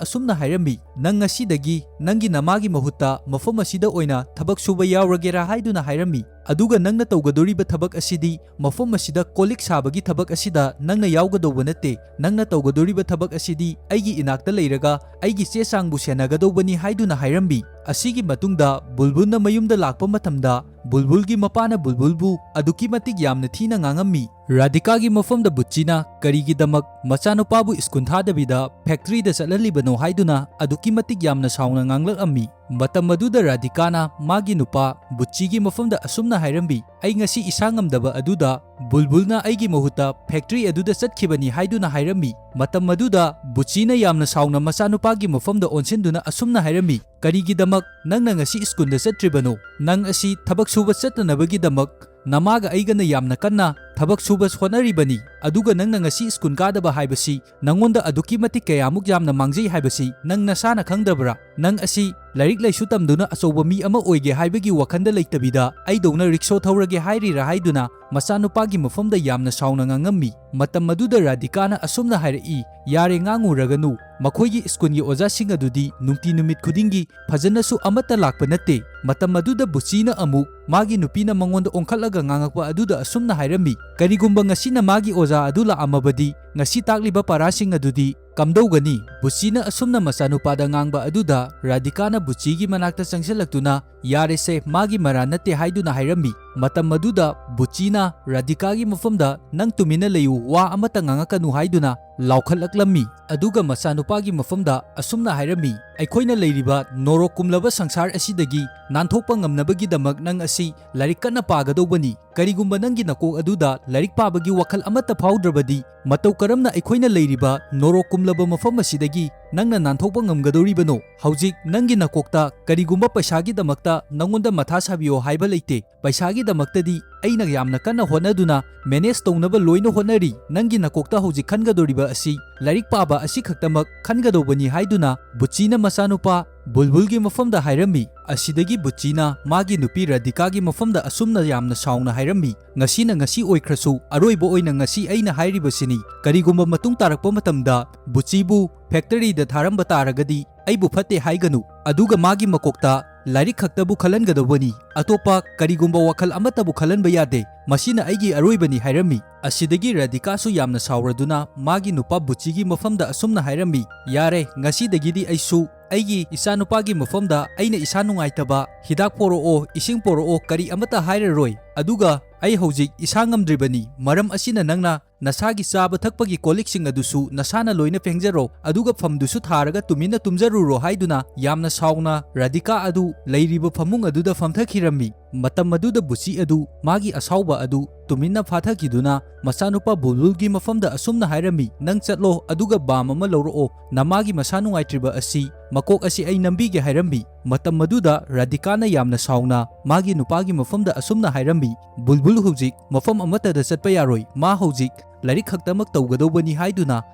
ꯑꯁꯨꯝꯅ ꯍꯥꯏꯔꯝꯃꯤ, "ꯅꯪ ꯉꯁꯤꯗꯒꯤ ꯅꯪꯒꯤ ꯅꯃꯥꯒꯤ ꯃꯍꯨꯠꯇ ꯃꯐꯝ ꯑꯁꯤꯗ ꯑꯣꯏꯅ ꯊꯕꯛ ꯁꯨꯕ ꯌꯥꯎꯔꯒꯦꯔꯥ?" ꯍꯥꯏꯗꯨꯅ ꯍꯥꯏꯔꯝꯃꯤ꯫ "ꯑꯗꯨꯒ ꯅꯪꯅ ꯇꯧꯒꯗꯧꯔꯤꯕ ꯊꯕꯛ ꯑꯁꯤꯗꯤ ꯃꯐꯝ ꯑꯁꯤꯗ ꯀꯣꯜ ꯂꯤꯛ ꯁꯥꯕꯒꯤ ꯊꯕꯛ ꯑꯁꯤꯗ ꯅꯪꯅ ꯌꯥꯎꯒꯗꯧꯕ ꯅꯠꯇꯦ꯫ ꯅꯪꯅ ꯇꯧꯒꯗꯧꯔꯤꯕ ꯊꯕꯛ ꯑꯁꯤꯗꯤ ꯑꯩꯒꯤ ꯏꯅꯥꯛꯇ ꯂꯩꯔꯒ ꯑꯩꯒꯤ ꯆꯦ ꯆꯥꯡꯕꯨ ꯁꯦꯟꯅꯒꯗꯧꯕꯅꯤ" ꯍꯥꯏꯗꯨꯅ ꯍꯥꯏꯔꯝꯃꯤ꯫ ꯑꯁꯤꯒꯤ ꯃꯇꯨꯡꯗ ꯕꯨꯜꯕꯨꯜꯅ ꯃꯌꯨꯝꯗ ꯂꯥꯛꯄ ꯃꯇꯝꯗ, ꯕꯨꯜꯕꯨꯜꯒꯤ ꯃꯄꯥꯅ ꯕꯨꯜꯕꯨꯜꯕꯨ ꯑꯗꯨꯛꯀꯤ ꯃꯇꯤꯛ ꯌꯥꯝꯅ ꯊꯤꯅ ꯉꯥꯡꯉꯝꯃꯤ꯫ ꯔꯥꯙꯤꯀꯥꯒꯤ ꯃꯐꯝꯗ ꯕꯨꯆꯤꯅ ꯀꯔꯤꯒꯤꯗꯃꯛ ꯃꯆꯥꯅꯨꯄꯥꯕꯨ ꯁ꯭ꯀꯨꯜ ꯊꯥꯗꯕꯤꯗ ꯐꯦꯛꯇꯔꯤꯗ ꯆꯠꯍꯜꯂꯤꯕꯅꯣ ꯍꯥꯏꯗꯨꯅ ꯑꯗꯨꯛꯀꯤ ꯃꯇꯤꯛ ꯌꯥꯝꯅ ꯁꯥꯎꯅ ꯉꯥꯡꯂꯛꯂꯝꯃꯤ꯫ ꯃꯇꯝ ꯑꯗꯨꯗ ꯔꯥꯙꯤꯀꯥꯅ ꯃꯥꯒꯤ ꯅꯨꯄꯥ ꯕꯨꯆꯤꯒꯤ ꯃꯐꯝꯗ ꯑꯁꯨꯝꯅ ꯍꯥꯏꯔꯝꯃꯤ, "ꯑꯩ ꯉꯁꯤ ꯏꯁꯥ ꯉꯝꯗꯕ ꯑꯗꯨꯗ ꯕꯨꯜꯕꯨꯜꯅ ꯑꯩꯒꯤ ꯃꯍꯨꯠꯇ ꯐꯦꯛꯇꯔꯤ ꯑꯗꯨꯗ ꯆꯠꯈꯤꯕꯅꯤ" ꯍꯥꯏꯗꯨꯅ ꯍꯥꯏꯔꯝꯃꯤ꯫ ꯃꯇꯝ ꯑꯗꯨꯗ ꯕꯨꯆꯤꯅ ꯌꯥꯝꯅ ꯁꯥꯎꯅ ꯃꯆꯥꯅꯨꯄꯥꯒꯤ ꯃꯐꯝꯗ ꯑꯣꯟꯁꯤꯟꯗꯨꯅ ꯑꯁꯨꯝꯅ ꯍꯥꯏꯔꯝꯃꯤ, "ꯀꯔꯤꯒꯤꯗꯃꯛ ꯅꯪꯅ ꯉꯁꯤ ꯁ꯭ꯀꯨꯜꯗ ꯆꯠꯇ꯭ꯔꯤꯕꯅꯣ? ꯅꯪ ꯑꯁꯤ ꯊꯕꯛ ꯁꯨꯕ ꯆꯠꯇꯅꯕꯒꯤꯗꯃꯛ ꯅꯃꯥꯒ ꯑꯩꯒꯅ ꯌꯥꯝꯅ ꯀꯟꯅ ꯊꯕꯛ ꯁꯨꯕ ꯍꯣꯠꯅꯔꯤꯕꯅꯤ, ꯑꯗꯨꯒ ꯅꯪꯅ ꯉꯁꯤ ꯁ꯭ꯀꯨꯜ ꯀꯥꯗꯕ ꯍꯥꯏꯕꯁꯤ ꯅꯪꯉꯣꯟꯗ ꯑꯗꯨꯛꯀꯤ ꯃꯇꯤꯛ ꯀꯌꯥꯃꯨꯛ ꯌꯥꯝꯅ ꯃꯥꯡꯖꯩ ꯍꯥꯏꯕꯁꯤ ꯅꯪ ꯅꯁꯥꯅ ꯈꯪꯗꯕ꯭ꯔꯥ? ꯅꯪ ꯑꯁꯤ ꯂꯥꯏꯔꯤꯛ ꯂꯥꯏꯁꯨ ꯇꯝꯗꯨꯅ ꯑꯆꯧꯕ ꯃꯤ ꯑꯃ ꯑꯣꯏꯒꯦ ꯍꯥꯏꯕꯒꯤ ꯋꯥꯈꯜꯗ ꯂꯩꯇꯕꯤꯗ ꯑꯩꯗꯧꯅ ꯔꯤꯛꯁꯣ ꯊꯧꯔꯒꯦ ꯍꯥꯏꯔꯤꯔꯥ?" ꯍꯥꯏꯗꯨꯅ ꯃꯆꯥꯅꯨꯄꯥꯒꯤ ꯃꯐꯝꯗ ꯌꯥꯝꯅ ꯁꯥꯎꯅ ꯉꯥꯡꯉꯝꯃꯤ꯫ ꯃꯇꯝ ꯑꯗꯨꯗ ꯔꯥꯙꯤꯀꯥꯅ ꯑꯁꯨꯝꯅ ꯍꯥꯏꯔꯛꯏ, "ꯌꯥꯔꯦ, ꯉꯥꯡꯉꯨꯔꯒꯅꯨ꯫ ꯃꯈꯣꯏꯒꯤ ꯁ꯭ꯀꯨꯜꯒꯤ ꯑꯣꯖꯥꯁꯤꯡ ꯑꯗꯨꯗꯤ ꯅꯨꯡꯇꯤ ꯅꯨꯃꯤꯠ ꯈꯨꯗꯤꯡꯒꯤ ꯐꯖꯅꯁꯨ ꯑꯃꯠꯇ ꯂꯥꯛꯄ ꯅꯠꯇꯦ꯫" ꯃꯇꯝ ꯑꯗꯨꯗ ꯕꯨꯆꯤꯅ ꯑꯃꯨꯛ ꯃꯥꯒꯤ ꯅꯨꯄꯤꯅ ꯃꯉꯣꯟꯗ ꯑꯣꯟꯈꯠꯂꯒ ꯉꯥꯡꯉꯛꯄ ꯑꯗꯨꯗ ꯑꯁꯨꯝꯅ ꯍꯥꯏꯔꯝꯃꯤ, "ꯀꯔꯤꯒꯨꯝꯕ ꯉꯁꯤꯅ ꯃꯥꯒꯤ ꯑꯣꯖꯥ ꯑꯗꯨ ꯂꯥꯛꯑꯝꯃꯕꯗꯤ, ꯉꯁꯤ ꯇꯥꯛꯂꯤꯕ ꯄꯔꯥꯁꯤꯡ ꯑꯗꯨꯗꯤ ꯀꯝꯗꯧꯒꯅꯤ?" ꯕꯨꯆꯤꯅ ꯑꯁꯨꯝꯅ ꯃꯆꯥꯅꯨꯄꯥꯗ ꯉꯥꯡꯕ ꯑꯗꯨꯗ ꯔꯥꯙꯤꯀꯥꯅ ꯕꯨꯆꯤꯒꯤ ꯃꯅꯥꯛꯇ ꯆꯪꯁꯤꯜꯂꯛꯇꯨꯅ, "ꯌꯥꯔꯦꯁꯦ, ꯃꯥꯒꯤ ꯃꯔꯥꯟ ꯅꯠꯇꯦ" ꯍꯥꯏꯗꯨꯅ ꯍꯥꯏꯔꯝꯃꯤ꯫ ꯃꯇꯝ ꯑꯗꯨꯗ ꯕꯨꯆꯤꯅ ꯔꯥꯙꯤꯀꯥꯒꯤ ꯃꯐꯝꯗ, "ꯅꯪ ꯇꯨꯃꯤꯟꯅ ꯂꯩꯌꯨ, ꯋꯥ ꯑꯃꯠꯇ ꯉꯥꯡꯉꯛꯀꯅꯨ" ꯍꯥꯏꯗꯨꯅ ꯂꯥꯎꯈꯠꯂꯛꯂꯝꯃꯤ꯫ ꯑꯗꯨꯒ ꯃꯆꯥꯅꯨꯄꯥꯒꯤ ꯃꯐꯝꯗ ꯑꯁꯨꯝꯅ ꯍꯥꯏꯔꯝꯃꯤ, "ꯑꯩꯈꯣꯏꯅ ꯂꯩꯔꯤꯕ ꯅꯣꯔꯣꯛ ꯀꯨꯝꯂꯕ ꯁꯪꯁꯥꯔ ꯑꯁꯤꯗꯒꯤ ꯅꯥꯟꯊꯣꯛꯄ ꯉꯝꯅꯕꯒꯤꯗꯃꯛ ꯅꯪ ꯑꯁꯤ ꯂꯥꯏꯔꯤꯛ ꯀꯟꯅ ꯄꯥꯒꯗꯧꯕꯅꯤ꯫ ꯀꯔꯤꯒꯨꯝꯕ ꯅꯪꯒꯤ ꯅꯀꯣꯛ ꯑꯗꯨꯗ ꯂꯥꯏꯔꯤꯛ ꯄꯥꯕꯒꯤ ꯋꯥꯈꯜ ꯑꯃꯠꯇ ꯐꯥꯎꯗ꯭ꯔꯕꯗꯤ, ꯃꯇꯧ ꯀꯔꯝꯅ ꯑꯩꯈꯣꯏꯅ ꯂꯩꯔꯤꯕ ꯅꯣꯔꯣꯛ ꯀꯨꯝꯂꯕ ꯃꯐꯝ ꯑꯁꯤꯗꯒꯤ ꯅꯪꯅ ꯅꯥꯟꯊꯣꯛꯄ ꯉꯝꯒꯗꯧꯔꯤꯕꯅꯣ? ꯍꯧꯖꯤꯛ ꯅꯪꯒꯤ ꯅꯀꯣꯛꯇ ꯀꯔꯤꯒꯨꯝꯕ ꯄꯩꯁꯥꯒꯤꯗꯃꯛꯇ ꯅꯪꯉꯣꯟꯗ ꯃꯊꯥ ꯁꯥꯕꯤꯌꯣ ꯍꯥꯏꯕ ꯂꯩꯇꯦ꯫ ꯄꯩꯁꯥꯒꯤꯗꯃꯛꯇꯗꯤ ꯑꯩꯅ ꯌꯥꯝꯅ ꯀꯟꯅ ꯍꯣꯠꯅꯗꯨꯅ ꯃꯦꯅꯦꯖ ꯇꯧꯅꯕ ꯂꯣꯏꯅ ꯍꯣꯠꯅꯔꯤ꯫ ꯅꯪꯒꯤ ꯅꯀꯣꯛꯇ ꯍꯧꯖꯤꯛ ꯈꯟꯒꯗꯧꯔꯤꯕ ꯑꯁꯤ ꯂꯥꯏꯔꯤꯛ ꯄꯥꯕ ꯑꯁꯤ ꯈꯛꯇꯃꯛ ꯈꯟꯒꯗꯧꯕꯅꯤ ꯍꯥꯏꯗꯨꯅ ꯕꯨꯆꯤꯅ ꯃꯆꯥꯅꯨꯄꯥ ꯕꯨꯜꯕꯨꯜꯒꯤ ꯃꯐꯝꯗ ꯍꯥꯏꯔꯝꯃꯤ꯫ ꯑꯁꯤꯗꯒꯤ ꯕꯨꯆꯤꯅ ꯃꯥꯒꯤ ꯅꯨꯄꯤ ꯔꯥꯙꯤꯀꯥꯒꯤ ꯃꯐꯝꯗ ꯑꯁꯨꯝꯅ ꯌꯥꯝꯅ ꯁꯥꯎꯅ ꯍꯥꯏꯔꯝꯃꯤ, "ꯉꯁꯤꯅ ꯉꯁꯤ ꯑꯣꯏꯈ꯭ꯔꯁꯨ, ꯑꯔꯣꯏꯕ ꯑꯣꯏꯅ ꯉꯁꯤ ꯑꯩꯅ ꯍꯥꯏꯔꯤꯕꯁꯤꯅꯤ꯫ ꯀꯔꯤꯒꯨꯝꯕ ꯃꯇꯨꯡ ꯇꯥꯔꯛꯄ ꯃꯇꯝꯗ ꯕꯨꯆꯤꯕꯨ ꯐꯦꯛꯇꯔꯤꯗ ꯊꯥꯔꯝꯕ ꯇꯥꯔꯒꯗꯤ ꯑꯩꯕꯨ ꯐꯠꯇꯦ ꯍꯥꯏꯒꯅꯨ꯫ ꯑꯗꯨꯒ ꯃꯥꯒꯤ ꯃꯀꯣꯛꯇ ꯂꯥꯏꯔꯤꯛ ꯈꯛꯇꯕꯨ ꯈꯜꯍꯟꯒꯗꯧꯕꯅꯤ, ꯑꯇꯣꯞꯄ ꯀꯔꯤꯒꯨꯝꯕ ꯋꯥꯈꯜ ꯑꯃꯠꯇꯕꯨ ꯈꯜꯍꯟꯕ ꯌꯥꯗꯦ꯫ ꯃꯁꯤꯅ ꯑꯩꯒꯤ ꯑꯔꯣꯏꯕꯅꯤ" ꯍꯥꯏꯔꯝꯃꯤ꯫ ꯑꯁꯤꯗꯒꯤ ꯔꯥꯙꯤꯀꯥꯁꯨ ꯌꯥꯝꯅ ꯁꯥꯎꯔꯗꯨꯅ ꯃꯥꯒꯤ ꯅꯨꯄꯥ ꯕꯨꯆꯤꯒꯤ ꯃꯐꯝꯗ ꯑꯁꯨꯝꯅ ꯍꯥꯏꯔꯝꯃꯤ, "ꯌꯥꯔꯦ, ꯉꯁꯤꯗꯒꯤꯗꯤ ꯑꯩꯁꯨ ꯑꯩꯒꯤ ꯏꯆꯥꯅꯨꯄꯥꯒꯤ ꯃꯐꯝꯗ ꯑꯩꯅ ꯏꯁꯥ ꯅꯨꯡꯉꯥꯏꯇꯕ ꯍꯤꯗꯥꯛ ꯄꯣꯔꯛꯑꯣ, ꯏꯁꯤꯡ ꯄꯣꯔꯛꯑꯣ, ꯀꯔꯤ ꯑꯃꯠꯇ ꯍꯥꯏꯔꯔꯣꯏ꯫ ꯑꯗꯨꯒ ꯑꯩ ꯍꯧꯖꯤꯛ ꯏꯁꯥ ꯉꯝꯗ꯭ꯔꯤꯕꯅꯤ꯫ ꯃꯔꯝ ꯑꯁꯤꯅ ꯅꯪꯅ ꯅꯁꯥꯒꯤ ꯆꯥꯕ ꯊꯛꯄꯒꯤ ꯀꯣꯜ ꯂꯤꯛꯁꯤꯡ ꯑꯗꯨꯁꯨ ꯅꯁꯥꯅ ꯂꯣꯏꯅ ꯐꯦꯡꯖꯔꯣ, ꯑꯗꯨꯒ ꯐꯝꯗꯨꯁꯨ ꯊꯥꯔꯒ ꯇꯨꯃꯤꯟꯅ ꯇꯨꯝꯖꯔꯨꯔꯣ" ꯍꯥꯏꯗꯨꯅ ꯌꯥꯝꯅ ꯁꯥꯎꯅ ꯔꯥꯙꯤꯀꯥ ꯑꯗꯨ ꯂꯩꯔꯤꯕ ꯐꯃꯨꯡ ꯑꯗꯨꯗ ꯐꯝꯊꯈꯤꯔꯝꯃꯤ꯫ ꯃꯇꯝ ꯑꯗꯨꯗ ꯕꯨꯆꯤ ꯑꯗꯨ ꯃꯥꯒꯤ ꯑꯁꯥꯎꯕ ꯑꯗꯨ ꯇꯨꯃꯤꯟꯅ ꯐꯥꯊꯈꯤꯗꯨꯅ ꯃꯆꯥꯅꯨꯄꯥ ꯕꯨꯜꯕꯨꯜꯒꯤ ꯃꯐꯝꯗ ꯑꯁꯨꯝꯅ ꯍꯥꯏꯔꯝꯃꯤ, "ꯅꯪ ꯆꯠꯂꯣ, ꯑꯗꯨꯒ ꯕꯥꯝ ꯑꯃ ꯂꯧꯔꯛꯑꯣ, ꯅꯃꯥꯒꯤ ꯃꯁꯥ ꯅꯨꯡꯉꯥꯏꯇ꯭ꯔꯤꯕ ꯑꯁꯤ ꯃꯀꯣꯛ ꯑꯁꯤ ꯑꯩ ꯅꯝꯕꯤꯒꯦ" ꯍꯥꯏꯔꯝꯃꯤ꯫ ꯃꯇꯝ ꯑꯗꯨꯗ ꯔꯥꯙꯤꯀꯥꯅ ꯌꯥꯝꯅ ꯁꯥꯎꯅ ꯃꯥꯒꯤ ꯅꯨꯄꯥꯒꯤ ꯃꯐꯝꯗ ꯑꯁꯨꯝꯅ ꯍꯥꯏꯔꯝꯃꯤ, "ꯕꯨꯜꯕꯨꯜ ꯍꯧꯖꯤꯛ ꯃꯐꯝ ꯑꯃꯠꯇꯗ ꯆꯠꯄ ꯌꯥꯔꯣꯏ, ꯃꯥ ꯍꯧꯖꯤꯛ ꯂꯥꯏꯔꯤꯛ ꯈꯛꯇꯃꯛ ꯇꯧꯒꯗꯧꯕꯅꯤ" ꯍꯥꯏꯗꯨꯅ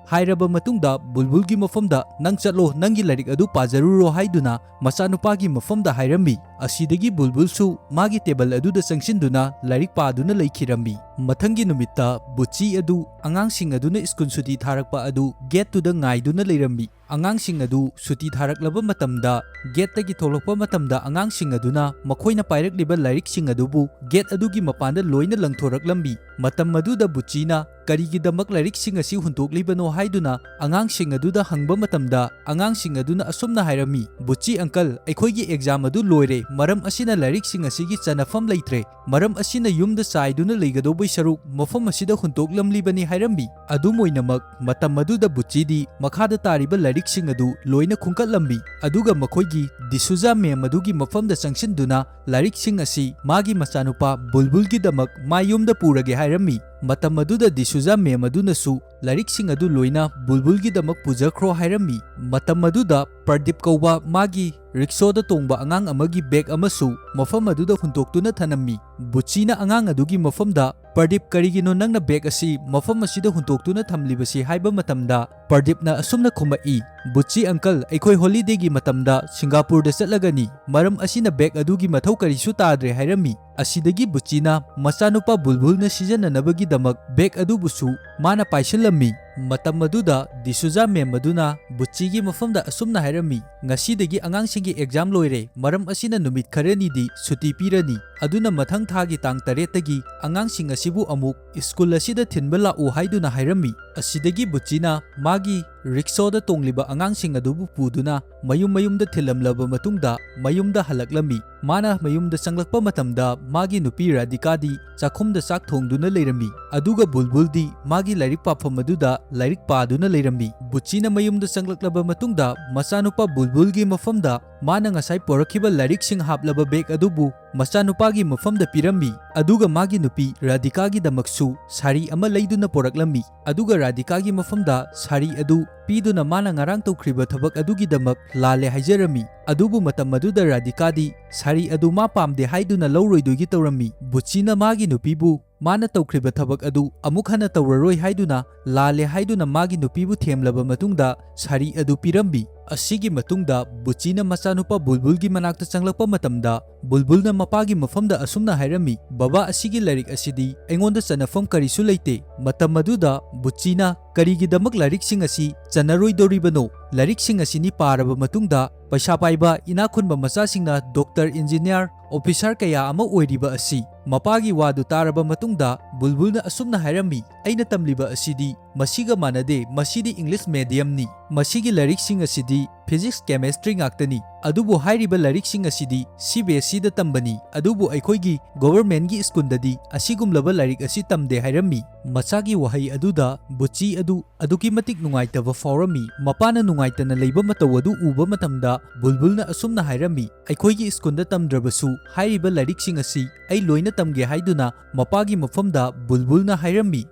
ꯍꯥꯏꯔꯕ ꯃꯇꯨꯡꯗ ꯕꯨꯜꯕꯨꯜꯒꯤ ꯃꯐꯝꯗ, "ꯅꯪ ꯆꯠꯂꯣ, ꯅꯪꯒꯤ ꯂꯥꯏꯔꯤꯛ ꯑꯗꯨ ꯄꯥꯖꯔꯨꯔꯣ" ꯍꯥꯏꯗꯨꯅ ꯃꯆꯥꯅꯨꯄꯥꯒꯤ ꯃꯐꯝꯗ ꯍꯥꯏꯔꯝꯃꯤ꯫ ꯑꯁꯤꯗꯒꯤ ꯕꯨꯜꯕꯨꯜꯁꯨ ꯃꯥꯒꯤ ꯇꯦꯕꯜ ꯑꯗꯨꯗ ꯆꯪꯁꯤꯟꯗꯨꯅ ꯂꯥꯏꯔꯤꯛ ꯄꯥꯗꯨꯅ ꯂꯩꯈꯤꯔꯝꯃꯤ꯫ ꯃꯊꯪꯒꯤ ꯅꯨꯃꯤꯠꯇ ꯕꯨꯆꯤ ꯑꯗꯨ ꯑꯉꯥꯡꯁꯤꯡ ꯑꯗꯨꯅ ꯁ꯭ꯀꯨꯜ ꯁꯨꯇꯤ ꯊꯥꯔꯛꯄ ꯑꯗꯨ ꯒꯦꯠꯇꯨꯗ ꯉꯥꯏꯗꯨꯅ ꯂꯩꯔꯝꯃꯤ꯫ ꯑꯉꯥꯡꯁꯤꯡ ꯑꯗꯨ ꯁꯨꯇꯤ ꯊꯥꯔꯛꯂꯕ ꯃꯇꯝꯗ, ꯒꯦꯠꯇꯒꯤ ꯊꯣꯛꯂꯛꯄ ꯃꯇꯝꯗ ꯑꯉꯥꯡꯁꯤꯡ ꯑꯗꯨꯅ ꯃꯈꯣꯏꯅ ꯄꯥꯏꯔꯛꯂꯤꯕ ꯂꯥꯏꯔꯤꯛꯁꯤꯡ ꯑꯗꯨꯕꯨ ꯒꯦꯠ ꯑꯗꯨꯒꯤ ꯃꯄꯥꯟꯗ ꯂꯣꯏꯅ ꯂꯪꯊꯣꯔꯛꯂꯝꯃꯤ꯫ ꯃꯇꯝ ꯑꯗꯨꯗ ꯕꯨꯆꯤꯅ ꯀꯔꯤꯒꯤꯗꯃꯛ ꯂꯥꯏꯔꯤꯛꯁꯤꯡ ꯑꯁꯤ ꯍꯨꯟꯗꯣꯛꯂꯤꯕꯅꯣ ꯍꯥꯏꯗꯨꯅ ꯑꯉꯥꯡꯁꯤꯡ ꯑꯗꯨꯗ ꯍꯪꯕ ꯃꯇꯝꯗ, ꯑꯉꯥꯡꯁꯤꯡ ꯑꯗꯨꯅ ꯑꯁꯨꯝꯅ ꯍꯥꯏꯔꯝꯃꯤ, "ꯕꯨꯆꯤ ꯑꯪꯀꯜ, ꯑꯩꯈꯣꯏꯒꯤ ꯑꯦꯛꯖꯥꯝ ꯑꯗꯨ ꯂꯣꯏꯔꯦ, ꯃꯔꯝ ꯑꯁꯤꯅ ꯂꯥꯏꯔꯤꯛꯁꯤꯡ ꯑꯁꯤꯒꯤ ꯆꯟꯅꯐꯝ ꯂꯩꯇ꯭ꯔꯦ꯫ ꯃꯔꯝ ꯑꯁꯤꯅ ꯌꯨꯝꯗ ꯆꯥꯏꯗꯨꯅ ꯂꯩꯒꯗꯧꯕꯩ ꯁꯔꯨꯛ ꯃꯐꯝ ꯑꯁꯤꯗ ꯍꯨꯟꯗꯣꯛꯂꯝꯂꯤꯕꯅꯤ" ꯍꯥꯏꯔꯝꯃꯤ꯫ ꯑꯗꯨꯝ ꯑꯣꯏꯅꯃꯛ, ꯃꯇꯝ ꯑꯗꯨꯗ ꯕꯨꯆꯤꯗꯤ ꯃꯈꯥꯗ ꯇꯥꯔꯤꯕ ꯂꯥꯏꯔꯤꯛ ꯂꯥꯏꯔꯤꯛꯁꯤꯡ ꯑꯗꯨ ꯂꯣꯏꯅ ꯈꯨꯟꯒꯠꯂꯝꯃꯤ꯫ ꯑꯗꯨꯒ ꯃꯈꯣꯏꯒꯤ ꯗꯤꯁꯨꯖꯥ ꯃꯦꯝ ꯑꯗꯨꯒꯤ ꯃꯐꯝꯗ ꯆꯪꯁꯤꯟꯗꯨꯅ ꯂꯥꯏꯔꯤꯛꯁꯤꯡ ꯑꯁꯤ ꯃꯥꯒꯤ ꯃꯆꯥꯅꯨꯄꯥ ꯕꯨꯜꯕꯨꯜꯒꯤꯗꯃꯛ ꯃꯥ ꯌꯨꯝꯗ ꯄꯨꯔꯒꯦ ꯍꯥꯏꯔꯝꯃꯤ꯫ ꯃꯇꯝ ꯑꯗꯨꯗ ꯗꯤꯁꯨꯖꯥ ꯃꯦꯝ ꯑꯗꯨꯅꯁꯨ ꯂꯥꯏꯔꯤꯛꯁꯤꯡ ꯑꯗꯨ ꯂꯣꯏꯅ ꯕꯨꯜꯕꯨꯜꯒꯤꯗꯃꯛ ꯄꯨꯖꯈ꯭ꯔꯣ ꯍꯥꯏꯔꯝꯃꯤ꯫ ꯃꯇꯝ ꯑꯗꯨꯗ ꯄ꯭ꯔꯗꯤꯞ ꯀꯧꯕ ꯃꯥꯒꯤ ꯔꯤꯛꯁꯣꯗ ꯇꯣꯡꯕ ꯑꯉꯥꯡ ꯑꯃꯒꯤ ꯕꯦꯒ ꯑꯃꯁꯨ ꯃꯐꯝ ꯑꯗꯨꯗ ꯍꯨꯟꯗꯣꯛꯇꯨꯅ ꯊꯅꯝꯃꯤ꯫ ꯕꯨꯆꯤꯅ ꯑꯉꯥꯡ ꯑꯗꯨꯒꯤ ꯃꯐꯝꯗ, "ꯄ꯭ꯔꯗꯤꯞ, ꯀꯔꯤꯒꯤꯅꯣ ꯅꯪꯅ ꯕꯦꯒ ꯑꯁꯤ ꯃꯐꯝ ꯑꯁꯤꯗ ꯍꯨꯟꯗꯣꯛꯇꯨꯅ ꯊꯝꯂꯤꯕꯁꯤ?" ꯍꯥꯏꯕ ꯃꯇꯝꯗ, ꯄ꯭ꯔꯗꯤꯞꯅ ꯑꯁꯨꯝꯅ ꯈꯨꯝꯃꯛꯏ, "ꯕꯨꯆꯤ ꯑꯪꯀꯜ, ꯑꯩꯈꯣꯏ ꯍꯣꯂꯤꯗꯦꯒꯤ ꯃꯇꯝꯗ ꯁꯤꯡꯒꯥꯄꯨꯔꯗ ꯆꯠꯂꯒꯅꯤ, ꯃꯔꯝ ꯑꯁꯤꯅ ꯕꯦꯒ ꯑꯗꯨꯒꯤ ꯃꯊꯧ ꯀꯔꯤꯁꯨ ꯇꯥꯗ꯭ꯔꯦ" ꯍꯥꯏꯔꯝꯃꯤ꯫ ꯑꯁꯤꯗꯒꯤ ꯕꯨꯆꯤꯅ ꯃꯆꯥꯅꯨꯄꯥ ꯕꯨꯜꯕꯨꯜꯅ ꯁꯤꯖꯤꯟꯅꯅꯕꯒꯤꯗꯃꯛ ꯕꯦꯒ ꯑꯗꯨꯕꯨꯁꯨ ꯃꯥꯅ ꯄꯥꯏꯁꯤꯜꯂꯝꯃꯤ꯫ ꯃꯇꯝ ꯑꯗꯨꯗ ꯗꯤꯁꯨꯖꯥ ꯃꯦꯝ ꯑꯗꯨꯅ ꯕꯨꯆꯤꯒꯤ ꯃꯐꯝꯗ ꯑꯁꯨꯝꯅ ꯍꯥꯏꯔꯝꯃꯤ, "ꯉꯁꯤꯗꯒꯤ ꯑꯉꯥꯡꯁꯤꯡꯒꯤ ꯑꯦꯛꯖꯥꯝ ꯂꯣꯏꯔꯦ, ꯃꯔꯝ ꯑꯁꯤꯅ ꯅꯨꯃꯤꯠ ꯈꯔꯅꯤꯗꯤ ꯁꯨꯇꯤ ꯄꯤꯔꯅꯤ, ꯑꯗꯨꯅ ꯃꯊꯪ ꯊꯥꯒꯤ ꯇꯥꯡ ꯇꯔꯦꯠꯇꯒꯤ ꯑꯉꯥꯡꯁꯤꯡ ꯑꯁꯤꯕꯨ ꯑꯃꯨꯛ ꯁ꯭ꯀꯨꯜ ꯑꯁꯤꯗ ꯊꯤꯟꯕ ꯂꯥꯛꯎ" ꯍꯥꯏꯗꯨꯅ ꯍꯥꯏꯔꯝꯃꯤ꯫ ꯑꯁꯤꯗꯒꯤ ꯕꯨꯆꯤꯅ ꯃꯥꯒꯤ ꯔꯤꯛꯁꯣꯗ ꯇꯣꯡꯂꯤꯕ ꯑꯉꯥꯡꯁꯤꯡ ꯑꯗꯨꯕꯨ ꯄꯨꯗꯨꯅ ꯃꯌꯨꯝ ꯃꯌꯨꯝꯗ ꯊꯤꯜꯂꯝꯂꯕ ꯃꯇꯨꯡꯗ ꯃꯌꯨꯝꯗ ꯍꯜꯂꯛꯂꯝꯃꯤ꯫ ꯃꯥꯅ ꯃꯌꯨꯝꯗ ꯆꯪꯂꯛꯄ ꯃꯇꯝꯗ ꯃꯥꯒꯤ ꯅꯨꯄꯤ ꯔꯥꯙꯤꯀꯥꯗꯤ ꯆꯥꯛꯈꯨꯝꯗ ꯆꯥꯛ ꯊꯣꯡꯗꯨꯅ ꯂꯩꯔꯝꯃꯤ, ꯑꯗꯨꯒ ꯕꯨꯜꯕꯨꯜꯗꯤ ꯃꯥꯒꯤ ꯂꯥꯏꯔꯤꯛ ꯄꯥꯐꯝ ꯑꯗꯨꯗ ꯂꯥꯏꯔꯤꯛ ꯄꯥꯗꯨꯅ ꯂꯩꯔꯝꯃꯤ꯫ ꯕꯨꯆꯤꯅ ꯃꯌꯨꯝꯗ ꯆꯪꯂꯛꯂꯕ ꯃꯇꯨꯡꯗ ꯃꯆꯥꯅꯨꯄꯥ ꯕꯨꯜꯕꯨꯜꯒꯤ ꯃꯐꯝꯗ ꯃꯥꯅ ꯉꯁꯥꯏ ꯄꯣꯔꯛꯈꯤꯕ ꯂꯥꯏꯔꯤꯛꯁꯤꯡ ꯍꯥꯞꯂꯕ ꯕꯦꯒ ꯑꯗꯨꯕꯨ ꯃꯆꯥꯅꯨꯄꯥꯒꯤ ꯃꯐꯝꯗ ꯄꯤꯔꯝꯃꯤ, ꯑꯗꯨꯒ ꯃꯥꯒꯤ ꯅꯨꯄꯤ ꯔꯥꯙꯤꯀꯥꯒꯤꯗꯃꯛꯁꯨ ꯁꯥꯔꯤ ꯑꯃ ꯂꯩꯗꯨꯅ ꯄꯣꯔꯛꯂꯝꯃꯤ, ꯑꯗꯨꯒ ꯔꯥꯙꯤꯀꯥꯒꯤ ꯃꯐꯝꯗ ꯁꯥꯔꯤ ꯑꯗꯨ ꯄꯤꯗꯨꯅ ꯃꯥꯅ ꯉꯔꯥꯡ ꯇꯧꯈ꯭ꯔꯤꯕ ꯊꯕꯛ ꯑꯗꯨꯒꯤꯗꯃꯛ ꯂꯥꯜꯂꯦ ꯍꯥꯏꯖꯔꯝꯃꯤ꯫ ꯑꯗꯨꯕꯨ ꯃꯇꯝ ꯑꯗꯨꯗ ꯔꯥꯙꯤꯀꯥꯗꯤ ꯁꯥꯔꯤ ꯑꯗꯨ ꯃꯥ ꯄꯥꯝꯗꯦ ꯍꯥꯏꯗꯨꯅ ꯂꯧꯔꯣꯏꯗꯣꯏꯒꯤ ꯇꯧꯔꯝꯃꯤ꯫ ꯕꯨꯆꯤꯅ ꯃꯥꯒꯤ ꯅꯨꯄꯤꯕꯨ ꯃꯥꯅ ꯇꯧꯈ꯭ꯔꯤꯕ ꯊꯕꯛ ꯑꯗꯨ ꯑꯃꯨꯛ ꯍꯟꯅ ꯇꯧꯔꯔꯣꯏ ꯍꯥꯏꯗꯨꯅ, ꯂꯥꯜꯂꯦ ꯍꯥꯏꯗꯨꯅ ꯃꯥꯒꯤ ꯅꯨꯄꯤꯕꯨ ꯊꯦꯝꯂꯕ ꯃꯇꯨꯡꯗ ꯁꯥꯔꯤ ꯑꯗꯨ ꯄꯤꯔꯝꯃꯤ꯫ ꯑꯁꯤꯒꯤ ꯃꯇꯨꯡꯗ ꯕꯨꯆꯤꯅ ꯃꯆꯥꯅꯨꯄꯥ ꯕꯨꯜꯕꯨꯜꯒꯤ ꯃꯅꯥꯛꯇ ꯆꯪꯂꯛꯄ ꯃꯇꯝꯗ, ꯕꯨꯜꯕꯨꯜꯅ ꯃꯄꯥꯒꯤ ꯃꯐꯝꯗ ꯑꯁꯨꯝꯅ ꯍꯥꯏꯔꯝꯃꯤ, "ꯕꯕꯥ, ꯑꯁꯤꯒꯤ ꯂꯥꯏꯔꯤꯛ ꯑꯁꯤꯗꯤ ꯑꯩꯉꯣꯟꯗ ꯆꯟꯅꯐꯝ ꯀꯔꯤꯁꯨ ꯂꯩꯇꯦ"꯫ ꯃꯇꯝ ꯑꯗꯨꯗ ꯕꯨꯆꯤꯅ, "ꯀꯔꯤꯒꯤꯗꯃꯛ ꯂꯥꯏꯔꯤꯛꯁꯤꯡ ꯑꯁꯤ ꯆꯟꯅꯔꯣꯏꯗꯧꯔꯤꯕꯅꯣ? ꯂꯥꯏꯔꯤꯛꯁꯤꯡ ꯑꯁꯤꯅꯤ ꯄꯥꯔꯕ ꯃꯇꯨꯡꯗ ꯄꯩꯁꯥ ꯄꯥꯏꯕ, ꯏꯅꯥꯛ ꯈꯨꯟꯕ ꯃꯆꯥꯁꯤꯡꯅ ꯗꯣꯛꯇꯔ, ꯏꯟꯖꯤꯅꯤꯌꯥꯔ, ꯑꯣꯐꯤꯁꯥꯔ ꯀꯌꯥ ꯑꯃ ꯑꯣꯏꯔꯤꯕ ꯑꯁꯤ?" ꯃꯄꯥꯒꯤ ꯋꯥꯗꯨ ꯇꯥꯔꯕ ꯃꯇꯨꯡꯗ ꯕꯨꯜꯕꯨꯜꯅ ꯑꯁꯨꯝꯅ ꯍꯥꯏꯔꯝꯃꯤ, "ꯑꯩꯅ ꯇꯝꯂꯤꯕ ꯑꯁꯤꯗꯤ "ꯃꯁꯤꯒ ꯃꯥꯟꯅꯗꯦ, ꯃꯁꯤꯗꯤ English mediumꯅꯤ꯫ ꯃꯁꯤꯒꯤ ꯂꯥꯏꯔꯤꯛꯁꯤꯡ ꯑꯁꯤꯗꯤ physics, chemistry ꯉꯥꯛꯇꯅꯤ꯫ ꯑꯗꯨꯕꯨ ꯍꯥꯏꯔꯤꯕ ꯂꯥꯏꯔꯤꯛꯁꯤꯡ ꯑꯁꯤꯗꯤ C B S Eꯗ ꯇꯝꯕꯅꯤ, ꯑꯗꯨꯕꯨ ꯑꯩꯈꯣꯏꯒꯤ governmentꯒꯤ ꯁ꯭ꯀꯨꯜꯗꯗꯤ ꯑꯁꯤꯒꯨꯝꯂꯕ ꯂꯥꯏꯔꯤꯛ ꯑꯁꯤ ꯇꯝꯗꯦ" ꯍꯥꯏꯔꯝꯃꯤ꯫ ꯃꯆꯥꯒꯤ ꯋꯥꯍꯩ ꯑꯗꯨꯗ ꯕꯨꯆꯤ ꯑꯗꯨ ꯑꯗꯨꯛꯀꯤ ꯃꯇꯤꯛ ꯅꯨꯡꯉꯥꯏꯇꯕ ꯐꯥꯎꯔꯝꯃꯤ꯫ ꯃꯄꯥꯅ ꯅꯨꯡꯉꯥꯏꯇꯅ ꯂꯩꯕ ꯃꯇꯧ ꯑꯗꯨ ꯎꯕ ꯃꯇꯝꯗ ꯕꯨꯜꯕꯨꯜꯅ ꯑꯁꯨꯝꯅ ꯍꯥꯏꯔꯝꯃꯤ, "ꯑꯩꯈꯣꯏꯒꯤ ꯁ꯭ꯀꯨꯜꯗ ꯇꯝꯗ꯭ꯔꯕꯁꯨ ꯍꯥꯏꯔꯤꯕ ꯂꯥꯏꯔꯤꯛꯁꯤꯡ ꯑꯁꯤ ꯑꯩ ꯂꯣꯏꯅ ꯇꯝꯒꯦ" ꯍꯥꯏꯗꯨꯅ ꯃꯄꯥꯒꯤ ꯃꯐꯝꯗ ꯕꯨꯜꯕꯨꯜꯅ ꯍꯥꯏꯔꯝꯃꯤ꯫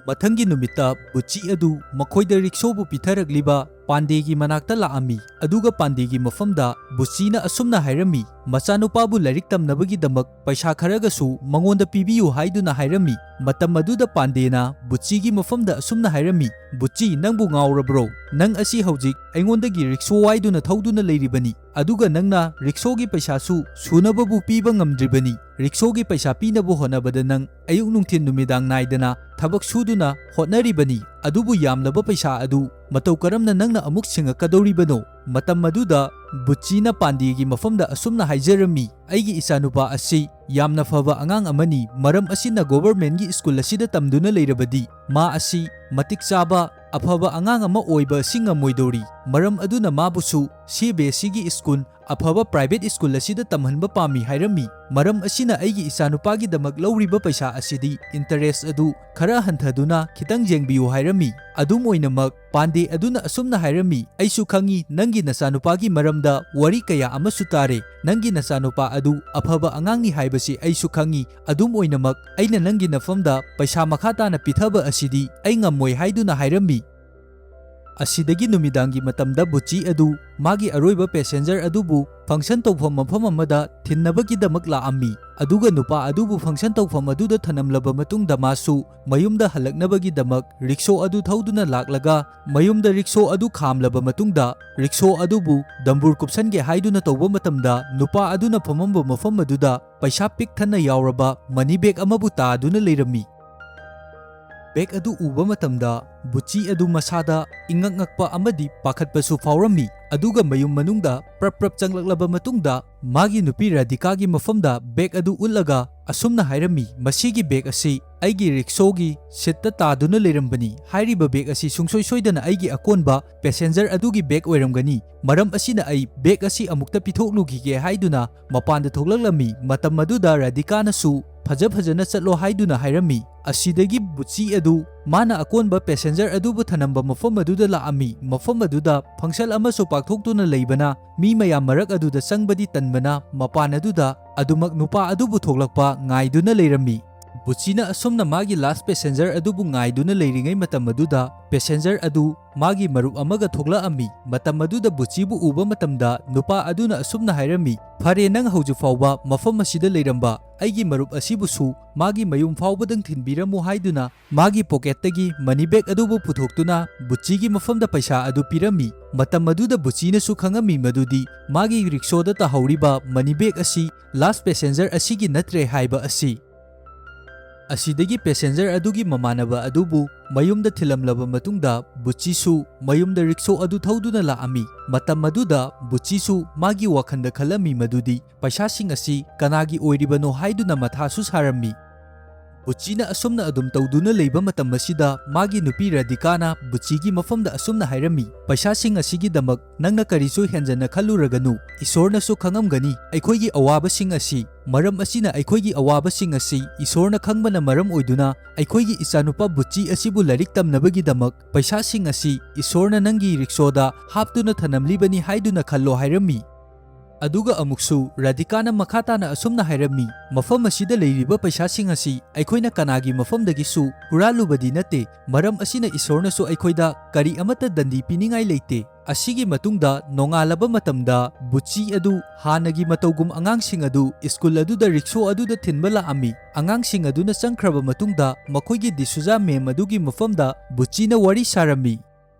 ꯃꯊꯪꯒꯤ ꯅꯨꯃꯤꯠꯇ ꯕꯨꯆꯤ ꯑꯗꯨ ꯃꯈꯣꯏꯗ ꯔꯤꯛꯁꯣꯕꯨ ꯄꯤꯊꯔꯛꯂꯤꯕ ꯄꯥꯟꯗꯦꯒꯤ ꯃꯅꯥꯛꯇ ꯂꯥꯛꯑꯝꯃꯤ, ꯑꯗꯨꯒ ꯄꯥꯟꯗꯦꯒꯤ ꯃꯐꯝꯗ ꯕꯨꯆꯤꯅ ꯑꯁꯨꯝꯅ ꯍꯥꯏꯔꯝꯃꯤ, "ꯃꯆꯥꯅꯨꯄꯥꯕꯨ ꯂꯥꯏꯔꯤꯛ ꯇꯝꯅꯕꯒꯤꯗꯃꯛ ꯄꯩꯁꯥ ꯈꯔꯒꯁꯨ ꯃꯉꯣꯟꯗ ꯄꯤꯕꯤꯌꯨ" ꯍꯥꯏꯗꯨꯅ ꯍꯥꯏꯔꯝꯃꯤ꯫ ꯃꯇꯝ ꯑꯗꯨꯗ ꯄꯥꯟꯗꯦꯅ ꯕꯨꯆꯤꯒꯤ ꯃꯐꯝꯗ ꯑꯁꯨꯝꯅ ꯍꯥꯏꯔꯝꯃꯤ, "ꯕꯨꯆꯤ, ꯅꯪꯕꯨ ꯉꯥꯎꯔꯕ꯭ꯔꯣ? ꯅꯪ ꯑꯁꯤ ꯍꯧꯖꯤꯛ ꯑꯩꯉꯣꯟꯗꯒꯤ ꯔꯤꯛꯁꯣ ꯋꯥꯏꯗꯨꯅ ꯊꯧꯗꯨꯅ ꯂꯩꯔꯤꯕꯅꯤ, ꯑꯗꯨꯒ ꯅꯪꯅ ꯔꯤꯛꯁꯣꯒꯤ ꯄꯩꯁꯥꯁꯨ ꯁꯨꯅꯕꯕꯨ ꯄꯤꯕ ꯉꯝꯗ꯭ꯔꯤꯕꯅꯤ꯫ ꯔꯤꯛꯁꯣꯒꯤ ꯄꯩꯁꯥ ꯄꯤꯅꯕ ꯍꯣꯠꯅꯕꯗ ꯅꯪ ꯑꯌꯨꯛ ꯅꯨꯡꯊꯤꯜ ꯅꯨꯃꯤꯗꯥꯡ ꯅꯥꯏꯗꯅ ꯊꯕꯛ ꯁꯨꯗꯨꯅ ꯍꯣꯠꯅꯔꯤꯕꯅꯤ, ꯑꯗꯨꯕꯨ ꯌꯥꯝꯂꯕ ꯄꯩꯁꯥ ꯑꯗꯨ ꯃꯇꯧ ꯀꯔꯝꯅ ꯅꯪꯅ ꯑꯃꯨꯛ ꯁꯤꯡꯉꯛꯀꯗꯧꯔꯤꯕꯅꯣ?" ꯃꯇꯝ ꯑꯗꯨꯗ ꯕꯨꯆꯤꯅ ꯄꯥꯟꯗꯦꯒꯤ ꯃꯐꯝꯗ ꯑꯁꯨꯝꯅ ꯍꯥꯏꯖꯔꯝꯃꯤ, "ꯑꯩꯒꯤ ꯏꯆꯥꯅꯨꯄꯥ ꯑꯁꯤ ꯌꯥꯝꯅ ꯐꯕ ꯑꯉꯥꯡ ꯑꯃꯅꯤ, ꯃꯔꯝ ꯑꯁꯤꯅ governmentꯒꯤ ꯁ꯭ꯀꯨꯜ ꯑꯁꯤꯗ ꯇꯝꯗꯨꯅ ꯂꯩꯔꯕꯗꯤ ꯃꯥ ꯑꯁꯤ ꯃꯇꯤꯛ ꯆꯥꯕ ꯑꯐꯕ ꯑꯉꯥꯡ ꯑꯃ ꯑꯣꯏꯕ ꯑꯁꯤ ꯉꯝꯃꯣꯏꯗꯧꯔꯤ, ꯃꯔꯝ ꯑꯗꯨꯅ ꯃꯥꯕꯨꯁꯨ C B S Eꯒꯤ ꯁ꯭ꯀꯨꯜ, ꯑꯐꯕ private ꯁ꯭ꯀꯨꯜ ꯑꯁꯤꯗ ꯇꯝꯍꯟꯕ ꯄꯥꯝꯃꯤ" ꯍꯥꯏꯔꯝꯃꯤ꯫ "ꯃꯔꯝ ꯑꯁꯤꯅ ꯑꯩꯒꯤ ꯏꯆꯥꯅꯨꯄꯥꯒꯤꯗꯃꯛ ꯂꯧꯔꯤꯕ ꯄꯩꯁꯥ ꯑꯁꯤꯗꯤ interest ꯑꯗꯨ ꯈꯔ ꯍꯟꯊꯗꯨꯅ ꯈꯤꯇꯪ ꯌꯦꯡꯕꯤꯌꯨ" ꯍꯥꯏꯔꯝꯃꯤ꯫ ꯑꯗꯨꯝ ꯑꯣꯏꯅꯃꯛ, ꯄꯥꯟꯗꯦ ꯑꯗꯨꯅ ꯑꯁꯨꯝꯅ ꯍꯥꯏꯔꯝꯃꯤ, "ꯑꯩꯁꯨ ꯈꯪꯏ, ꯅꯪꯒꯤ ꯅꯆꯥꯅꯨꯄꯥꯒꯤ ꯃꯔꯝꯗ ꯋꯥꯔꯤ ꯀꯌꯥ ꯑꯃꯁꯨ ꯇꯥꯔꯦ꯫ ꯅꯪꯒꯤ ꯅꯆꯥꯅꯨꯄꯥ ꯑꯗꯨ ꯑꯐꯕ ꯑꯉꯥꯡꯅꯤ ꯍꯥꯏꯕꯁꯤ ꯑꯩꯁꯨ ꯈꯪꯏ꯫ ꯑꯗꯨꯝ ꯑꯣꯏꯅꯃꯛ, ꯑꯩꯅ ꯅꯪꯒꯤ ꯅꯐꯝꯗ ꯄꯩꯁꯥ ꯃꯈꯥ ꯇꯥꯅ ꯄꯤꯊꯕ ꯑꯁꯤꯗꯤ ꯑꯩ ꯉꯝꯃꯣꯏ" ꯍꯥꯏꯗꯨꯅ ꯍꯥꯏꯔꯝꯃꯤ꯫ ꯑꯁꯤꯗꯒꯤ ꯅꯨꯃꯤꯗꯥꯡꯒꯤ ꯃꯇꯝꯗ ꯕꯨꯆꯤ ꯑꯗꯨ ꯃꯥꯒꯤ ꯑꯔꯣꯏꯕ passenger ꯑꯗꯨꯕꯨ function ꯇꯧꯐꯝ ꯃꯐꯝ ꯑꯃꯗ ꯊꯤꯟꯅꯕꯒꯤꯗꯃꯛ ꯂꯥꯛꯑꯝꯃꯤ꯫ ꯑꯗꯨꯒ ꯅꯨꯄꯥ ꯑꯗꯨꯕꯨ function ꯇꯧꯐꯝ ꯑꯗꯨꯗ ꯊꯅꯝꯂꯕ ꯃꯇꯨꯡꯗ ꯃꯥꯁꯨ ꯃꯌꯨꯝꯗ ꯍꯜꯂꯛꯅꯕꯒꯤꯗꯃꯛ ꯔꯤꯛꯁꯣ ꯑꯗꯨ ꯊꯧꯗꯨꯅ ꯂꯥꯛꯂꯒ ꯃꯌꯨꯝꯗ ꯔꯤꯛꯁꯣ ꯑꯗꯨ ꯈꯥꯝꯂꯕ ꯃꯇꯨꯡꯗ ꯔꯤꯛꯁꯣ ꯑꯗꯨꯕꯨ ꯗꯝꯕꯨꯔ ꯀꯨꯞꯁꯟꯒꯦ ꯍꯥꯏꯗꯨꯅ ꯇꯧꯕ ꯃꯇꯝꯗ ꯅꯨꯄꯥ ꯑꯗꯨꯅ ꯐꯝꯃꯝꯕ ꯃꯐꯝ ꯑꯗꯨꯗ ꯄꯩꯁꯥ ꯄꯤꯛ ꯊꯟꯅ ꯌꯥꯎꯔꯕ money bag ꯑꯃꯕꯨ ꯇꯥꯗꯨꯅ ꯂꯩꯔꯝꯃꯤ꯫ Bag ꯑꯗꯨ ꯎꯕ ꯃꯇꯝꯗ ꯕꯨꯆꯤ ꯑꯗꯨ ꯃꯁꯥꯗ ꯏꯉꯛ ꯉꯛꯄ ꯑꯃꯗꯤ ꯄꯥꯈꯠꯄꯁꯨ ꯐꯥꯎꯔꯝꯃꯤ꯫ ꯑꯗꯨꯒ ꯃꯌꯨꯝ ꯃꯅꯨꯡꯗ ꯄ꯭ꯔꯞ ꯄ꯭ꯔꯞ ꯆꯪꯂꯛꯂꯕ ꯃꯇꯨꯡꯗ ꯃꯥꯒꯤ ꯅꯨꯄꯤ ꯔꯥꯙꯤꯀꯥꯒꯤ ꯃꯐꯝꯗ bag ꯑꯗꯨ ꯎꯠꯂꯒ ꯑꯁꯨꯝꯅ ꯍꯥꯏꯔꯝꯃꯤ, "ꯃꯁꯤꯒꯤ bag ꯑꯁꯤ ꯑꯩꯒꯤ ꯔꯤꯛꯁꯣꯒꯤ ꯁꯤꯠꯇ ꯇꯥꯗꯨꯅ ꯂꯩꯔꯝꯕꯅꯤ꯫ ꯍꯥꯏꯔꯤꯕ ꯕꯦꯒ ꯑꯁꯤ ꯁꯨꯡꯁꯣꯏ ꯁꯣꯏꯗꯅ ꯑꯩꯒꯤ ꯑꯀꯣꯟꯕ ꯄꯦꯁꯦꯟꯖꯔ ꯑꯗꯨꯒꯤ ꯕꯦꯒ ꯑꯣꯏꯔꯝꯒꯅꯤ꯫ ꯃꯔꯝ ꯑꯁꯤꯅ ꯑꯩ ꯕꯦꯒ ꯑꯁꯤ ꯑꯃꯨꯛꯇ ꯄꯤꯊꯣꯛꯂꯨꯈꯤꯒꯦ ꯍꯥꯏꯗꯨꯅ ꯃꯄꯥꯟꯗ ꯊꯣꯛꯂꯛꯂꯝꯃꯤ꯫ ꯃꯇꯝ ꯑꯗꯨꯗ ꯔꯥꯙꯤꯀꯥꯅꯁꯨ ꯐꯖ ꯐꯖꯅ ꯆꯠꯂꯣ ꯍꯥꯏꯗꯨꯅ ꯍꯥꯏꯔꯝꯃꯤ꯫ ꯑꯁꯤꯗꯒꯤ ꯕꯨꯆꯤ ꯑꯗꯨ ꯃꯥꯅ ꯑꯀꯣꯟꯕ ꯄꯦꯁꯦꯟꯖꯔ ꯑꯗꯨꯕꯨ ꯊꯅꯝꯕ ꯃꯐꯝ ꯑꯗꯨꯗ ꯂꯥꯛꯑꯝꯃꯤ꯫ ꯃꯐꯝ ꯑꯗꯨꯗ ꯐꯪꯁꯟ ꯑꯃꯁꯨ ꯄꯥꯡꯊꯣꯛꯇꯨꯅ ꯂꯩꯕꯅ ꯃꯤ ꯃꯌꯥꯝ ꯃꯔꯛ ꯑꯗꯨꯗ ꯆꯪꯕꯗꯤ ꯇꯟꯕꯅ ꯃꯄꯥꯟ ꯑꯗꯨꯗ ꯑꯗꯨꯃꯛ ꯅꯨꯄꯥ ꯑꯗꯨꯕꯨ ꯊꯣꯛꯂꯛꯄ ꯉꯥꯏꯗꯨꯅ ꯂꯩꯔꯝꯃꯤ꯫ ꯕꯨꯆꯤꯅ ꯑꯁꯨꯝꯅ ꯃꯥꯒꯤ ꯂꯥꯁ ꯄꯦꯁꯦꯟꯖꯔ ꯑꯗꯨꯕꯨ ꯉꯥꯏꯗꯨꯅ ꯂꯩꯔꯤꯉꯩ ꯃꯇꯝ ꯑꯗꯨꯗ ꯄꯦꯁꯦꯟꯖꯔ ꯑꯗꯨ ꯃꯥꯒꯤ ꯃꯔꯨꯞ ꯑꯃꯒ ꯊꯣꯛꯂꯛꯑꯝꯃꯤ꯫ ꯃꯇꯝ ꯑꯗꯨꯗ ꯕꯨꯆꯤꯕꯨ ꯎꯕ ꯃꯇꯝꯗ ꯅꯨꯄꯥ ꯑꯗꯨꯅ ꯑꯁꯨꯝꯅ ꯍꯥꯏꯔꯝꯃꯤ, "ꯐꯔꯦ, ꯅꯪ ꯍꯧꯖꯤꯛ ꯐꯥꯎꯕ ꯃꯐꯝ ꯑꯁꯤꯗ ꯂꯩꯔꯝꯕ ꯑꯩꯒꯤ ꯃꯔꯨꯞ ꯑꯁꯤꯕꯨꯁꯨ ꯃꯥꯒꯤ ꯃꯌꯨꯝ ꯐꯥꯎꯕꯗꯪ ꯊꯤꯟꯕꯤꯔꯝꯃꯨ" ꯍꯥꯏꯗꯨꯅ ꯃꯥꯒꯤ ꯄꯣꯀꯦꯠꯇꯒꯤ ꯃꯅꯤ ꯕꯦꯒ ꯑꯗꯨꯕꯨ ꯄꯨꯊꯣꯛꯇꯨꯅ ꯕꯨꯆꯤꯒꯤ ꯃꯐꯝꯗ ꯄꯩꯁꯥ ꯑꯗꯨ ꯄꯤꯔꯝꯃꯤ꯫ ꯃꯇꯝ ꯑꯗꯨꯗ ꯕꯨꯆꯤꯅꯁꯨ ꯈꯪꯉꯝꯃꯤ ꯃꯗꯨꯗꯤ ꯃꯥꯒꯤ ꯔꯤꯛꯁꯣꯗ ꯇꯥꯍꯧꯔꯤꯕ ꯃꯅꯤ ꯕꯦꯒ ꯑꯁꯤ ꯂꯥꯁ ꯄꯦꯁꯦꯟꯖꯔ ꯑꯁꯤꯒꯤ ꯅꯠꯇ꯭ꯔꯦ ꯍꯥꯏꯕ ꯑꯁꯤ꯫ ꯑꯁꯤꯗꯒꯤ ꯄꯦꯁꯦꯟꯖꯔ ꯑꯗꯨꯒꯤ ꯃꯃꯥꯟꯅꯕ ꯑꯗꯨꯕꯨ ꯃꯌꯨꯝꯗ ꯊꯤꯜꯂꯝꯂꯕ ꯃꯇꯨꯡꯗ ꯕꯨꯆꯤꯁꯨ ꯃꯌꯨꯝꯗ ꯔꯤꯛꯁꯣ ꯑꯗꯨ ꯊꯧꯗꯨꯅ ꯂꯥꯛꯑꯝꯃꯤ꯫ ꯃꯇꯝ ꯑꯗꯨꯗ ꯕꯨꯆꯤꯁꯨ ꯃꯥꯒꯤ ꯋꯥꯈꯜꯗ ꯈꯜꯂꯝꯃꯤ ꯃꯗꯨꯗꯤ ꯄꯩꯁꯥꯁꯤꯡ ꯑꯁꯤ ꯀꯅꯥꯒꯤ ꯑꯣꯏꯔꯤꯕꯅꯣ ꯍꯥꯏꯗꯨꯅ ꯃꯊꯥꯁꯨ ꯁꯥꯔꯝꯃꯤ꯫ ꯕꯨꯆꯤꯅ ꯑꯁꯨꯝꯅ ꯑꯗꯨꯝ ꯇꯧꯗꯨꯅ ꯂꯩꯕ ꯃꯇꯝ ꯑꯁꯤꯗ ꯃꯥꯒꯤ ꯅꯨꯄꯤ ꯔꯥꯙꯤꯀꯥꯅ ꯕꯨꯆꯤꯒꯤ ꯃꯐꯝꯗ ꯑꯁꯨꯝꯅ ꯍꯥꯏꯔꯝꯃꯤ, "ꯄꯩꯁꯥꯁꯤꯡ ꯑꯁꯤꯒꯤꯗꯃꯛ ꯅꯪꯅ ꯀꯔꯤꯁꯨ ꯍꯦꯟꯖꯟꯅ ꯈꯜꯂꯨꯔꯒꯅꯨ꯫ ꯏꯁꯣꯔꯅꯁꯨ ꯈꯪꯉꯝꯒꯅꯤ ꯑꯩꯈꯣꯏꯒꯤ ꯑꯋꯥꯕꯁꯤꯡ ꯑꯁꯤ꯫ ꯃꯔꯝ ꯑꯁꯤꯅ ꯑꯩꯈꯣꯏꯒꯤ ꯑꯋꯥꯕꯁꯤꯡ ꯑꯁꯤ ꯏꯁꯣꯔꯅ ꯈꯪꯕꯅ ꯃꯔꯝ ꯑꯣꯏꯗꯨꯅ ꯑꯩꯈꯣꯏꯒꯤ ꯏꯆꯥꯅꯨꯄꯥ ꯕꯨꯆꯤ ꯑꯁꯤꯕꯨ ꯂꯥꯏꯔꯤꯛ ꯇꯝꯅꯕꯒꯤꯗꯃꯛ ꯄꯩꯁꯥꯁꯤꯡ ꯑꯁꯤ ꯏꯁꯣꯔꯅ ꯅꯪꯒꯤ ꯔꯤꯛꯁꯣꯗ ꯍꯥꯞꯇꯨꯅ ꯊꯅꯝꯂꯤꯕꯅꯤ ꯍꯥꯏꯗꯨꯅ ꯈꯜꯂꯣ" ꯍꯥꯏꯔꯝꯃꯤ꯫ ꯑꯗꯨꯒ ꯑꯃꯨꯛꯁꯨ ꯔꯥꯙꯤꯀꯥꯅ ꯃꯈꯥ ꯇꯥꯅ ꯑꯁꯨꯝꯅ ꯍꯥꯏꯔꯝꯃꯤ, "ꯃꯐꯝ ꯑꯁꯤꯗ ꯂꯩꯔꯤꯕ ꯄꯩꯁꯥꯁꯤꯡ ꯑꯁꯤ ꯑꯩꯈꯣꯏꯅ ꯀꯅꯥꯒꯤ ꯃꯐꯝꯗꯒꯤꯁꯨ ꯍꯨꯔꯥꯜꯂꯨꯕꯗꯤ ꯅꯠꯇꯦ꯫ ꯃꯔꯝ ꯑꯁꯤꯅ ꯏꯁꯣꯔꯅꯁꯨ ꯑꯩꯈꯣꯏꯗ ꯀꯔꯤ ꯑꯃꯠꯇ ꯗꯟꯗꯤ ꯄꯤꯅꯤꯡꯉꯥꯏ ꯂꯩꯇꯦ"꯫ ꯑꯁꯤꯒꯤ ꯃꯇꯨꯡꯗ ꯅꯣꯡꯉꯥꯜꯂꯕ ꯃꯇꯝꯗ ꯕꯨꯆꯤ ꯑꯗꯨ ꯍꯥꯟꯅꯒꯤ ꯃꯇꯧꯒꯨꯝ ꯑꯉꯥꯡꯁꯤꯡ ꯑꯗꯨ ꯁ꯭ꯀꯨꯜ ꯑꯗꯨꯗ ꯔꯤꯛꯁꯣ ꯑꯗꯨꯗ ꯊꯤꯟꯕ ꯂꯥꯛꯑꯝꯃꯤ꯫ ꯑꯉꯥꯡꯁꯤꯡ ꯑꯗꯨꯅ ꯆꯪꯈ꯭ꯔꯕ ꯃꯇꯨꯡꯗ ꯃꯈꯣꯏꯒꯤ ꯗꯤꯁꯨꯖꯥ ꯃꯦꯝ ꯑꯗꯨꯒꯤ ꯃꯐꯝꯗ ꯕꯨꯆꯤꯅ ꯋꯥꯔꯤ ꯁꯥꯔꯝꯃꯤ꯫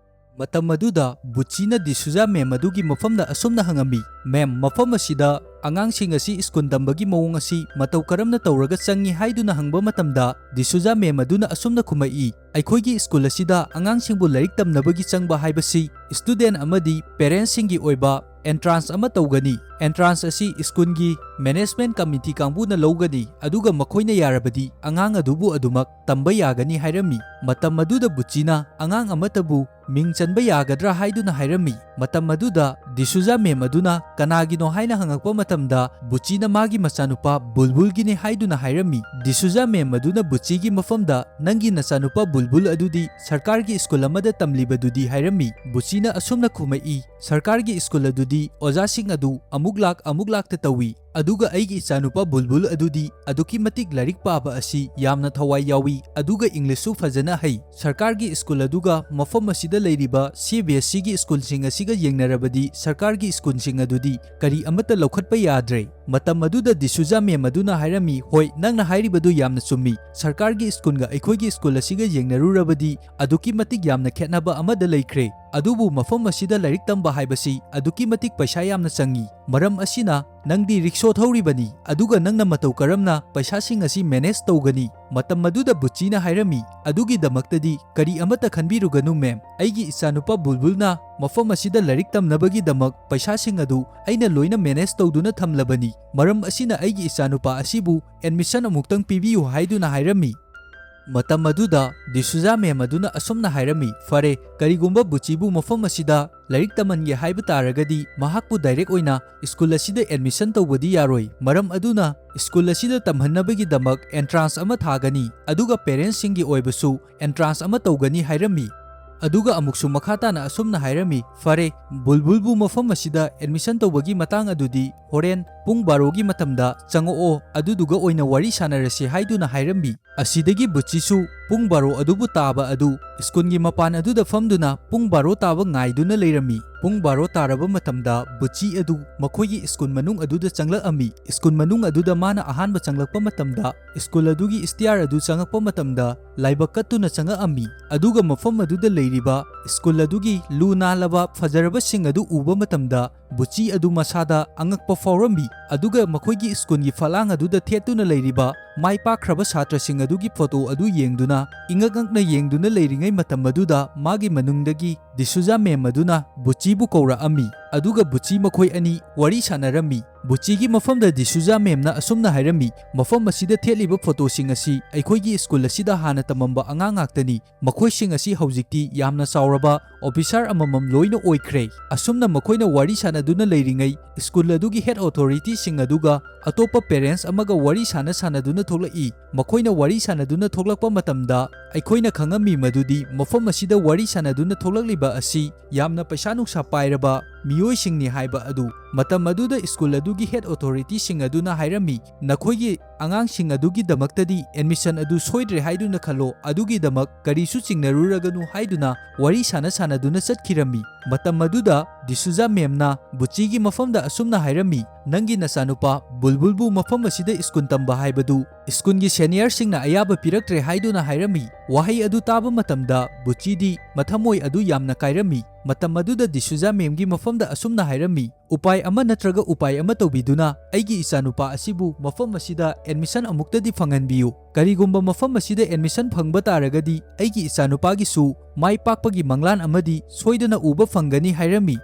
ꯃꯇꯝ ꯑꯗꯨꯗ ꯕꯨꯆꯤꯅ ꯗꯤꯁꯨꯖꯥ ꯃꯦꯝ ꯑꯗꯨꯒꯤ ꯃꯐꯝꯗ ꯑꯁꯨꯝꯅ ꯍꯪꯉꯝꯃꯤ, "ꯃꯦꯝ, ꯃꯐꯝ ꯑꯁꯤꯗ ꯑꯉꯥꯡꯁꯤꯡ ꯑꯁꯤ ꯁ꯭ꯀꯨꯜ ꯇꯝꯕꯒꯤ ꯃꯑꯣꯡ ꯑꯁꯤ ꯃꯇꯧ ꯀꯔꯝꯅ ꯇꯧꯔꯒ ꯆꯪꯉꯤ?" ꯍꯥꯏꯗꯨꯅ ꯍꯪꯕ ꯃꯇꯝꯗ, ꯗꯤꯁꯨꯖꯥ ꯃꯦꯝ ꯑꯗꯨꯅ ꯑꯁꯨꯝꯅ ꯈꯨꯝꯃꯛꯏ, "ꯑꯩꯈꯣꯏꯒꯤ ꯁ꯭ꯀꯨꯜ ꯑꯁꯤꯗ ꯑꯉꯥꯡꯁꯤꯡꯕꯨ ꯂꯥꯏꯔꯤꯛ ꯇꯝꯅꯕꯒꯤ ꯆꯪꯕ ꯍꯥꯏꯕꯁꯤ ꯁ꯭ꯇꯨꯗꯦꯟ ꯑꯃꯗꯤ ꯄꯦꯔꯦꯟꯁꯁꯤꯡꯒꯤ ꯑꯣꯏꯕ ꯑꯦꯟꯇ꯭ꯔꯥꯟꯁ ꯑꯃ ꯇꯧꯒꯅꯤ꯫ ꯑꯦꯟꯇ꯭ꯔꯥꯟꯁ ꯑꯁꯤ ꯁ꯭ꯀꯨꯜꯒꯤ ꯃꯦꯅꯦꯖꯃꯦꯟꯠ ꯀꯃꯤꯇꯤ ꯀꯥꯡꯕꯨꯅ ꯂꯧꯒꯅꯤ, ꯑꯗꯨꯒ ꯃꯈꯣꯏꯅ ꯌꯥꯔꯕꯗꯤ ꯑꯉꯥꯡ ꯑꯗꯨꯕꯨ ꯑꯗꯨꯃꯛ ꯇꯝꯕ ꯌꯥꯒꯅꯤ" ꯍꯥꯏꯔꯝꯃꯤ꯫ ꯃꯇꯝ ꯑꯗꯨꯗ ꯕꯨꯆꯤꯅ ꯑꯉꯥꯡ ꯑꯃꯠꯇꯕꯨ ꯃꯤꯡ ꯆꯟꯕ ꯌꯥꯒꯗ꯭ꯔꯥ ꯍꯥꯏꯗꯨꯅ ꯍꯥꯏꯔꯝꯃꯤ꯫ ꯃꯇꯝ ꯑꯗꯨꯗ ꯗꯤꯁꯨꯖꯥ ꯃꯦꯝ ꯑꯗꯨꯅ ꯀꯅꯥꯒꯤꯅꯣ ꯍꯥꯏꯅ ꯍꯪꯉꯛꯄ ꯃꯇꯝꯗ, ꯕꯨꯆꯤꯅ ꯃꯥꯒꯤ ꯃꯆꯥꯅꯨꯄꯥ ꯕꯨꯜꯕꯨꯜꯒꯤꯅꯤ ꯍꯥꯏꯗꯨꯅ ꯍꯥꯏꯔꯝꯃꯤ꯫ ꯗꯤꯁꯨꯖꯥ ꯃꯦꯝ ꯑꯗꯨꯅ ꯕꯨꯆꯤꯒꯤ ꯃꯐꯝꯗ, "ꯅꯪꯒꯤ ꯅꯆꯥꯅꯨꯄꯥ ꯕꯨꯜꯕꯨꯜ ꯑꯗꯨꯗꯤ ꯁꯔꯀꯥꯔꯒꯤ ꯁ꯭ꯀꯨꯜ ꯑꯃꯗ ꯇꯝꯂꯤꯕꯗꯨꯗꯤ?" ꯍꯥꯏꯔꯝꯃꯤ꯫ ꯕꯨꯆꯤꯅ ꯑꯁꯨꯝꯅ ꯈꯨꯝꯃꯛꯏ, "ꯁꯔꯀꯥꯔꯒꯤ ꯁ꯭ꯀꯨꯜ ꯑꯗꯨꯗꯤ ꯑꯣꯖꯥꯁꯤꯡ ꯑꯗꯨ ꯑꯃꯨꯛ ꯂꯥꯛ ꯑꯃꯨꯛ ꯂꯥꯛꯇ ꯇꯧꯏ, ꯑꯗꯨꯒ ꯑꯩꯒꯤ ꯏꯆꯥꯅꯨꯄꯥ ꯕꯨꯜꯕꯨꯜ ꯑꯗꯨꯗꯤ ꯑꯗꯨꯛꯀꯤ ꯃꯇꯤꯛ ꯂꯥꯏꯔꯤꯛ ꯄꯥꯕ ꯑꯁꯤ ꯌꯥꯝꯅ ꯊꯋꯥꯏ ꯌꯥꯎꯏ, ꯑꯗꯨꯒ ꯏꯪꯂꯤꯁꯁꯨ ꯐꯖꯅ ꯍꯩ꯫ ꯁꯔꯀꯥꯔꯒꯤ ꯁ꯭ꯀꯨꯜ ꯑꯗꯨꯒ ꯃꯐꯝ ꯑꯁꯤꯗ ꯂꯩꯔꯤꯕ ꯁꯤ ꯕꯤ ꯑꯦꯁ ꯁꯤꯒꯤ ꯁ꯭ꯀꯨꯜꯁꯤꯡ ꯑꯁꯤꯒ ꯌꯦꯡꯅꯔꯕꯗꯤ ꯁꯔꯀꯥꯔꯒꯤ ꯁ꯭ꯀꯨꯜꯁꯤꯡ ꯑꯗꯨꯗꯤ ꯀꯔꯤ ꯑꯃꯠꯇ ꯂꯧꯈꯠꯄ ꯌꯥꯗ꯭ꯔꯦ"꯫ ꯃꯇꯝ ꯑꯗꯨꯗ ꯗꯤꯁꯨꯖꯥ ꯃꯦꯝ ꯑꯗꯨꯅ ꯍꯥꯏꯔꯝꯃꯤ, "ꯍꯣꯏ, ꯅꯪꯅ ꯍꯥꯏꯔꯤꯕꯗꯨ ꯌꯥꯝꯅ ꯆꯨꯝꯃꯤ꯫ ꯁꯔꯀꯥꯔꯒꯤ ꯁ꯭ꯀꯨꯜꯒ ꯑꯩꯈꯣꯏꯒꯤ ꯁ꯭ꯀꯨꯜ ꯑꯁꯤꯒ ꯌꯦꯡꯅꯔꯨꯔꯕꯗꯤ ꯑꯗꯨꯛꯀꯤ ꯃꯇꯤꯛ ꯌꯥꯝꯅ ꯈꯦꯠꯅꯕ ꯑꯃꯗ ꯂꯩꯈ꯭ꯔꯦ꯫ ꯑꯗꯨꯕꯨ ꯃꯐꯝ ꯑꯁꯤꯗ ꯂꯥꯏꯔꯤꯛ ꯇꯝꯕ ꯍꯥꯏꯕꯁꯤ ꯑꯗꯨꯛꯀꯤ ꯃꯇꯤꯛ ꯄꯩꯁꯥ ꯌꯥꯝꯅ ꯆꯪꯏ꯫ ꯃꯔꯝ ꯑꯁꯤꯅ ꯅꯪꯗꯤ ꯔꯤꯛꯁꯣ ꯊꯧꯔꯤꯕꯅꯤ, ꯑꯗꯨꯒ ꯅꯪꯅ ꯃꯇꯧ ꯀꯔꯝꯅ ꯄꯩꯁꯥꯁꯤꯡ ꯑꯁꯤ ꯃꯦꯅꯦꯖ ꯇꯧꯒꯅꯤ?" ꯃꯇꯝ ꯑꯗꯨꯗ ꯕꯨꯆꯤꯅ ꯍꯥꯏꯔꯝꯃꯤ, "ꯑꯗꯨꯒꯤꯗꯃꯛꯇꯗꯤ ꯀꯔꯤ ꯑꯃꯠꯇ ꯈꯟꯕꯤꯔꯨꯒꯅꯨ, ꯃꯦꯝ꯫ ꯑꯩꯒꯤ ꯏꯆꯥꯅꯨꯄꯥ ꯕꯨꯜꯕꯨꯜꯅ ꯃꯐꯝ ꯑꯁꯤꯗ ꯂꯥꯏꯔꯤꯛ ꯇꯝꯅꯕꯒꯤꯗꯃꯛ ꯄꯩꯁꯥꯁꯤꯡ ꯑꯗꯨ ꯑꯩꯅ ꯂꯣꯏꯅ ꯃꯦꯅꯦꯖ ꯇꯧꯗꯨꯅ ꯊꯝꯂꯕꯅꯤ꯫ ꯃꯔꯝ ꯑꯁꯤꯅ ꯑꯩꯒꯤ ꯏꯆꯥꯅꯨꯄꯥ ꯑꯁꯤꯕꯨ ꯑꯦꯗꯃꯤꯁꯟ ꯑꯃꯨꯛꯇꯪ ꯄꯤꯕꯤꯌꯨ" ꯍꯥꯏꯗꯨꯅ ꯍꯥꯏꯔꯝꯃꯤ꯫ ꯃꯇꯝ ꯑꯗꯨꯗ ꯗꯤꯁꯨꯖꯥ ꯃꯦꯝ ꯑꯗꯨꯅ ꯑꯁꯨꯝꯅ ꯍꯥꯏꯔꯝꯃꯤ, "ꯐꯔꯦ, ꯀꯔꯤꯒꯨꯝꯕ ꯕꯨꯆꯤꯕꯨ ꯃꯐꯝ ꯑꯁꯤꯗ ꯂꯥꯏꯔꯤꯛ ꯇꯝꯍꯟꯒꯦ ꯍꯥꯏꯕ ꯇꯥꯔꯒꯗꯤ ꯃꯍꯥꯛꯄꯨ ꯗꯥꯏꯔꯦꯛ ꯑꯣꯏꯅ ꯁ꯭ꯀꯨꯜ ꯑꯁꯤꯗ ꯑꯦꯗꯃꯤꯁꯟ ꯇꯧꯕꯗꯤ ꯌꯥꯔꯣꯏ꯫ ꯃꯔꯝ ꯑꯗꯨꯅ ꯁ꯭ꯀꯨꯜ ꯑꯁꯤꯗ ꯇꯝꯍꯟꯅꯕꯒꯤꯗꯃꯛ ꯑꯦꯟꯇ꯭ꯔꯥꯟꯁ ꯑꯃ ꯊꯥꯒꯅꯤ, ꯑꯗꯨꯒ ꯄꯦꯔꯦꯟꯁꯁꯤꯡꯒꯤ ꯑꯣꯏꯕꯁꯨ ꯑꯦꯟꯇ꯭ꯔꯥꯟꯁ ꯑꯃ ꯇꯧꯒꯅꯤ" ꯍꯥꯏꯔꯝꯃꯤ꯫ ꯑꯗꯨꯒ ꯑꯃꯨꯛꯁꯨ ꯃꯈꯥ ꯇꯥꯅ ꯑꯁꯨꯝꯅ ꯍꯥꯏꯔꯝꯃꯤ, "ꯐꯔꯦ, ꯕꯨꯜꯕꯨꯜꯕꯨ ꯃꯐꯝ ꯑꯁꯤꯗ ꯑꯦꯗꯃꯤꯁꯟ ꯇꯧꯕꯒꯤ ꯃꯇꯥꯡ ꯑꯗꯨꯗꯤ ꯍꯣꯔꯦꯟ ꯄꯨꯡ ꯕꯥꯔꯣꯒꯤ ꯃꯇꯝꯗ ꯆꯪꯉꯛꯑꯣ, ꯑꯗꯨꯗꯨꯒ ꯑꯣꯏꯅ ꯋꯥꯔꯤ ꯁꯥꯟꯅꯔꯁꯤ" ꯍꯥꯏꯗꯨꯅ ꯍꯥꯏꯔꯝꯃꯤ꯫ ꯑꯁꯤꯗꯒꯤ ꯕꯨꯆꯤꯁꯨ ꯄꯨꯡ ꯕꯥꯔꯣ ꯑꯗꯨꯕꯨ ꯇꯥꯕ ꯑꯗꯨ ꯁ꯭ꯀꯨꯜꯒꯤ ꯃꯄꯥꯟ ꯑꯗꯨꯗ ꯐꯝꯗꯨꯅ ꯄꯨꯡ ꯕꯥꯔꯣ ꯇꯥꯕ ꯉꯥꯏꯗꯨꯅ ꯂꯩꯔꯝꯃꯤ꯫ ꯄꯨꯡ ꯕꯥꯔꯣ ꯇꯥꯔꯕ ꯃꯇꯝꯗ ꯕꯨꯆꯤ ꯑꯗꯨ ꯃꯈꯣꯏꯒꯤ ꯁ꯭ꯀꯨꯜ ꯃꯅꯨꯡ ꯑꯗꯨꯗ ꯆꯪꯂꯛꯑꯝꯃꯤ꯫ ꯁ꯭ꯀꯨꯜ ꯃꯅꯨꯡ ꯑꯗꯨꯗ ꯃꯥꯅ ꯑꯍꯥꯟꯕ ꯆꯪꯂꯛꯄ ꯃꯇꯝꯗ, ꯁ꯭ꯀꯨꯜ ꯑꯗꯨꯒꯤ ꯁ꯭ꯇꯤꯌꯥꯔ ꯑꯗꯨ ꯆꯪꯉꯛꯄ ꯃꯇꯝꯗ, ꯂꯥꯏꯕꯛ ꯀꯠꯇꯨꯅ ꯆꯪꯉꯛꯑꯝꯃꯤ꯫ ꯑꯗꯨꯒ ꯃꯐꯝ ꯑꯗꯨꯗ ꯂꯩꯔꯤꯕ ꯁ꯭ꯀꯨꯜ ꯑꯗꯨꯒꯤ ꯂꯨ ꯅꯥꯜꯂꯕ ꯐꯖꯔꯕꯁꯤꯡ ꯑꯗꯨ ꯎꯕ ꯃꯇꯝꯗ, ꯕꯨꯆꯤ ꯑꯗꯨ ꯃꯁꯥꯗ ꯑꯉꯛꯄ ꯐꯥꯎꯔꯝꯃꯤ꯫ ꯑꯗꯨꯒ ꯃꯈꯣꯏꯒꯤ ꯁ꯭ꯀꯨꯜꯒꯤ ꯐꯂꯥꯡ ꯑꯗꯨꯗ ꯊꯦꯠꯇꯨꯅ ꯂꯩꯔꯤꯕ ꯃꯥꯏ ꯄꯥꯛꯈ꯭ꯔꯕ ꯁꯥꯇ꯭ꯔꯁꯤꯡ ꯑꯗꯨꯒꯤ ꯐꯣꯇꯣ ꯑꯗꯨ ꯌꯦꯡꯗꯨꯅ, ꯏꯉꯛ ꯉꯛꯅ ꯌꯦꯡꯗꯨꯅ ꯂꯩꯔꯤꯉꯩ ꯃꯇꯝ ꯑꯗꯨꯗ, ꯃꯥꯒꯤ ꯃꯅꯨꯡꯗꯒꯤ ꯗꯤꯁꯨꯖꯥ ꯃꯦꯝ ꯑꯗꯨꯅ ꯕꯨꯆꯤꯕꯨ ꯀꯧꯔꯛꯑꯝꯃꯤ꯫ ꯑꯗꯨꯒ ꯕꯨꯆꯤ ꯃꯈꯣꯏ ꯑꯅꯤ ꯋꯥꯔꯤ ꯁꯥꯟꯅꯔꯝꯃꯤ꯫ ꯕꯨꯆꯤꯒꯤ ꯃꯐꯝꯗ ꯗꯤꯁꯨꯖꯥ ꯃꯦꯝꯅ ꯑꯁꯨꯝꯅ ꯍꯥꯏꯔꯝꯃꯤ, "ꯃꯐꯝ ꯑꯁꯤꯗ ꯊꯦꯠꯂꯤꯕ ꯐꯣꯇꯣꯁꯤꯡ ꯑꯁꯤ ꯑꯩꯈꯣꯏꯒꯤ ꯁ꯭ꯀꯨꯜ ꯑꯁꯤꯗ ꯍꯥꯟꯅ ꯇꯝꯃꯝꯕ ꯑꯉꯥꯡ ꯉꯥꯛꯇꯅꯤ꯫ ꯃꯈꯣꯏꯁꯤꯡ ꯑꯁꯤ ꯍꯧꯖꯤꯛꯇꯤ ꯌꯥꯝꯅ ꯆꯥꯎꯔꯕ ꯑꯣꯐꯤꯁꯥꯔ ꯑꯃꯃꯝ ꯂꯣꯏꯅ ꯑꯣꯏꯈ꯭ꯔꯦ"꯫ ꯑꯁꯨꯝꯅ ꯃꯈꯣꯏꯅ ꯋꯥꯔꯤ ꯁꯥꯟꯅꯗꯨꯅ ꯂꯩꯔꯤꯉꯩ, ꯁ꯭ꯀꯨꯜ ꯑꯗꯨꯒꯤ ꯍꯦꯗ ꯑꯣꯊꯣꯔꯤꯇꯤꯁꯤꯡ ꯑꯗꯨꯒ ꯑꯇꯣꯞꯄ ꯄꯦꯔꯦꯟꯠꯁ ꯑꯃꯒ ꯋꯥꯔꯤ ꯁꯥꯟꯅ ꯁꯥꯟꯅꯗꯨꯅ ꯊꯣꯛꯂꯛꯏ꯫ ꯃꯈꯣꯏꯅ ꯋꯥꯔꯤ ꯁꯥꯟꯅꯗꯨꯅ ꯊꯣꯛꯂꯛꯄ ꯃꯇꯝꯗ, ꯑꯩꯈꯣꯏꯅ ꯈꯪꯉꯝꯃꯤ ꯃꯗꯨꯗꯤ ꯃꯐꯝ ꯑꯁꯤꯗ ꯋꯥꯔꯤ ꯁꯥꯟꯅꯗꯨꯅ ꯊꯣꯛꯂꯛꯂꯤꯕ ꯑꯁꯤ ꯌꯥꯝꯅ ꯄꯩꯁꯥ ꯅꯨꯡꯁꯥ ꯄꯥꯏꯔꯕ ꯃꯤꯑꯣꯏꯁꯤꯡꯅꯤ ꯍꯥꯏꯕ ꯑꯗꯨ꯫ ꯃꯇꯝ ꯑꯗꯨꯗ ꯁ꯭ꯀꯨꯜ ꯑꯗꯨꯒꯤ ꯍꯦꯗ ꯑꯣꯊꯣꯔꯤꯇꯤꯁꯤꯡ ꯑꯗꯨꯅ ꯍꯥꯏꯔꯝꯃꯤ, "ꯅꯈꯣꯏꯒꯤ ꯑꯉꯥꯡꯁꯤꯡ ꯑꯗꯨꯒꯤꯗꯃꯛꯇꯗꯤ ꯑꯦꯗꯃꯤꯁꯟ ꯑꯗꯨ ꯁꯣꯏꯗ꯭ꯔꯦ ꯍꯥꯏꯗꯨꯅ ꯈꯜꯂꯣ, ꯑꯗꯨꯒꯤꯗꯃꯛ ꯀꯔꯤꯁꯨ ꯆꯤꯡꯅꯔꯨꯔꯒꯅꯨ" ꯍꯥꯏꯗꯨꯅ ꯋꯥꯔꯤ ꯁꯥꯟꯅ ꯁꯥꯟꯅꯗꯨꯅ ꯆꯠꯈꯤꯔꯝꯃꯤ꯫ ꯃꯇꯝ ꯑꯗꯨꯗ ꯗꯤꯁꯨꯖꯥ ꯃꯦꯝꯅ ꯕꯨꯆꯤꯒꯤ ꯃꯐꯝꯗ ꯑꯁꯨꯝꯅ ꯍꯥꯏꯔꯝꯃꯤ, "ꯅꯪꯒꯤ ꯅꯆꯥꯅꯨꯄꯥ ꯕꯨꯜꯕꯨꯜꯕꯨ ꯃꯐꯝ ꯑꯁꯤꯗ ꯁ꯭ꯀꯨꯜ ꯇꯝꯕ ꯍꯥꯏꯕꯗꯨ ꯁ꯭ꯀꯨꯜꯒꯤ ꯁꯦꯅꯤꯌꯔꯁꯤꯡꯅ ꯑꯌꯥꯕ ꯄꯤꯔꯛꯇ꯭ꯔꯦ" ꯍꯥꯏꯗꯨꯅ ꯍꯥꯏꯔꯝꯃꯤ꯫ ꯋꯥꯍꯩ ꯑꯗꯨ ꯇꯥꯕ ꯃꯇꯝꯗ ꯕꯨꯆꯤꯗꯤ ꯃꯊꯃꯣꯏ ꯑꯗꯨ ꯌꯥꯝꯅ ꯀꯥꯏꯔꯝꯃꯤ꯫ ꯃꯇꯝ ꯑꯗꯨꯗ ꯗꯤꯁꯨꯖꯥ ꯃꯦꯝꯒꯤ ꯃꯐꯝꯗ ꯑꯁꯨꯝꯅ ꯍꯥꯏꯔꯝꯃꯤ, "ꯎꯄꯥꯏ ꯑꯃ ꯅꯠꯇ꯭ꯔꯒ ꯎꯄꯥꯏ ꯑꯃ ꯇꯧꯕꯤꯗꯨꯅ ꯑꯩꯒꯤ ꯏꯆꯥꯅꯨꯄꯥ ꯑꯁꯤꯕꯨ ꯃꯐꯝ ꯑꯁꯤꯗ ꯑꯦꯗꯃꯤꯁꯟ ꯑꯃꯨꯛꯇꯗꯤ ꯐꯪꯍꯟꯕꯤꯌꯨ꯫ ꯀꯔꯤꯒꯨꯝꯕ ꯃꯐꯝ ꯑꯁꯤꯗ ꯑꯦꯗꯃꯤꯁꯟ ꯐꯪꯕ ꯇꯥꯔꯒꯗꯤ ꯑꯩꯒꯤ ꯏꯆꯥꯅꯨꯄꯥꯒꯤꯁꯨ ꯃꯥꯏ ꯄꯥꯛꯄꯒꯤ ꯃꯪꯂꯥꯟ ꯑꯃꯗꯤ ꯁꯣꯏꯗꯅ ꯎꯕ ꯐꯪꯒꯅꯤ" ꯍꯥꯏꯔꯝꯃꯤ꯫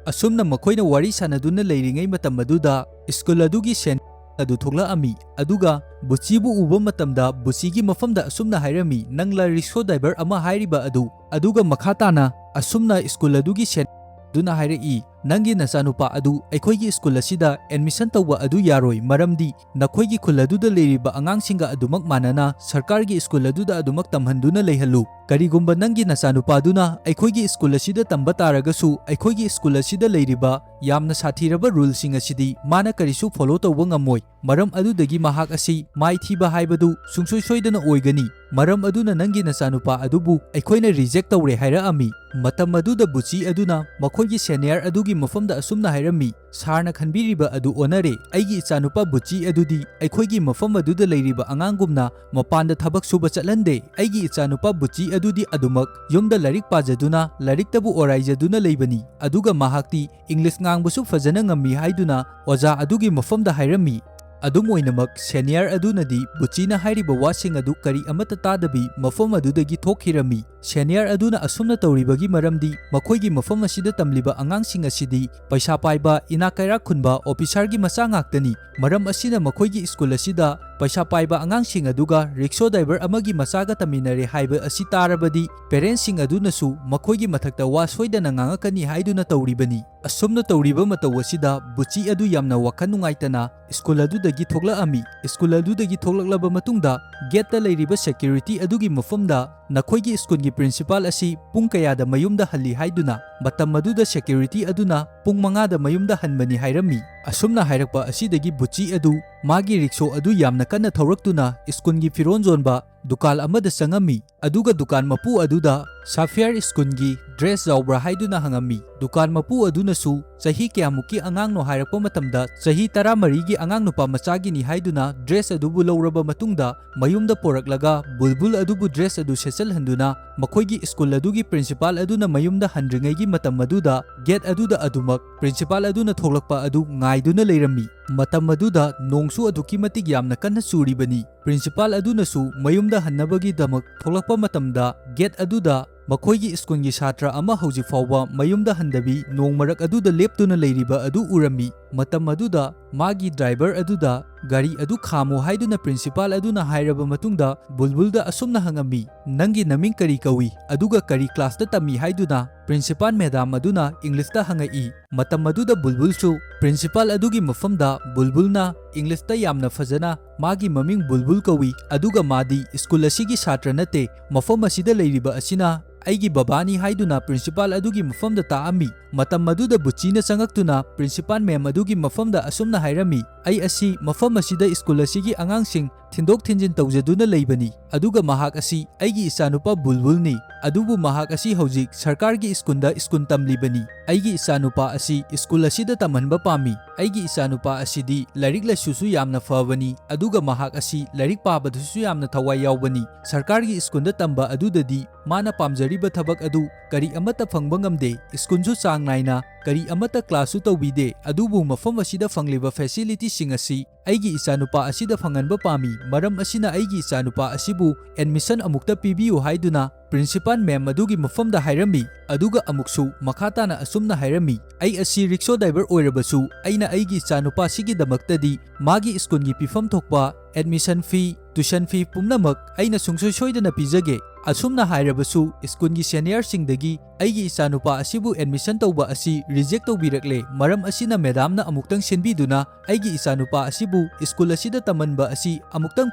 ꯑꯁꯨꯝꯅ ꯃꯈꯣꯏꯅ ꯋꯥꯔꯤ ꯁꯥꯟꯅꯗꯨꯅ ꯂꯩꯔꯤꯉꯩ ꯃꯇꯝ ꯑꯗꯨꯗ ꯁ꯭ꯀꯨꯜ ꯑꯗꯨꯒꯤ ꯁꯦꯟ ꯑꯗꯨ ꯊꯣꯛꯂꯛꯑꯝꯃꯤ꯫ ꯑꯗꯨꯒ ꯕꯨꯆꯤꯕꯨ ꯎꯕ ꯃꯇꯝꯗ ꯕꯨꯆꯤꯒꯤ ꯃꯐꯝꯗ ꯑꯁꯨꯝꯅ ꯍꯥꯏꯔꯝꯃꯤ, "ꯅꯪꯂ ꯔꯤꯛꯁꯣ ꯗ꯭ꯔꯥꯏꯚꯔ ꯑꯃ ꯍꯥꯏꯔꯤꯕ ꯑꯗꯨ?" ꯑꯗꯨꯒ ꯃꯈꯥ ꯇꯥꯅ ꯑꯁꯨꯝꯅ ꯁ꯭ꯀꯨꯜ ꯑꯗꯨꯒꯤ ꯁꯦꯟ ꯑꯗꯨꯅ ꯍꯥꯏꯔꯛꯏ, "ꯅꯪꯒꯤ ꯅꯆꯥꯅꯨꯄꯥ ꯑꯗꯨ ꯑꯩꯈꯣꯏꯒꯤ ꯁ꯭ꯀꯨꯜ ꯑꯁꯤꯗ ꯑꯦꯗꯃꯤꯁꯟ ꯇꯧꯕ ꯑꯗꯨ ꯌꯥꯔꯣꯏ, ꯃꯔꯝꯗꯤ ꯅꯈꯣꯏꯒꯤ ꯈꯨꯜ ꯑꯗꯨꯗ ꯂꯩꯔꯤꯕ ꯑꯉꯥꯡꯁꯤꯡꯒ ꯑꯗꯨꯃꯛ ꯃꯥꯟꯅꯅ ꯁꯔꯀꯥꯔꯒꯤ ꯁ꯭ꯀꯨꯜ ꯑꯗꯨꯗ ꯑꯗꯨꯃꯛ ꯇꯝꯍꯟꯗꯨꯅ ꯂꯩꯍꯜꯂꯨ꯫ ꯀꯔꯤꯒꯨꯝꯕ ꯅꯪꯒꯤ ꯅꯆꯥꯅꯨꯄꯥꯗꯨꯅ ꯑꯩꯈꯣꯏꯒꯤ ꯁ꯭ꯀꯨꯜ ꯑꯁꯤꯗ ꯇꯝꯕ ꯇꯥꯔꯒꯁꯨ, ꯑꯩꯈꯣꯏꯒꯤ ꯁ꯭ꯀꯨꯜ ꯑꯁꯤꯗ ꯂꯩꯔꯤꯕ ꯌꯥꯝꯅ ꯁꯥꯊꯤꯔꯕ ꯔꯨꯜꯁꯤꯡ ꯑꯁꯤꯗꯤ ꯃꯥꯅ ꯀꯔꯤꯁꯨ ꯐꯣꯂꯣ ꯇꯧꯕ ꯉꯝꯃꯣꯏ꯫ ꯃꯔꯝ ꯑꯗꯨꯗꯒꯤ ꯃꯍꯥꯛ ꯑꯁꯤ ꯃꯥꯏꯊꯤꯕ ꯍꯥꯏꯕꯗꯨ ꯁꯨꯡꯁꯣꯏ ꯁꯣꯏꯗꯅ ꯑꯣꯏꯒꯅꯤ꯫ ꯃꯔꯝ ꯑꯗꯨꯅ ꯅꯪꯒꯤ ꯅꯆꯥꯅꯨꯄꯥ ꯑꯗꯨꯕꯨ ꯑꯩꯈꯣꯏꯅ ꯔꯤꯖꯦꯛ ꯇꯧꯔꯦ ꯍꯥꯏꯔꯛꯑꯝꯃꯤ꯫ ꯃꯇꯝ ꯑꯗꯨꯗ ꯕꯨꯆꯤ ꯑꯗꯨꯅ ꯃꯈꯣꯏꯒꯤ ꯁꯦꯅꯤꯌꯔ ꯑꯗꯨꯒꯤ ꯃꯐꯝꯗ ꯑꯁꯨꯝꯅ ꯍꯥꯏꯔꯝꯃꯤ, "ꯁꯥꯔꯅ ꯈꯟꯕꯤꯔꯤꯕ ꯑꯗꯨ ꯑꯣꯟꯅꯔꯦ꯫ ꯑꯩꯒꯤ ꯏꯆꯥꯅꯨꯄꯥ ꯕꯨꯆꯤ ꯑꯗꯨꯗꯤ ꯑꯩꯈꯣꯏꯒꯤ ꯃꯐꯝ ꯑꯗꯨꯗ ꯂꯩꯔꯤꯕ ꯑꯉꯥꯡꯒꯨꯝꯅ ꯃꯄꯥꯟꯗ ꯊꯕꯛ ꯁꯨꯕ ꯆꯠꯍꯟꯗꯦ꯫ ꯑꯩꯒꯤ ꯏꯆꯥꯅꯨꯄꯥ ꯕꯨꯆꯤ ꯑꯗꯨꯗꯤ ꯑꯗꯨꯃꯛ ꯌꯨꯝꯗ ꯂꯥꯏꯔꯤꯛ ꯄꯥꯖꯗꯨꯅ ꯂꯥꯏꯔꯤꯛꯇꯕꯨ ꯑꯣꯔꯥꯏꯖꯗꯨꯅ ꯂꯩꯕꯅꯤ꯫ ꯑꯗꯨꯒ ꯃꯍꯥꯛꯇꯤ ꯏꯪꯂꯤꯁ ꯉꯥꯡꯕꯁꯨ ꯐꯖꯅ ꯉꯝꯃꯤ" ꯍꯥꯏꯗꯨꯅ ꯑꯣꯖꯥ ꯑꯗꯨꯒꯤ ꯃꯐꯝꯗ ꯍꯥꯏꯔꯝꯃꯤ꯫ ꯑꯗꯨꯝ ꯑꯣꯏꯅꯃꯛ, ꯁꯦꯅꯤꯌꯔ ꯑꯗꯨꯅꯗꯤ ꯕꯨꯆꯤꯅ ꯍꯥꯏꯔꯤꯕ ꯋꯥꯁꯤꯡ ꯑꯗꯨ ꯀꯔꯤ ꯑꯃꯠꯇ ꯇꯥꯗꯕꯤ ꯃꯐꯝ ꯑꯗꯨꯗꯒꯤ ꯊꯣꯛꯈꯤꯔꯝꯃꯤ꯫ ꯁꯦꯅꯤꯌꯔ ꯑꯗꯨꯅ ꯑꯁꯨꯝꯅ ꯇꯧꯔꯤꯕꯒꯤ ꯃꯔꯝꯗꯤ ꯃꯈꯣꯏꯒꯤ ꯃꯐꯝ ꯑꯁꯤꯗ ꯇꯝꯂꯤꯕ ꯑꯉꯥꯡꯁꯤꯡ ꯑꯁꯤꯗꯤ ꯄꯩꯁꯥ ꯄꯥꯏꯕ, ꯏꯅꯥꯛ ꯀꯩꯔꯥꯛ ꯈꯨꯟꯕ ꯑꯣꯐꯤꯁꯥꯔꯒꯤ ꯃꯆꯥ ꯉꯥꯛꯇꯅꯤ꯫ ꯃꯔꯝ ꯑꯁꯤꯅ ꯃꯈꯣꯏꯒꯤ ꯁ꯭ꯀꯨꯜ ꯑꯁꯤꯗ ꯄꯩꯁꯥ ꯄꯥꯏꯕ ꯑꯉꯥꯡꯁꯤꯡ ꯑꯗꯨꯒ ꯔꯤꯛꯁꯣ ꯗ꯭ꯔꯥꯏꯚꯔ ꯑꯃꯒꯤ ꯃꯆꯥꯒ ꯇꯝꯃꯤꯟꯅꯔꯦ ꯍꯥꯏꯕ ꯑꯁꯤ ꯇꯥꯔꯕꯗꯤ ꯄꯦꯔꯦꯟꯠꯁꯤꯡ ꯑꯗꯨꯅꯁꯨ ꯃꯈꯣꯏꯒꯤ ꯃꯊꯛꯇ ꯋꯥ ꯁꯣꯏꯗꯅ ꯉꯥꯡꯉꯛꯀꯅꯤ ꯍꯥꯏꯗꯨꯅ ꯇꯧꯔꯤꯕꯅꯤ꯫ ꯑꯁꯨꯝꯅ ꯇꯧꯔꯤꯕ ꯃꯇꯧ ꯑꯁꯤꯗ ꯕꯨꯆꯤ ꯑꯗꯨ ꯌꯥꯝꯅ ꯋꯥꯈꯜ ꯅꯨꯡꯉꯥꯏꯇꯅ ꯁ꯭ꯀꯨꯜ ꯑꯗꯨꯗꯒꯤ ꯊꯣꯛꯂꯛꯑꯝꯃꯤ꯫ ꯁ꯭ꯀꯨꯜ ꯑꯗꯨꯗꯒꯤ ꯊꯣꯛꯂꯛꯂꯕ ꯃꯇꯨꯡꯗ ꯒꯦꯠꯇ ꯂꯩꯔꯤꯕ ꯁꯦꯀ꯭ꯌꯨꯔꯤꯇꯤ ꯑꯗꯨꯒꯤ ꯃꯐꯝꯗ ꯅꯈꯣꯏꯒꯤ ꯁ꯭ꯀꯨꯜꯒꯤ ꯄ꯭ꯔꯤꯟꯁꯤꯄꯥꯜ ꯑꯁꯤ ꯄꯨꯡ ꯀꯌꯥꯗ ꯃꯌꯨꯝꯗ ꯍꯜꯂꯤ ꯍꯥꯏꯗꯨꯅ, ꯃꯇꯝ ꯑꯗꯨꯗ ꯁꯦꯀ꯭ꯌꯨꯔꯤꯇꯤ ꯑꯗꯨꯅ ꯄꯨꯡ ꯃꯉꯥꯗ ꯃꯌꯨꯝꯗ ꯍꯟꯕꯅꯤ ꯍꯥꯏꯔꯝꯃꯤ꯫ ꯑꯁꯨꯝꯅ ꯍꯥꯏꯔꯛꯄ ꯑꯁꯤꯗꯒꯤ ꯕꯨꯆꯤ ꯑꯗꯨ ꯃꯥꯒꯤ ꯔꯤꯛꯁꯣ ꯑꯗꯨ ꯌꯥꯝꯅ ꯀꯟꯅ ꯊꯧꯔꯛꯇꯨꯅ ꯁ꯭ꯀꯨꯜꯒꯤ ꯐꯤꯔꯣꯜ ꯌꯣꯟꯕ ꯗꯨꯀꯥꯟ ꯑꯃꯗ ꯆꯪꯉꯝꯃꯤ꯫ ꯑꯗꯨꯒ ꯗꯨꯀꯥꯟ ꯃꯄꯨ ꯑꯗꯨꯗ "ꯁꯥꯐꯤꯌꯥꯔ ꯁ꯭ꯀꯨꯜꯒꯤ ꯗ꯭ꯔꯦꯁ ꯌꯥꯎꯕ꯭ꯔꯥ?" ꯍꯥꯏꯗꯨꯅ ꯍꯪꯉꯝꯃꯤ꯫ ꯗꯨꯀꯥꯟ ꯃꯄꯨ ꯑꯗꯨꯅꯁꯨ ꯆꯍꯤ ꯀꯌꯥꯃꯨꯛꯀꯤ ꯑꯉꯥꯡꯅꯣ ꯍꯥꯏꯔꯛꯄ ꯃꯇꯝꯗ ꯆꯍꯤ ꯇꯔꯥꯃꯔꯤꯒꯤ ꯑꯉꯥꯡ ꯅꯨꯄꯥ ꯃꯆꯥꯒꯤꯅꯤ ꯍꯥꯏꯗꯨꯅ ꯗ꯭ꯔꯦꯁ ꯑꯗꯨꯕꯨ ꯂꯧꯔꯕ ꯃꯇꯨꯡꯗ ꯃꯌꯨꯝꯗ ꯄꯣꯔꯛꯂꯒ ꯕꯨꯜꯕꯨꯜ ꯑꯗꯨꯕꯨ ꯗ꯭ꯔꯦꯁ ꯑꯗꯨ ꯁꯦꯠꯆꯜꯍꯟꯗꯨꯅ ꯃꯈꯣꯏꯒꯤ ꯁ꯭ꯀꯨꯜ ꯑꯗꯨꯒꯤ ꯄ꯭ꯔꯤꯟꯁꯤꯄꯥꯜ ꯑꯗꯨꯅ ꯃꯌꯨꯝꯗ ꯍꯟꯗ꯭ꯔꯤꯉꯩꯒꯤ ꯃꯇꯝ ꯑꯗꯨꯗ ꯒꯦꯠ ꯑꯗꯨꯗ ꯑꯗꯨꯃꯛ ꯄ꯭ꯔꯤꯟꯁꯤꯄꯥꯜ ꯑꯗꯨꯅ ꯊꯣꯛꯂꯛꯄ ꯑꯗꯨ ꯉꯥꯏꯗꯨꯅ ꯂꯩꯔꯝꯃꯤ꯫ ꯃꯇꯝ ꯑꯗꯨꯗ ꯅꯣꯡꯁꯨ ꯑꯗꯨꯛꯀꯤ ꯃꯇꯤꯛ ꯌꯥꯝꯅ ꯀꯟꯅ ꯆꯨꯔꯤꯕꯅꯤ꯫ ꯄ꯭ꯔꯤꯟꯁꯤꯄꯥꯜ ꯑꯗꯨꯅꯁꯨ ꯃꯌꯨꯝꯗ ꯍꯟꯅꯕꯒꯤꯗꯃꯛ ꯊꯣꯛꯂꯛꯄ ꯃꯇꯝꯗ ꯒꯦꯠ ꯑꯗꯨꯗ ꯃꯈꯣꯏꯒꯤ ꯁ꯭ꯀꯨꯜꯒꯤ ꯁꯥꯇ꯭ꯔ ꯑꯃ ꯍꯧꯖꯤꯛ ꯐꯥꯎꯕ ꯃꯌꯨꯝꯗ ꯍꯟꯗꯕꯤ ꯅꯣꯡ ꯃꯔꯛ ꯑꯗꯨꯗ ꯂꯦꯞꯇꯨꯅ ꯂꯩꯔꯤꯕ ꯑꯗꯨ ꯎꯔꯝꯃꯤ꯫ ꯃꯇꯝ ꯑꯗꯨꯗ ꯃꯥꯒꯤ ꯗ꯭ꯔꯥꯏꯚꯔ ꯑꯗꯨꯗ ꯒꯥꯔꯤ ꯑꯗꯨ ꯈꯥꯝꯃꯨ ꯍꯥꯏꯗꯨꯅ ꯄ꯭ꯔꯤꯟꯁꯤꯄꯥꯜ ꯑꯗꯨꯅ ꯍꯥꯏꯔꯕ ꯃꯇꯨꯡꯗ ꯕꯨꯜꯕꯨꯜꯗ ꯑꯁꯨꯝꯅ ꯍꯪꯉꯝꯃꯤ, "ꯅꯪꯒꯤ ꯅꯃꯤꯡ ꯀꯔꯤ ꯀꯧꯏ? ꯑꯗꯨꯒ ꯀꯔꯤ ꯀ꯭ꯂꯥꯁꯇ ꯇꯝꯃꯤ?" ꯍꯥꯏꯗꯨꯅ ꯄ꯭ꯔꯤꯟꯁꯤꯄꯥꯜ ꯃꯦꯗꯥꯝ ꯑꯗꯨꯅ ꯏꯪꯂꯤꯁꯇ ꯍꯪꯉꯛꯏ꯫ ꯃꯇꯝ ꯑꯗꯨꯗ ꯕꯨꯜꯕꯨꯜꯁꯨ ꯄ꯭ꯔꯤꯟꯁꯤꯄꯥꯜ ꯑꯗꯨꯒꯤ ꯃꯐꯝꯗ ꯕꯨꯜꯕꯨꯜꯅ ꯏꯪꯂꯤꯁꯇ ꯌꯥꯝꯅ ꯐꯖꯅ ꯃꯥꯒꯤ ꯃꯃꯤꯡ ꯕꯨꯜꯕꯨꯜ ꯀꯧꯏ, ꯑꯗꯨꯒ ꯃꯥꯗꯤ ꯁ꯭ꯀꯨꯜ ꯑꯁꯤꯒꯤ ꯁꯥꯇ꯭ꯔ ꯅꯠꯇꯦ, ꯃꯐꯝ ꯑꯁꯤꯗ ꯂꯩꯔꯤꯕ ꯑꯁꯤꯅ ꯑꯩꯒꯤ ꯕꯕꯥꯅꯤ" ꯍꯥꯏꯗꯨꯅ ꯄ꯭ꯔꯤꯟꯁꯤꯄꯥꯜ ꯑꯗꯨꯒꯤ ꯃꯐꯝꯗ ꯇꯥꯛꯑꯝꯃꯤ꯫ ꯃꯇꯝ ꯑꯗꯨꯗ ꯕꯨꯆꯤꯅ ꯆꯪꯉꯛꯇꯨꯅ ꯄ꯭ꯔꯤꯟꯁꯤꯄꯥꯜ ꯃꯦꯝ ꯑꯗꯨꯒꯤ ꯃꯐꯝꯗ ꯑꯁꯨꯝꯅ ꯍꯥꯏꯔꯝꯃꯤ, "ꯑꯩ ꯑꯁꯤ ꯃꯐꯝ ꯑꯁꯤꯗ ꯁ꯭ꯀꯨꯜ ꯑꯁꯤꯒꯤ ꯑꯉꯥꯡꯁꯤꯡ ꯊꯤꯟꯗꯣꯛ ꯊꯤꯟꯖꯤꯟ ꯇꯧꯖꯗꯨꯅ ꯂꯩꯕꯅꯤ, ꯑꯗꯨꯒ ꯃꯍꯥꯛ ꯑꯁꯤ ꯑꯩꯒꯤ ꯏꯆꯥꯅꯨꯄꯥ ꯕꯨꯜꯕꯨꯜꯅꯤ, ꯑꯗꯨꯕꯨ ꯃꯍꯥꯛ ꯑꯁꯤ ꯍꯧꯖꯤꯛ ꯁꯔꯀꯥꯔꯒꯤ ꯁ꯭ꯀꯨꯜꯗ ꯁ꯭ꯀꯨꯜ ꯇꯝꯂꯤꯕꯅꯤ꯫ ꯑꯩꯒꯤ ꯏꯆꯥꯅꯨꯄꯥ ꯑꯁꯤ ꯁ꯭ꯀꯨꯜ ꯑꯁꯤꯗ ꯇꯝꯍꯟꯕ ꯄꯥꯝꯃꯤ꯫ ꯑꯩꯒꯤ ꯏꯆꯥꯅꯨꯄꯥ ꯑꯁꯤꯗꯤ ꯂꯥꯏꯔꯤꯛ ꯂꯥꯏꯁꯨꯁꯨ ꯌꯥꯝꯅ ꯐꯕꯅꯤ, ꯑꯗꯨꯒ ꯃꯍꯥꯛ ꯑꯁꯤ ꯂꯥꯏꯔꯤꯛ ꯄꯥꯕꯗꯁꯨ ꯌꯥꯝꯅ ꯊꯋꯥꯏ ꯌꯥꯎꯕꯅꯤ꯫ ꯁꯔꯀꯥꯔꯒꯤ ꯁ꯭ꯀꯨꯜꯗ ꯇꯝꯕ ꯑꯗꯨꯗꯗꯤ ꯃꯥꯅ ꯄꯥꯝꯖꯔꯤꯕ ꯊꯕꯛ ꯑꯗꯨ ꯀꯔꯤ ꯑꯃꯠꯇ ꯐꯪꯕ ꯉꯝꯗꯦ꯫ ꯁ꯭ꯀꯨꯜꯁꯨ ꯆꯥꯡ ꯅꯥꯏꯅ ꯀꯔꯤ ꯑꯃꯠꯇ ꯀ꯭ꯂꯥꯁꯁꯨ ꯇꯧꯕꯤꯗꯦ, ꯑꯗꯨꯕꯨ ꯃꯐꯝ ꯑꯁꯤꯗ ꯐꯪꯂꯤꯕ ꯐꯦꯁꯤꯂꯤꯇꯤꯁꯤꯡ ꯑꯁꯤ ꯑꯩꯒꯤ ꯏꯆꯥꯅꯨꯄꯥ ꯑꯁꯤꯗ ꯐꯪꯍꯟꯕ ꯄꯥꯝꯃꯤ꯫ ꯃꯔꯝ ꯑꯁꯤꯅ ꯑꯩꯒꯤ ꯏꯆꯥꯅꯨꯄꯥ ꯑꯁꯤꯕꯨ ꯑꯦꯗꯃꯤꯁꯟ ꯑꯃꯨꯛꯇ ꯄꯤꯕꯤꯌꯨ" ꯍꯥꯏꯗꯨꯅ ꯄ꯭ꯔꯤꯟꯁꯤꯄꯥꯜ ꯃꯦꯝ ꯑꯗꯨꯒꯤ ꯃꯐꯝꯗ ꯍꯥꯏꯔꯝꯃꯤ꯫ ꯑꯗꯨꯒ ꯑꯃꯨꯛꯁꯨ ꯃꯈꯥ ꯇꯥꯅ ꯑꯁꯨꯝꯅ ꯍꯥꯏꯔꯝꯃꯤ, "ꯑꯩ ꯑꯁꯤ ꯔꯤꯛꯁꯣ ꯗ꯭ꯔꯥꯏꯚꯔ ꯑꯣꯏꯔꯕꯁꯨ, ꯑꯩꯅ ꯑꯩꯒꯤ ꯏꯆꯥꯅꯨꯄꯥ ꯑꯁꯤꯒꯤꯗꯃꯛꯇꯗꯤ ꯃꯥꯒꯤ ꯁ꯭ꯀꯨꯜꯒꯤ ꯄꯤꯐꯝ ꯊꯣꯛꯄ ꯑꯦꯗꯃꯤꯁꯟ ꯐꯤ, ꯇ꯭ꯌꯨꯁꯟ ꯐꯤ ꯄꯨꯝꯅꯃꯛ ꯑꯩꯅ ꯁꯨꯡꯁꯣꯏ ꯁꯣꯏꯗꯅ ꯄꯤꯖꯒꯦ꯫ ꯑꯁꯨꯝꯅ ꯍꯥꯏꯔꯕꯁꯨ ꯁ꯭ꯀꯨꯜꯒꯤ ꯁꯦꯅꯤꯌꯔꯁꯤꯡꯗꯒꯤ ꯑꯩꯒꯤ ꯏꯆꯥꯅꯨꯄꯥ ꯑꯁꯤꯕꯨ ꯑꯦꯗꯃꯤꯁꯟ ꯇꯧꯕ ꯑꯁꯤ ꯔꯤꯖꯦꯛ ꯇꯧꯕꯤꯔꯛꯂꯦ꯫ ꯃꯔꯝ ꯑꯁꯤꯅ ꯃꯦꯗꯥꯝꯅ ꯑꯃꯨꯛꯇꯪ ꯁꯤꯟꯕꯤꯗꯨꯅ ꯑꯩꯒꯤ ꯏꯆꯥꯅꯨꯄꯥ ꯑꯁꯤꯕꯨ ꯁ꯭ꯀꯨꯜ ꯑꯁꯤꯗ ꯇꯝꯍꯟꯕ ꯑꯁꯤ ꯑꯃꯨꯛꯇꯪ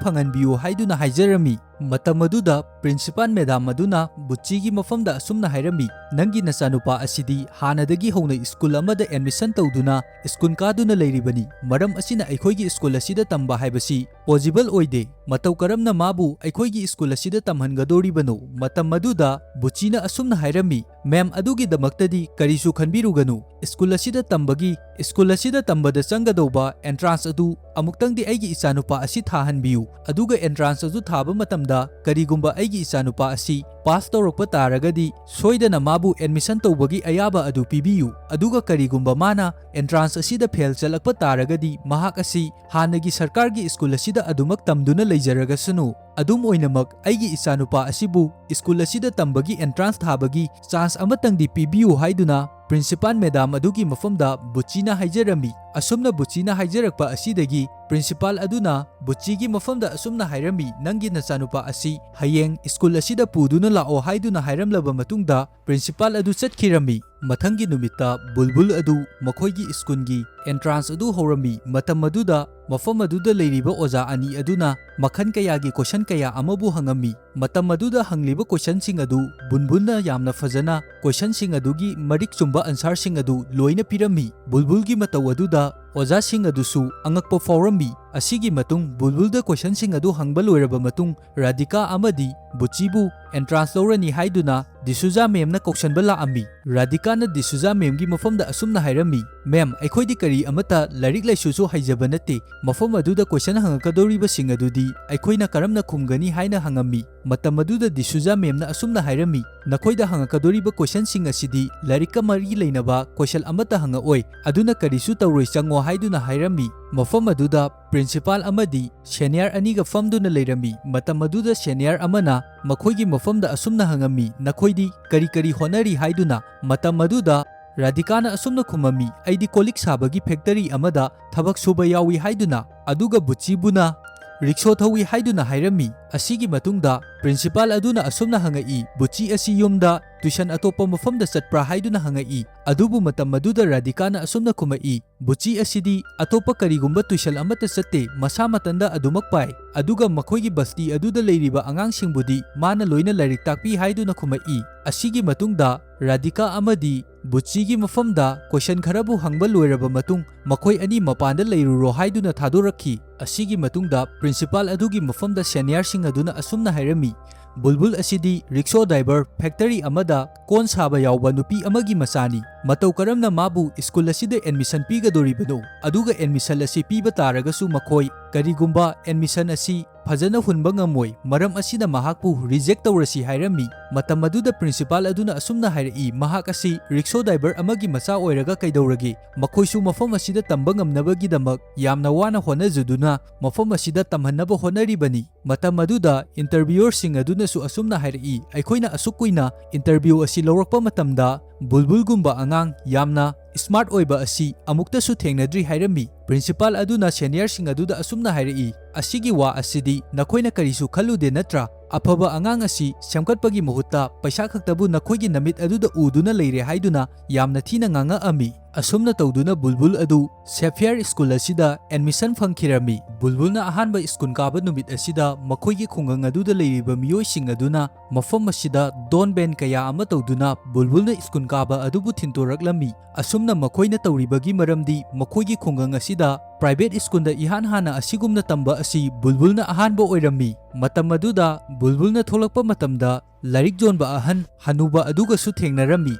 ꯐꯪꯍꯟꯕꯤꯌꯨ" ꯍꯥꯏꯗꯨꯅ ꯍꯥꯏꯖꯔꯝꯃꯤ꯫ ꯃꯇꯝ ꯑꯗꯨꯗ ꯄ꯭ꯔꯤꯟꯁꯤꯄꯥꯜ ꯃꯦꯗꯥꯝ ꯑꯗꯨꯅ ꯕꯨꯆꯤꯒꯤ ꯃꯐꯝꯗ ꯑꯁꯨꯝꯅ ꯍꯥꯏꯔꯝꯃꯤ, "ꯅꯪꯒꯤ ꯅꯆꯥꯅꯨꯄꯥ ꯑꯁꯤꯗꯤ ꯍꯥꯟꯅꯗꯒꯤ ꯍꯧꯅ ꯁ꯭ꯀꯨꯜ ꯑꯃꯗ ꯑꯦꯗꯃꯤꯁꯟ ꯇꯧꯗꯨꯅ ꯁ꯭ꯀꯨꯜ ꯀꯥꯗꯨꯅ ꯂꯩꯔꯤꯕꯅꯤ꯫ ꯃꯔꯝ ꯑꯁꯤꯅ ꯑꯩꯈꯣꯏꯒꯤ ꯁ꯭ꯀꯨꯜ ꯑꯁꯤꯗ ꯇꯝꯕ ꯍꯥꯏꯕꯁꯤ ꯄꯣꯖꯤꯕꯜ ꯑꯣꯏꯗꯦ꯫ ꯃꯇꯧ ꯀꯔꯝꯅ ꯃꯥꯕꯨ ꯑꯩꯈꯣꯏꯒꯤ ꯁ꯭ꯀꯨꯜ ꯑꯁꯤꯗ ꯇꯝꯍꯟꯒꯗꯧꯔꯤꯕꯅꯣ?" ꯃꯇꯝ ꯑꯗꯨꯗ ꯕꯨꯆꯤꯅ ꯑꯁꯨꯝꯅ ꯍꯥꯏꯔꯝꯃꯤ, "ꯃꯦꯝ, ꯑꯗꯨꯒꯤꯗꯃꯛꯇꯗꯤ ꯀꯔꯤꯁꯨ ꯈꯟꯕꯤꯔꯨꯒꯅꯨ꯫ ꯁ꯭ꯀꯨꯜ ꯑꯁꯤꯗ ꯇꯝꯕꯒꯤ, ꯁ꯭ꯀꯨꯜ ꯑꯁꯤꯗ ꯇꯝꯕꯗ ꯆꯪꯒꯗꯧꯕ ꯑꯦꯟꯇ꯭ꯔꯥꯟꯁ ꯑꯗꯨ ꯑꯃꯨꯛꯇꯪꯗꯤ ꯑꯩꯒꯤ ꯏꯆꯥꯅꯨꯄꯥ ꯑꯁꯤ ꯊꯥꯍꯟꯕꯤꯌꯨ꯫ ꯑꯗꯨꯒ ꯑꯦꯟꯇ꯭ꯔꯥꯟꯁ ꯑꯗꯨ ꯊꯥꯕ ꯃꯇꯝꯗ ꯀꯔꯤꯒꯨꯝꯕ ꯑꯩꯒꯤ ꯏꯆꯥꯅꯨꯄꯥ ꯑꯁꯤ ꯄꯥꯁ ꯇꯧꯔꯛꯄ ꯇꯥꯔꯒꯗꯤ ꯁꯣꯏꯗꯅ ꯃꯥꯕꯨ ꯑꯦꯗꯃꯤꯁꯟ ꯇꯧꯕꯒꯤ ꯑꯌꯥꯕ ꯑꯗꯨ ꯄꯤꯕꯤꯌꯨ꯫ ꯑꯗꯨꯒ ꯀꯔꯤꯒꯨꯝꯕ ꯃꯥꯅ ꯑꯦꯟꯇ꯭ꯔꯥꯟꯁ ꯑꯁꯤꯗ ꯐꯦꯜ ꯆꯠꯂꯛꯄ ꯇꯥꯔꯒꯗꯤ ꯃꯍꯥꯛ ꯑꯁꯤ ꯍꯥꯟꯅꯒꯤ ꯁꯔꯀꯥꯔꯒꯤ ꯁ꯭ꯀꯨꯜ ꯑꯁꯤꯗ ꯑꯗꯨꯃꯛ ꯇꯝꯗꯨꯅ ꯂꯩꯖꯔꯒꯁꯅꯨ꯫ ꯑꯗꯨꯝ ꯑꯣꯏꯅꯃꯛ ꯑꯩꯒꯤ ꯏꯆꯥꯅꯨꯄꯥ ꯑꯁꯤꯕꯨ ꯁ꯭ꯀꯨꯜ ꯑꯁꯤꯗ ꯇꯝꯕꯒꯤ ꯑꯦꯟꯇ꯭ꯔꯥꯟꯁ ꯊꯥꯕꯒꯤ ꯆꯥꯟꯁ ꯑꯃꯇꯪꯗꯤ ꯄꯤꯕꯤꯌꯨ" ꯍꯥꯏꯗꯨꯅ ꯄ꯭ꯔꯤꯟꯁꯤꯄꯥꯜ ꯃꯦꯗꯥꯝ ꯑꯗꯨꯒꯤ ꯃꯐꯝꯗ ꯕꯨꯆꯤꯅ ꯍꯥꯏꯖꯔꯝꯃꯤ꯫ ꯑꯁꯨꯝꯅ ꯕꯨꯆꯤꯅ ꯍꯥꯏꯖꯔꯛꯄ ꯑꯁꯤꯗꯒꯤ ꯄ꯭ꯔꯤꯟꯁꯤꯄꯥꯜ ꯑꯗꯨꯅ ꯕꯨꯆꯤꯒꯤ ꯃꯐꯝꯗ ꯑꯁꯨꯝꯅ ꯍꯥꯏꯔꯝꯃꯤ, "ꯅꯪꯒꯤ ꯅꯆꯥꯅꯨꯄꯥ ꯑꯁꯤ ꯍꯌꯦꯡ ꯁ꯭ꯀꯨꯜ ꯑꯁꯤꯗ ꯄꯨꯗꯨꯅ ꯂꯥꯛꯑꯣ" ꯍꯥꯏꯗꯨꯅ ꯍꯥꯏꯔꯝꯂꯕ ꯃꯇꯨꯡꯗ ꯄ꯭ꯔꯤꯟꯁꯤꯄꯥꯜ ꯑꯗꯨ ꯆꯠꯈꯤꯔꯝꯃꯤ꯫ ꯃꯊꯪꯒꯤ ꯅꯨꯃꯤꯠꯇ ꯕꯨꯜꯕꯨꯜ ꯑꯗꯨ ꯃꯈꯣꯏꯒꯤ ꯁ꯭ꯀꯨꯜꯒꯤ ꯑꯦꯟꯇ꯭ꯔꯥꯟꯁ ꯑꯗꯨ ꯍꯧꯔꯝꯃꯤ꯫ ꯃꯇꯝ ꯑꯗꯨꯗ ꯃꯐꯝ ꯑꯗꯨꯗ ꯂꯩꯔꯤꯕ ꯑꯣꯖꯥ ꯑꯅꯤ ꯑꯗꯨꯅ ꯃꯈꯜ ꯀꯌꯥꯒꯤ ꯀꯣꯏꯁꯟ ꯀꯌꯥ ꯑꯃꯕꯨ ꯍꯪꯉꯝꯃꯤ꯫ ꯃꯇꯝ ꯑꯗꯨꯗ ꯍꯪꯂꯤꯕ ꯀꯣꯏꯁꯟꯁꯤꯡ ꯑꯗꯨ ꯕꯨꯜꯕꯨꯜꯅ ꯌꯥꯝꯅ ꯐꯖꯅ ꯀꯣꯏꯁꯟꯁꯤꯡ ꯑꯗꯨꯒꯤ ꯃꯔꯤꯛ ꯆꯨꯝꯕ ꯑꯟꯁꯥꯔꯁꯤꯡ ꯑꯗꯨ ꯂꯣꯏꯅ ꯄꯤꯔꯝꯃꯤ꯫ ꯕꯨꯜꯕꯨꯜꯒꯤ ꯃꯇꯧ ꯑꯗꯨꯗ ꯑꯣꯖꯥꯁꯤꯡ ꯑꯗꯨꯁꯨ ꯑꯉꯛꯄ ꯐꯥꯎꯔꯝꯃꯤ꯫ ꯑꯁꯤꯒꯤ ꯃꯇꯨꯡ ꯕꯨꯜꯕꯨꯜꯗ ꯀꯣꯏꯁꯟꯁꯤꯡ ꯑꯗꯨ ꯍꯪꯕ ꯂꯣꯏꯔꯕ ꯃꯇꯨꯡ, ꯔꯥꯙꯤꯀꯥ ꯑꯃꯗꯤ ꯕꯨꯆꯤꯕꯨ ꯑꯦꯟꯇ꯭ꯔꯥꯟꯁ ꯂꯧꯔꯅꯤ ꯍꯥꯏꯗꯨꯅ ꯗꯤꯁꯨꯖꯥ ꯃꯦꯝꯅ ꯀꯧꯁꯟꯕ ꯂꯥꯛꯑꯝꯃꯤ꯫ ꯔꯥꯙꯤꯀꯥꯅ ꯗꯤꯁꯨꯖꯥ ꯃꯦꯝꯒꯤ ꯃꯐꯝꯗ ꯑꯁꯨꯝꯅ ꯍꯥꯏꯔꯝꯃꯤ, "ꯃꯦꯝ, ꯑꯩꯈꯣꯏꯗꯤ ꯀꯔꯤ ꯑꯃꯠꯇ ꯂꯥꯏꯔꯤꯛ ꯂꯥꯏꯁꯨꯁꯨ ꯍꯩꯖꯕ ꯅꯠꯇꯦ꯫ ꯃꯐꯝ ꯑꯗꯨꯗ ꯀꯣꯏꯁꯟ ꯍꯪꯉꯛꯀꯗꯧꯔꯤꯕꯁꯤꯡ ꯑꯗꯨꯗꯤ ꯑꯩꯈꯣꯏꯅ ꯀꯔꯝꯅ ꯈꯨꯝꯒꯅꯤ?" ꯍꯥꯏꯅ ꯍꯪꯉꯝꯃꯤ꯫ ꯃꯇꯝ ꯑꯗꯨꯗ ꯗꯤꯁꯨꯖꯥ ꯃꯦꯝꯅ ꯑꯁꯨꯝꯅ ꯍꯥꯏꯔꯝꯃꯤ, "ꯅꯈꯣꯏꯗ ꯍꯪꯉꯛꯀꯗꯧꯔꯤꯕ ꯀꯣꯏꯁꯟꯁꯤꯡ ꯑꯁꯤꯗꯤ ꯂꯥꯏꯔꯤꯛꯀ ꯃꯔꯤ ꯂꯩꯅꯕ ꯀꯣꯏꯁꯟ ꯑꯃꯠꯇ ꯍꯪꯉꯛꯑꯣꯏ, ꯑꯗꯨꯅ ꯀꯔꯤꯁꯨ ꯇꯧꯔꯣꯏ, ꯆꯪꯉꯣ" ꯍꯥꯏꯗꯨꯅ ꯍꯥꯏꯔꯝꯃꯤ꯫ ꯃꯐꯝ ꯑꯗꯨꯗ ꯄ꯭ꯔꯤꯟꯁꯤꯄꯥꯜ ꯑꯃꯗꯤ ꯁꯦꯅꯤꯌꯔ ꯑꯅꯤꯒ ꯐꯝꯗꯨꯅ ꯂꯩꯔꯝꯃꯤ꯫ ꯃꯇꯝ ꯑꯗꯨꯗ ꯁꯦꯅꯤꯌꯔ ꯑꯃꯅ ꯃꯈꯣꯏꯒꯤ ꯃꯐꯝꯗ ꯑꯁꯨꯝꯅ ꯍꯪꯉꯝꯃꯤ, "ꯅꯈꯣꯏꯗꯤ ꯀꯔꯤ ꯀꯔꯤ ꯍꯣꯠꯅꯔꯤ?" ꯍꯥꯏꯗꯨꯅ꯫ ꯃꯇꯝ ꯑꯗꯨꯗ ꯔꯥꯙꯤꯀꯥꯅ ꯑꯁꯨꯝꯅ ꯈꯨꯝꯃꯝꯃꯤ, "ꯑꯩꯗꯤ ꯀꯣꯜꯂꯤꯛ ꯁꯥꯕꯒꯤ ꯐꯦꯛꯇꯔꯤ ꯑꯃꯗ ꯊꯕꯛ ꯁꯨꯕ ꯌꯥꯎꯏ" ꯍꯥꯏꯗꯨꯅ꯫ ꯑꯗꯨꯒ ꯕꯨꯆꯤꯕꯨꯅ ꯔꯤꯛꯁꯣ ꯊꯧꯏ ꯍꯥꯏꯗꯨꯅ ꯍꯥꯏꯔꯝꯃꯤ꯫ ꯑꯁꯤꯒꯤ ꯃꯇꯨꯡꯗ ꯄ꯭ꯔꯤꯟꯁꯤꯄꯥꯜ ꯑꯗꯨꯅ ꯑꯁꯨꯝꯅ ꯍꯪꯉꯛꯏ, "ꯕꯨꯆꯤ ꯑꯁꯤ ꯌꯨꯝꯗ ꯇ꯭ꯌꯨꯁꯟ ꯑꯇꯣꯞꯄ ꯃꯐꯝꯗ ꯆꯠꯄ꯭ꯔꯥ?" ꯍꯥꯏꯗꯨꯅ ꯍꯪꯉꯛꯏ꯫ ꯑꯗꯨꯕꯨ ꯃꯇꯝ ꯑꯗꯨꯗ ꯔꯥꯙꯤꯀꯥꯅ ꯑꯁꯨꯝꯅ ꯈꯨꯝꯃꯛꯏ, "ꯕꯨꯆꯤ ꯑꯁꯤꯗꯤ ꯑꯇꯣꯞꯄ ꯀꯔꯤꯒꯨꯝꯕ ꯇ꯭ꯌꯨꯁꯟ ꯑꯃꯠꯇ ꯆꯠꯇꯦ, ꯃꯁꯥ ꯃꯊꯟꯗ ꯑꯗꯨꯃꯛ ꯄꯥꯏ꯫ ꯑꯗꯨꯒ ꯃꯈꯣꯏꯒꯤ ꯕꯁꯇꯤ ꯑꯗꯨꯗ ꯂꯩꯔꯤꯕ ꯑꯉꯥꯡꯁꯤꯡꯕꯨꯗꯤ ꯃꯥꯅ ꯂꯣꯏꯅ ꯂꯥꯏꯔꯤꯛ ꯇꯥꯛꯄꯤ" ꯍꯥꯏꯗꯨꯅ ꯈꯨꯝꯃꯛꯏ꯫ ꯑꯁꯤꯒꯤ ꯃꯇꯨꯡꯗ ꯔꯥꯙꯤꯀꯥ ꯑꯃꯗꯤ ꯕꯨꯆꯤꯒꯤ ꯃꯐꯝꯗ ꯀꯣꯏꯁꯟ ꯈꯔꯕꯨ ꯍꯪꯕ ꯂꯣꯏꯔꯕ ꯃꯇꯨꯡ, ꯃꯈꯣꯏ ꯑꯅꯤ ꯃꯄꯥꯟꯗ ꯂꯩꯔꯨꯔꯣ ꯍꯥꯏꯗꯨꯅ ꯊꯥꯗꯣꯔꯛꯈꯤ꯫ ꯑꯁꯤꯒꯤ ꯃꯇꯨꯡꯗ ꯄ꯭ꯔꯤꯟꯁꯤꯄꯥꯜ ꯑꯗꯨꯒꯤ ꯃꯐꯝꯗ ꯁꯦꯅꯤꯌꯔꯁꯤꯡ ꯑꯗꯨꯅ ꯑꯁꯨꯝꯅ ꯍꯥꯏꯔꯝꯃꯤ, "ꯕꯨꯜꯕꯨꯜ ꯑꯁꯤꯗꯤ ꯔꯤꯛꯁꯣ ꯗ꯭ꯔꯥꯏꯚꯔ, ꯐꯦꯛꯇꯔꯤ ꯑꯃꯗ ꯀꯣꯟ ꯁꯥꯕ ꯌꯥꯎꯕ ꯅꯨꯄꯤ ꯑꯃꯒꯤ ꯃꯆꯥꯅꯤ꯫ ꯃꯇꯧ ꯀꯔꯝꯅ ꯃꯥꯕꯨ ꯁ꯭ꯀꯨꯜ ꯑꯁꯤꯗ ꯑꯦꯗꯃꯤꯁꯟ ꯄꯤꯒꯗꯧꯔꯤꯕꯅꯣ? ꯑꯗꯨꯒ ꯑꯦꯗꯃꯤꯁꯟ ꯑꯁꯤ ꯄꯤꯕ ꯇꯥꯔꯒꯁꯨ ꯃꯈꯣꯏ ꯀꯔꯤꯒꯨꯝꯕ ꯑꯦꯗꯃꯤꯁꯟ ꯑꯁꯤ ꯐꯖꯅ ꯍꯨꯟꯕ ꯉꯝꯃꯣꯏ, ꯃꯔꯝ ꯑꯁꯤꯅ ꯃꯍꯥꯛꯄꯨ ꯔꯤꯖꯦꯛ ꯇꯧꯔꯁꯤ" ꯍꯥꯏꯔꯝꯃꯤ꯫ ꯃꯇꯝ ꯑꯗꯨꯗ ꯄ꯭ꯔꯤꯟꯁꯤꯄꯥꯜ ꯑꯗꯨꯅ ꯑꯁꯨꯝꯅ ꯍꯥꯏꯔꯛꯏ, "ꯃꯍꯥꯛ ꯑꯁꯤ ꯔꯤꯛꯁꯣ ꯗ꯭ꯔꯥꯏꯚꯔ ꯑꯃꯒꯤ ꯃꯆꯥ ꯑꯣꯏꯔꯒ ꯀꯩꯗꯧꯔꯒꯦ? ꯃꯈꯣꯏꯁꯨ ꯃꯐꯝ ꯑꯁꯤꯗ ꯇꯝꯕ ꯉꯝꯅꯕꯒꯤꯗꯃꯛ ꯌꯥꯝꯅ ꯋꯥꯅ ꯍꯣꯠꯅꯖꯗꯨꯅ ꯃꯐꯝ ꯑꯁꯤꯗ ꯇꯝꯍꯟꯅꯕ ꯍꯣꯠꯅꯔꯤꯕꯅꯤ"꯫ ꯃꯇꯝ ꯑꯗꯨꯗ ꯏꯟꯇꯔꯚ꯭ꯌꯨꯌꯔꯁꯤꯡ ꯑꯗꯨꯅꯁꯨ ꯑꯁꯨꯝꯅ ꯍꯥꯏꯔꯛꯏ, "ꯑꯩꯈꯣꯏꯅ ꯑꯁꯨꯛ ꯀꯨꯏꯅ ꯏꯟꯇꯔꯚ꯭ꯌꯨ ꯑꯁꯤ ꯂꯧꯔꯛꯄ ꯃꯇꯝꯗ ꯕꯨꯜꯕꯨꯜꯒꯨꯝꯕ ꯑꯉꯥꯡ ꯌꯥꯝꯅ ꯁ꯭ꯃꯥꯔꯠ ꯑꯣꯏꯕ ꯑꯁꯤ ꯑꯃꯨꯛꯇꯁꯨ ꯊꯦꯡꯅꯗ꯭ꯔꯤ" ꯍꯥꯏꯔꯝꯃꯤ꯫ ꯄ꯭ꯔꯤꯟꯁꯤꯄꯥꯜ ꯑꯗꯨꯅ ꯁꯦꯅꯤꯌꯔꯁꯤꯡ ꯑꯗꯨꯗ ꯑꯁꯨꯝꯅ ꯍꯥꯏꯔꯛꯏ, "ꯑꯁꯤꯒꯤ ꯋꯥ ꯑꯁꯤꯗꯤ ꯅꯈꯣꯏꯅ ꯀꯔꯤꯁꯨ ꯈꯜꯂꯨꯗꯦ ꯅꯠꯇ꯭ꯔꯥ? "ꯑꯐꯕ ꯑꯉꯥꯡ ꯑꯁꯤ ꯁꯦꯝꯒꯠꯄꯒꯤ ꯃꯍꯨꯠꯇ ꯄꯩꯁꯥ ꯈꯛꯇꯕꯨ ꯅꯈꯣꯏꯒꯤ ꯅꯃꯤꯠ ꯑꯗꯨꯗ ꯎꯗꯨꯅ ꯂꯩꯔꯦ" ꯍꯥꯏꯗꯨꯅ ꯌꯥꯝꯅ ꯊꯤꯅ ꯉꯥꯡꯉꯛꯑꯝꯃꯤ꯫ ꯑꯁꯨꯝꯅ ꯇꯧꯗꯨꯅ ꯕꯨꯜꯕꯨꯜ ꯑꯗꯨ ꯁꯦꯐꯤꯌꯔ ꯁ꯭ꯀꯨꯜ ꯑꯁꯤꯗ ꯑꯦꯗꯃꯤꯁꯟ ꯐꯪꯈꯤꯔꯝꯃꯤ꯫ ꯕꯨꯜꯕꯨꯜꯅ ꯑꯍꯥꯟꯕ ꯁ꯭ꯀꯨꯜ ꯀꯥꯕ ꯅꯨꯃꯤꯠ ꯑꯁꯤꯗ ꯃꯈꯣꯏꯒꯤ ꯈꯨꯡꯒꯪ ꯑꯗꯨꯗ ꯂꯩꯔꯤꯕ ꯃꯤꯑꯣꯏꯁꯤꯡ ꯑꯗꯨꯅ ꯃꯐꯝ ꯑꯁꯤꯗ ꯗꯣꯟ ꯕꯦꯟ ꯀꯌꯥ ꯑꯃ ꯇꯧꯗꯨꯅ ꯕꯨꯜꯕꯨꯜꯅ ꯁ꯭ꯀꯨꯜ ꯀꯥꯕ ꯑꯗꯨꯕꯨ ꯊꯤꯟꯇꯣꯔꯛꯂꯝꯃꯤ꯫ ꯑꯁꯨꯝꯅ ꯃꯈꯣꯏꯅ ꯇꯧꯔꯤꯕꯒꯤ ꯃꯔꯝꯗꯤ ꯃꯈꯣꯏꯒꯤ ꯈꯨꯡꯒꯪ ꯑꯁꯤꯗ ꯄ꯭ꯔꯥꯏꯚꯦꯠ ꯁ꯭ꯀꯨꯜꯗ ꯏꯍꯥꯟ ꯍꯥꯟꯅ ꯑꯁꯤꯒꯨꯝꯅ ꯇꯝꯕ ꯑꯁꯤ ꯕꯨꯜꯕꯨꯜꯅ ꯑꯍꯥꯟꯕ ꯑꯣꯏꯔꯝꯃꯤ꯫ ꯃꯇꯝ ꯑꯗꯨꯗ ꯕꯨꯜꯕꯨꯜꯅ ꯊꯣꯛꯂꯛꯄ ꯃꯇꯝꯗ ꯂꯥꯏꯔꯤꯛ ꯌꯣꯟꯕ ꯑꯍꯟ ꯍꯅꯨꯕ ꯑꯗꯨꯒꯁꯨ ꯊꯦꯡꯅꯔꯝꯃꯤ꯫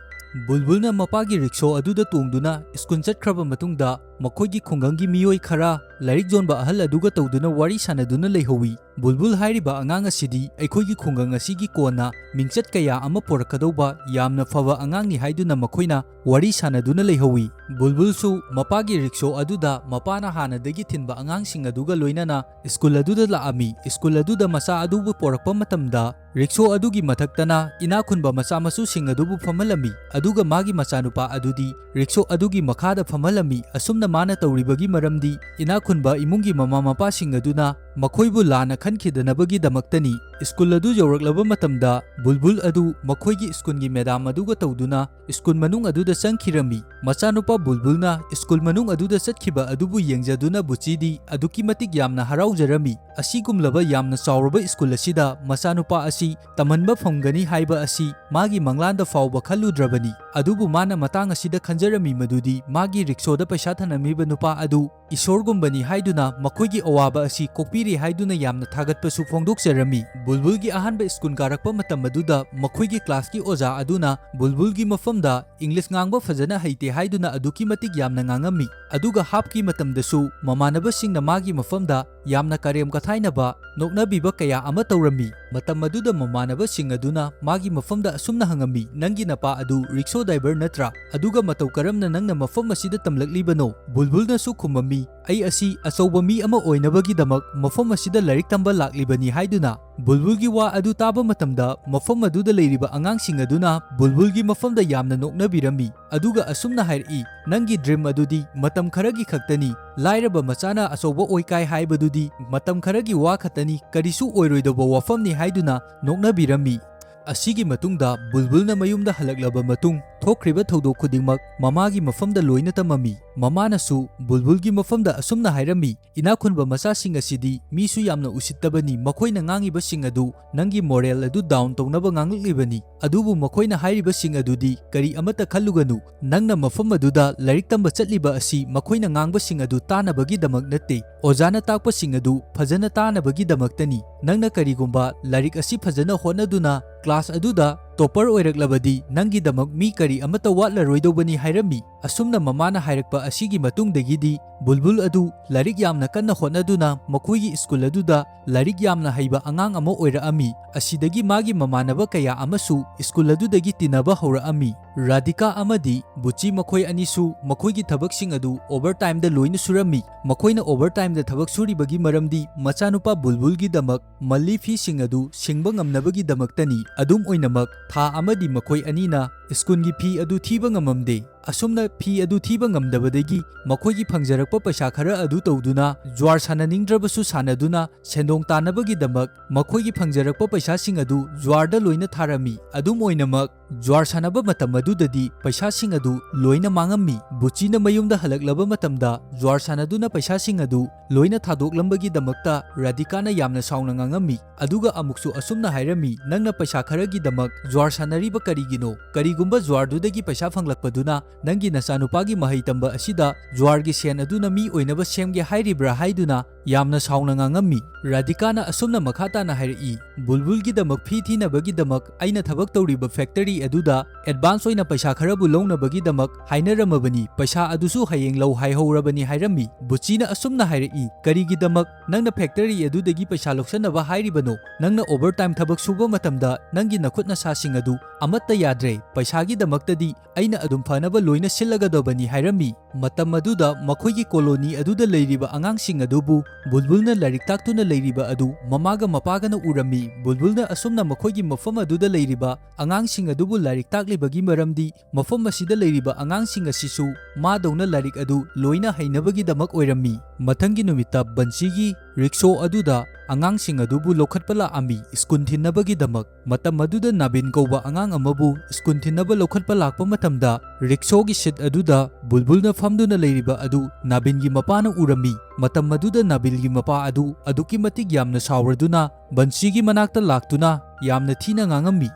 ꯕꯨꯜꯕꯨꯜꯅ ꯃꯄꯥꯒꯤ ꯔꯤꯛꯁꯣ ꯑꯗꯨꯗ ꯇꯣꯡꯗꯨꯅ ꯁ꯭ꯀꯨꯜ ꯆꯠꯈ꯭ꯔꯕ ꯃꯇꯨꯡꯗ ꯃꯈꯣꯏꯒꯤ ꯈꯨꯡꯒꯪꯒꯤ ꯃꯤꯑꯣꯏ ꯈꯔ ꯂꯥꯏꯔꯤꯛ ꯌꯣꯟꯕ ꯑꯍꯜ ꯑꯗꯨꯒ ꯇꯧꯗꯨꯅ ꯋꯥꯔꯤ ꯁꯥꯟꯅꯗꯨꯅ ꯂꯩꯍꯧꯋꯤ꯫ ꯕꯨꯜꯕꯨꯜ ꯍꯥꯏꯔꯤꯕ ꯑꯉꯥꯡ ꯑꯁꯤꯗꯤ ꯑꯩꯈꯣꯏꯒꯤ ꯈꯨꯡꯒꯪ ꯑꯁꯤꯒꯤ ꯀꯣꯟꯅ ꯃꯤꯡꯆꯠ ꯀꯌꯥ ꯑꯃ ꯄꯨꯔꯛꯀꯗꯧꯕ ꯌꯥꯝꯅ ꯐꯕ ꯑꯉꯥꯡꯅꯤ ꯍꯥꯏꯗꯨꯅ ꯃꯈꯣꯏꯅ ꯋꯥꯔꯤ ꯁꯥꯟꯅꯗꯨꯅ ꯂꯩꯍꯧꯋꯤ꯫ ꯕꯨꯜꯕꯨꯜꯁꯨ ꯃꯄꯥꯒꯤ ꯔꯤꯛꯁꯣ ꯑꯗꯨꯗ ꯃꯄꯥꯅ ꯍꯥꯟꯅꯗꯒꯤ ꯊꯤꯟꯕ ꯑꯉꯥꯡꯁꯤꯡ ꯑꯗꯨꯒ ꯂꯣꯏꯅꯅ ꯁ꯭ꯀꯨꯜ ꯑꯗꯨꯗ ꯂꯥꯛꯑꯝꯃꯤ꯫ ꯁ꯭ꯀꯨꯜ ꯑꯗꯨꯗ ꯃꯆꯥ ꯑꯗꯨꯕꯨ ꯄꯣꯔꯛꯄ ꯃꯇꯝꯗ ꯔꯤꯛꯁꯣ ꯑꯗꯨꯒꯤ ꯃꯊꯛꯇꯅ ꯏꯅꯥꯛ ꯈꯨꯟꯕ ꯃꯆꯥ ꯃꯁꯨꯁꯤꯡ ꯑꯗꯨꯕꯨ ꯐꯝꯍꯜꯂꯝꯃꯤ, ꯑꯗꯨꯒ ꯃꯥꯒꯤ ꯃꯆꯥꯅꯨꯄꯥ ꯑꯗꯨꯗꯤ ꯔꯤꯛꯁꯣ ꯑꯗꯨꯒꯤ ꯃꯈꯥꯗ ꯐꯝꯍꯜꯂꯝꯃꯤ꯫ ꯑꯁꯨꯝꯅ ꯃꯥꯅ ꯇꯧꯔꯤꯕꯒꯤ ꯃꯔꯝꯗꯤ ꯏꯅꯥꯛ ꯈꯨꯟꯕ ꯏꯃꯨꯡꯒꯤ ꯃꯃꯥ ꯃꯄꯥꯁꯤꯡ ꯑꯗꯨꯅ ꯃꯈꯣꯏꯕꯨ ꯂꯥꯟꯅ ꯈꯟꯈꯤꯗꯅꯕꯒꯤꯗꯃꯛꯇꯅꯤ꯫ ꯁ꯭ꯀꯨꯜ ꯑꯗꯨ ꯌꯧꯔꯛꯂꯕ ꯃꯇꯝꯗ ꯕꯨꯜꯕꯨꯜ ꯑꯗꯨ ꯃꯈꯣꯏꯒꯤ ꯁ꯭ꯀꯨꯜꯒꯤ ꯃꯦꯗꯥꯝ ꯑꯗꯨꯒ ꯇꯧꯗꯨꯅ ꯁ꯭ꯀꯨꯜ ꯃꯅꯨꯡ ꯑꯗꯨꯗ ꯆꯪꯈꯤꯔꯝꯃꯤ꯫ ꯃꯆꯥꯅꯨꯄꯥ ꯕꯨꯜꯕꯨꯜꯅ ꯁ꯭ꯀꯨꯜ ꯃꯅꯨꯡ ꯑꯗꯨꯗ ꯆꯠꯈꯤꯕ ꯑꯗꯨꯕꯨ ꯌꯦꯡꯖꯗꯨꯅ ꯕꯨꯆꯤꯗꯤ ꯑꯗꯨꯛꯀꯤ ꯃꯇꯤꯛ ꯌꯥꯝꯅ ꯍꯔꯥꯎꯖꯔꯝꯃꯤ꯫ ꯑꯁꯤꯒꯨꯝꯂꯕ ꯌꯥꯝꯅ ꯆꯥꯎꯔꯕ ꯁ꯭ꯀꯨꯜ ꯑꯁꯤꯗ ꯃꯆꯥꯅꯨꯄꯥ ꯑꯁꯤ ꯇꯝꯍꯟꯕ ꯐꯪꯒꯅꯤ ꯍꯥꯏꯕ ꯑꯁꯤ ꯃꯥꯒꯤ ꯃꯪꯂꯥꯟꯗ ꯐꯥꯎꯕ ꯈꯜꯂꯨꯗ꯭ꯔꯕꯅꯤ꯫ ꯑꯗꯨꯕꯨ ꯃꯥꯅ ꯃꯇꯥꯡ ꯑꯁꯤꯗ ꯈꯟꯖꯔꯝꯃꯤ ꯃꯗꯨꯗꯤ ꯃꯥꯒꯤ ꯔꯤꯛꯁꯣꯗ ꯄꯩꯁꯥ ꯊꯅꯝꯃꯤꯕ ꯅꯨꯄꯥ ꯑꯗꯨ ꯏꯁꯣꯔꯒꯨꯝꯕꯅꯤ ꯍꯥꯏꯗꯨꯅ ꯃꯈꯣꯏꯒꯤ ꯑꯋꯥꯕ ꯑꯁꯤ ꯀꯣꯛꯄꯤꯔꯤ ꯍꯥꯏꯗꯨꯅ ꯌꯥꯝꯅ ꯊꯥꯒꯠꯄꯁꯨ ꯐꯣꯡꯗꯣꯛꯆꯔꯝꯃꯤ꯫ ꯕꯨꯜꯕꯨꯜꯒꯤ ꯑꯍꯥꯟꯕ ꯁ꯭ꯀꯨꯜ ꯀꯥꯔꯛꯄ ꯃꯇꯝ ꯑꯗꯨꯗ ꯃꯈꯣꯏꯒꯤ ꯀ꯭ꯂꯥꯁꯀꯤ ꯑꯣꯖꯥ ꯑꯗꯨꯅ ꯕꯨꯜꯕꯨꯜꯒꯤ ꯃꯐꯝꯗ ꯏꯪꯂꯤꯁ ꯉꯥꯡꯕ ꯐꯖꯅ ꯍꯩꯇꯦ ꯍꯥꯏꯗꯨꯅ ꯑꯗꯨꯛꯀꯤ ꯃꯇꯤꯛ ꯌꯥꯝꯅ ꯉꯥꯡꯉꯝꯃꯤ꯫ ꯑꯗꯨꯒ ꯍꯥꯞꯀꯤ ꯃꯇꯝꯗꯁꯨ ꯃꯃꯥꯟꯅꯕꯁꯤꯡꯅ ꯃꯥꯒꯤ ꯃꯐꯝꯗ ꯌꯥꯝꯅ ꯀꯔꯦꯝ ꯀꯊꯥꯏꯅꯕ, ꯅꯣꯛꯅꯕꯤꯕ ꯀꯌꯥ ꯑꯃ ꯇꯧꯔꯝꯃꯤ꯫ ꯃꯇꯝ ꯑꯗꯨꯗ ꯃꯃꯥꯟꯅꯕꯁꯤꯡ ꯑꯗꯨꯅ ꯃꯥꯒꯤ ꯃꯐꯝꯗ ꯑꯁꯨꯝꯅ ꯍꯪꯉꯝꯃꯤ, "ꯅꯪꯒꯤ ꯅꯄꯥ ꯑꯗꯨ ꯔꯤꯛꯁꯣ ꯗ꯭ꯔꯥꯏꯚꯔ ꯅꯠꯇ꯭ꯔꯥ? ꯑꯗꯨꯒ ꯃꯇꯧ ꯀꯔꯝꯅ ꯅꯪꯅ ꯃꯐꯝ ꯑꯁꯤꯗ ꯇꯝꯂꯛꯂꯤꯕꯅꯣ?" ꯕꯨꯜꯕꯨꯜꯅꯁꯨ ꯈꯨꯝꯃꯝꯃꯤ, "ꯑꯩ ꯑꯁꯤ ꯑꯆꯧꯕ ꯃꯤ ꯑꯃ ꯑꯣꯏꯅꯕꯒꯤꯗꯃꯛ ꯃꯐꯝ ꯃꯐꯝ ꯑꯁꯤꯗ ꯂꯥꯏꯔꯤꯛ ꯇꯝꯕ ꯂꯥꯛꯂꯤꯕꯅꯤ" ꯍꯥꯏꯗꯨꯅ꯫ ꯕꯨꯜꯕꯨꯜꯒꯤ ꯋꯥ ꯑꯗꯨ ꯇꯥꯕ ꯃꯇꯝꯗ ꯃꯐꯝ ꯑꯗꯨꯗ ꯂꯩꯔꯤꯕ ꯑꯉꯥꯡꯁꯤꯡ ꯑꯗꯨꯅ ꯕꯨꯜꯕꯨꯜꯒꯤ ꯃꯐꯝꯗ ꯌꯥꯝꯅ ꯅꯣꯛꯅꯕꯤꯔꯝꯃꯤ, ꯑꯗꯨꯒ ꯑꯁꯨꯝꯅ ꯍꯥꯏꯔꯛꯏ, "ꯅꯪꯒꯤ ꯗ꯭ꯔꯤꯝ ꯑꯗꯨꯗꯤ ꯃꯇꯝ ꯈꯔꯒꯤ ꯈꯛꯇꯅꯤ, ꯂꯥꯏꯔꯕ ꯃꯆꯥꯅ ꯑꯆꯧꯕ ꯑꯣꯏꯀꯥꯏ ꯍꯥꯏꯕꯗꯨꯗꯤ ꯃꯇꯝ ꯈꯔꯒꯤ ꯋꯥ ꯈꯛꯇꯅꯤ, ꯀꯔꯤꯁꯨ ꯑꯣꯏꯔꯣꯏꯗꯧꯕ ꯋꯥꯐꯝꯅꯤ" ꯍꯥꯏꯗꯨꯅ ꯅꯣꯛꯅꯕꯤꯔꯝꯃꯤ꯫ ꯑꯁꯤꯒꯤ ꯃꯇꯨꯡꯗ ꯕꯨꯜꯕꯨꯜꯅ ꯃꯌꯨꯝꯗ ꯍꯜꯂꯛꯂꯕ ꯃꯇꯨꯡ, ꯊꯣꯛꯈ꯭ꯔꯤꯕ ꯊꯧꯗꯣꯛ ꯈꯨꯗꯤꯡꯃꯛ ꯃꯃꯥꯒꯤ ꯃꯐꯝꯗ ꯂꯣꯏꯅ ꯇꯝꯃꯝꯃꯤ꯫ ꯃꯃꯥꯅꯁꯨ ꯕꯨꯜꯕꯨꯜꯒꯤ ꯃꯐꯝꯗ ꯑꯁꯨꯝꯅ ꯍꯥꯏꯔꯝꯃꯤ, "ꯏꯅꯥꯛ ꯈꯨꯟꯕ ꯃꯆꯥꯁꯤꯡ ꯑꯁꯤꯗꯤ ꯃꯤꯁꯨ ꯌꯥꯝꯅ ꯎꯁꯤꯠꯇꯕꯅꯤ, ꯃꯈꯣꯏꯅ ꯉꯥꯡꯉꯤꯕꯁꯤꯡ ꯑꯗꯨ ꯅꯪꯒꯤ ꯃꯣꯔꯦꯜ ꯑꯗꯨ ꯗꯥꯎꯟ ꯇꯧꯅꯕ ꯉꯥꯡꯂꯛꯂꯤꯕꯅꯤ, ꯑꯗꯨꯕꯨ ꯃꯈꯣꯏꯅ ꯍꯥꯏꯔꯤꯕꯁꯤꯡ ꯑꯗꯨꯗꯤ ꯀꯔꯤ ꯑꯃꯠꯇ ꯈꯜꯂꯨꯒꯅꯨ, ꯅꯪꯅ ꯃꯐꯝ ꯑꯗꯨꯗ ꯂꯥꯏꯔꯤꯛ ꯇꯝꯕ ꯆꯠꯂꯤꯕ ꯑꯁꯤ ꯃꯈꯣꯏꯅ ꯉꯥꯡꯕꯁꯤꯡ ꯑꯗꯨ ꯇꯥꯅꯕꯒꯤꯗꯃꯛ ꯅꯠꯇꯦ, ꯑꯣꯖꯥꯅ ꯇꯥꯛꯄꯁꯤꯡ ꯑꯗꯨ ꯐꯖꯅ ꯇꯥꯅꯕꯒꯤꯗꯃꯛꯇꯅꯤ꯫ ꯅꯪꯅ ꯀꯔꯤꯒꯨꯝꯕ ꯂꯥꯏꯔꯤꯛ ꯑꯁꯤ ꯐꯖꯅ ꯍꯣꯠꯅꯗꯨꯅ ꯀ꯭ꯂꯥꯁ ꯑꯗꯨꯗ ꯇꯣꯄꯔ ꯑꯣꯏꯔꯛꯂꯕꯗꯤ ꯅꯪꯒꯤꯗꯃꯛ ꯃꯤ ꯀꯔꯤ ꯑꯃꯠꯇ ꯋꯥꯠꯂꯔꯣꯏꯗꯧꯕꯅꯤ" ꯍꯥꯏꯔꯝꯃꯤ꯫ ꯑꯁꯨꯝꯅ ꯃꯃꯥꯅ ꯍꯥꯏꯔꯛꯄ ꯑꯁꯤꯒꯤ ꯃꯇꯨꯡꯗꯒꯤꯗꯤ ꯕꯨꯜꯕꯨꯜ ꯑꯗꯨ ꯂꯥꯏꯔꯤꯛ ꯌꯥꯝꯅ ꯀꯟꯅ ꯍꯣꯠꯅꯗꯨꯅ ꯃꯈꯣꯏꯒꯤ ꯁ꯭ꯀꯨꯜ ꯑꯗꯨꯗ ꯂꯥꯏꯔꯤꯛ ꯌꯥꯝꯅ ꯍꯩꯕ ꯑꯉꯥꯡ ꯑꯃ ꯑꯣꯏꯔꯛꯑꯝꯃꯤ꯫ ꯑꯁꯤꯗꯒꯤ ꯃꯥꯒꯤ ꯃꯃꯥꯟꯅꯕ ꯀꯌꯥ ꯑꯃꯁꯨ ꯁ꯭ꯀꯨꯜ ꯑꯗꯨꯗꯒꯤ ꯇꯤꯟꯅꯕ ꯍꯧꯔꯛꯑꯝꯃꯤ꯫ ꯔꯥꯙꯤꯀꯥ ꯑꯃꯗꯤ ꯕꯨꯆꯤ ꯃꯈꯣꯏ ꯑꯅꯤꯁꯨ ꯃꯈꯣꯏꯒꯤ ꯊꯕꯛꯁꯤꯡ ꯑꯗꯨ ꯑꯣꯚꯔꯇꯥꯏꯝꯗ ꯂꯣꯏꯅ ꯁꯨꯔꯝꯃꯤ꯫ ꯃꯈꯣꯏꯅ ꯑꯣꯚꯔꯇꯥꯏꯝꯗ ꯊꯕꯛ ꯁꯨꯔꯤꯕꯒꯤ ꯃꯔꯝꯗꯤ ꯃꯆꯥꯅꯨꯄꯥ ꯕꯨꯜꯕꯨꯜꯒꯤꯗꯃꯛ ꯃꯜꯂꯤ ꯐꯤꯁꯤꯡ ꯑꯗꯨ ꯁꯤꯡꯕ ꯉꯝꯅꯕꯒꯤꯗꯃꯛꯇꯅꯤ꯫ ꯑꯗꯨꯝ ꯑꯣꯏꯅꯃꯛ, ꯊꯥ ꯑꯃꯗꯤ ꯃꯈꯣꯏ ꯑꯅꯤꯅ ꯁ꯭ꯀꯨꯜꯒꯤ ꯐꯤ ꯑꯗꯨ ꯊꯤꯕ ꯉꯝꯃꯝꯗꯦ꯫ ꯑꯁꯨꯝꯅ ꯐꯤ ꯑꯗꯨ ꯊꯤꯕ ꯉꯝꯗꯕꯗꯒꯤ ꯃꯈꯣꯏꯒꯤ ꯐꯪꯖꯔꯛꯄ ꯄꯩꯁꯥ ꯈꯔ ꯑꯗꯨ ꯇꯧꯗꯨꯅ ꯖ꯭ꯋꯥꯔ ꯁꯥꯟꯅꯅꯤꯡꯗ꯭ꯔꯕꯁꯨ ꯁꯥꯟꯅꯗꯨꯅ ꯁꯦꯟꯗꯣꯡ ꯇꯥꯅꯕꯒꯤꯗꯃꯛ ꯃꯈꯣꯏꯒꯤ ꯐꯪꯖꯔꯛꯄ ꯄꯩꯁꯥꯁꯤꯡ ꯑꯗꯨ ꯖ꯭ꯋꯥꯔꯗ ꯂꯣꯏꯅ ꯊꯥꯔꯝꯃꯤ꯫ ꯑꯗꯨꯝ ꯑꯣꯏꯅꯃꯛ, ꯖ꯭ꯋꯥꯔ ꯁꯥꯟꯅꯕ ꯃꯇꯝ ꯑꯗꯨꯗꯗꯤ ꯄꯩꯁꯥꯁꯤꯡ ꯑꯗꯨ ꯂꯣꯏꯅ ꯃꯥꯡꯉꯝꯃꯤ꯫ ꯕꯨꯆꯤꯅ ꯃꯌꯨꯝꯗ ꯍꯜꯂꯛꯂꯕ ꯃꯇꯝꯗ ꯖ꯭ꯋꯥꯔ ꯁꯥꯟꯅꯗꯨꯅ ꯄꯩꯁꯥꯁꯤꯡ ꯑꯗꯨ ꯂꯣꯏꯅ ꯊꯥꯗꯣꯛꯂꯝꯕꯒꯤꯗꯃꯛꯇ ꯔꯥꯙꯤꯀꯥꯅ ꯌꯥꯝꯅ ꯁꯥꯎꯅ ꯉꯥꯡꯉꯝꯃꯤ꯫ ꯑꯗꯨꯒ ꯑꯃꯨꯛꯁꯨ ꯑꯁꯨꯝꯅ ꯍꯥꯏꯔꯝꯃꯤ, "ꯅꯪꯅ ꯄꯩꯁꯥ ꯈꯔꯒꯤꯗꯃꯛ ꯖ꯭ꯋꯥꯔ ꯁꯥꯟꯅꯔꯤꯕ ꯀꯔꯤꯒꯤꯅꯣ? ꯀꯔꯤꯒꯨꯝꯕ ꯖ꯭ꯋꯥꯔꯗꯨꯗꯒꯤ ꯄꯩꯁꯥ ꯐꯪꯂꯛꯄꯗꯨꯅ ꯅꯪꯒꯤ ꯅꯆꯥꯅꯨꯄꯥꯒꯤ ꯃꯍꯩ ꯇꯝꯕ ꯑꯁꯤꯗ ꯖ꯭ꯋꯥꯔꯒꯤ ꯁꯦꯟ ꯑꯗꯨꯅ ꯃꯤ ꯑꯣꯏꯅꯕ ꯁꯦꯝꯒꯦ ꯍꯥꯏꯔꯤꯕ꯭ꯔꯥ?" ꯍꯥꯏꯗꯨꯅ ꯌꯥꯝꯅ ꯁꯥꯎꯅ ꯉꯥꯡꯉꯝꯃꯤ꯫ ꯔꯥꯙꯤꯀꯥꯅ ꯑꯁꯨꯝꯅ ꯃꯈꯥ ꯇꯥꯅ ꯍꯥꯏꯔꯛꯏ, "ꯕꯨꯜꯕꯨꯜꯒꯤꯗꯃꯛ ꯐꯤ ꯊꯤꯅꯕꯒꯤꯗꯃꯛ ꯑꯩꯅ ꯊꯕꯛ ꯇꯧꯔꯤꯕ ꯐꯦꯛꯇꯔꯤ ꯑꯗꯨꯗ ꯑꯦꯗꯚꯥꯟꯁ ꯑꯣꯏꯅ ꯄꯩꯁꯥ ꯈꯔꯕꯨ ꯂꯧꯅꯕꯒꯤꯗꯃꯛ ꯍꯥꯏꯅꯔꯝꯃꯕꯅꯤ꯫ ꯄꯩꯁꯥ ꯑꯗꯨꯁꯨ ꯍꯌꯦꯡ ꯂꯧ ꯍꯥꯏꯍꯧꯔꯕꯅꯤ" ꯍꯥꯏꯔꯝꯃꯤ꯫ ꯕꯨꯆꯤꯅ ꯑꯁꯨꯝꯅ ꯍꯥꯏꯔꯛꯏ, "ꯀꯔꯤꯒꯤꯗꯃꯛ ꯅꯪꯅ ꯐꯦꯛꯇꯔꯤ ꯑꯗꯨꯗꯒꯤ ꯄꯩꯁꯥ ꯂꯧꯁꯟꯅꯕ ꯍꯥꯏꯔꯤꯕꯅꯣ? ꯅꯪꯅ ꯑꯣꯚꯔꯇꯥꯏꯝ ꯊꯕꯛ ꯁꯨꯕ ꯃꯇꯝꯗ ꯅꯪꯒꯤ ꯅꯈꯨꯠ ꯅꯁꯥꯁꯤꯡ ꯑꯗꯨ ꯑꯃꯠꯇ ꯌꯥꯗ꯭ꯔꯦ꯫ ꯄꯩꯁꯥꯒꯤꯗꯃꯛꯇꯗꯤ ꯑꯩꯅ ꯑꯗꯨꯝ ꯐꯅꯕ ꯂꯣꯏꯅ ꯁꯤꯜꯂꯒꯗꯕꯅꯤ" ꯍꯥꯏꯔꯝꯃꯤ꯫ ꯃꯇꯝ ꯑꯗꯨꯗ ꯃꯈꯣꯏꯒꯤ ꯀꯣꯂꯣꯅꯤ ꯑꯗꯨꯗ ꯂꯩꯔꯤꯕ ꯑꯉꯥꯡꯁꯤꯡ ꯑꯗꯨꯕꯨ ꯕꯨꯜꯕꯨꯜꯅ ꯂꯥꯏꯔꯤꯛ ꯇꯥꯛꯇꯨꯅ ꯂꯩꯔꯤꯕ ꯑꯗꯨ ꯃꯃꯥꯒ ꯃꯄꯥꯒꯅ ꯎꯔꯝꯃꯤ꯫ ꯕꯨꯜꯕꯨꯜꯅ ꯑꯁꯨꯝꯅ ꯃꯈꯣꯏꯒꯤ ꯃꯐꯝ ꯑꯗꯨꯗ ꯂꯩꯔꯤꯕ ꯑꯉꯥꯡꯁꯤꯡ ꯑꯗꯨꯕꯨ ꯂꯥꯏꯔꯤꯛ ꯇꯥꯛꯂꯤꯕꯒꯤ ꯃꯔꯝꯗꯤ ꯃꯐꯝ ꯑꯁꯤꯗ ꯂꯩꯔꯤꯕ ꯑꯉꯥꯡꯁꯤꯡ ꯑꯁꯤꯁꯨ ꯃꯥꯗꯧꯅ ꯂꯥꯏꯔꯤꯛ ꯑꯗꯨ ꯂꯣꯏꯅ ꯍꯩꯅꯕꯒꯤꯗꯃꯛ ꯑꯣꯏꯔꯝꯃꯤ꯫ ꯃꯊꯪꯒꯤ ꯅꯨꯃꯤꯠꯇ ꯕꯟꯁꯤꯒꯤ ꯔꯤꯛꯁꯣ ꯑꯗꯨꯗ ꯑꯉꯥꯡꯁꯤꯡ ꯑꯗꯨꯕꯨ ꯂꯧꯈꯠꯄ ꯂꯥꯛꯑꯝꯃꯤ ꯁ꯭ꯀꯨꯜ ꯊꯤꯟꯅꯕꯒꯤꯗꯃꯛ꯫ ꯃꯇꯝ ꯑꯗꯨꯗ ꯅꯥꯕꯤꯟ ꯀꯧꯕ ꯑꯉꯥꯡ ꯑꯃꯕꯨ ꯁ꯭ꯀꯨꯜ ꯊꯤꯟꯅꯕ ꯂꯧꯈꯠꯄ ꯂꯥꯛꯄ ꯃꯇꯝꯗ ꯔꯤꯛꯁꯣꯒꯤ ꯁꯤꯠ ꯑꯗꯨꯗ ꯕꯨꯜꯕꯨꯜꯅ ꯐꯝꯗꯨꯅ ꯂꯩꯔꯤꯕ ꯑꯗꯨ ꯅꯥꯕꯤꯟꯒꯤ ꯃꯄꯥꯅ ꯎꯔꯝꯃꯤ꯫ ꯃꯇꯝ ꯑꯗꯨꯗ ꯅꯥꯕꯤꯟꯒꯤ ꯃꯄꯥ ꯑꯗꯨ ꯑꯗꯨꯛꯀꯤ ꯃꯇꯤꯛ ꯌꯥꯝꯅ ꯁꯥꯎꯔꯗꯨꯅ ꯕꯟꯁꯤꯒꯤ ꯃꯅꯥꯛꯇ ꯂꯥꯛꯇꯨꯅ ꯌꯥꯝꯅ ꯊꯤꯅ ꯉꯥꯡꯉꯝꯃꯤ꯫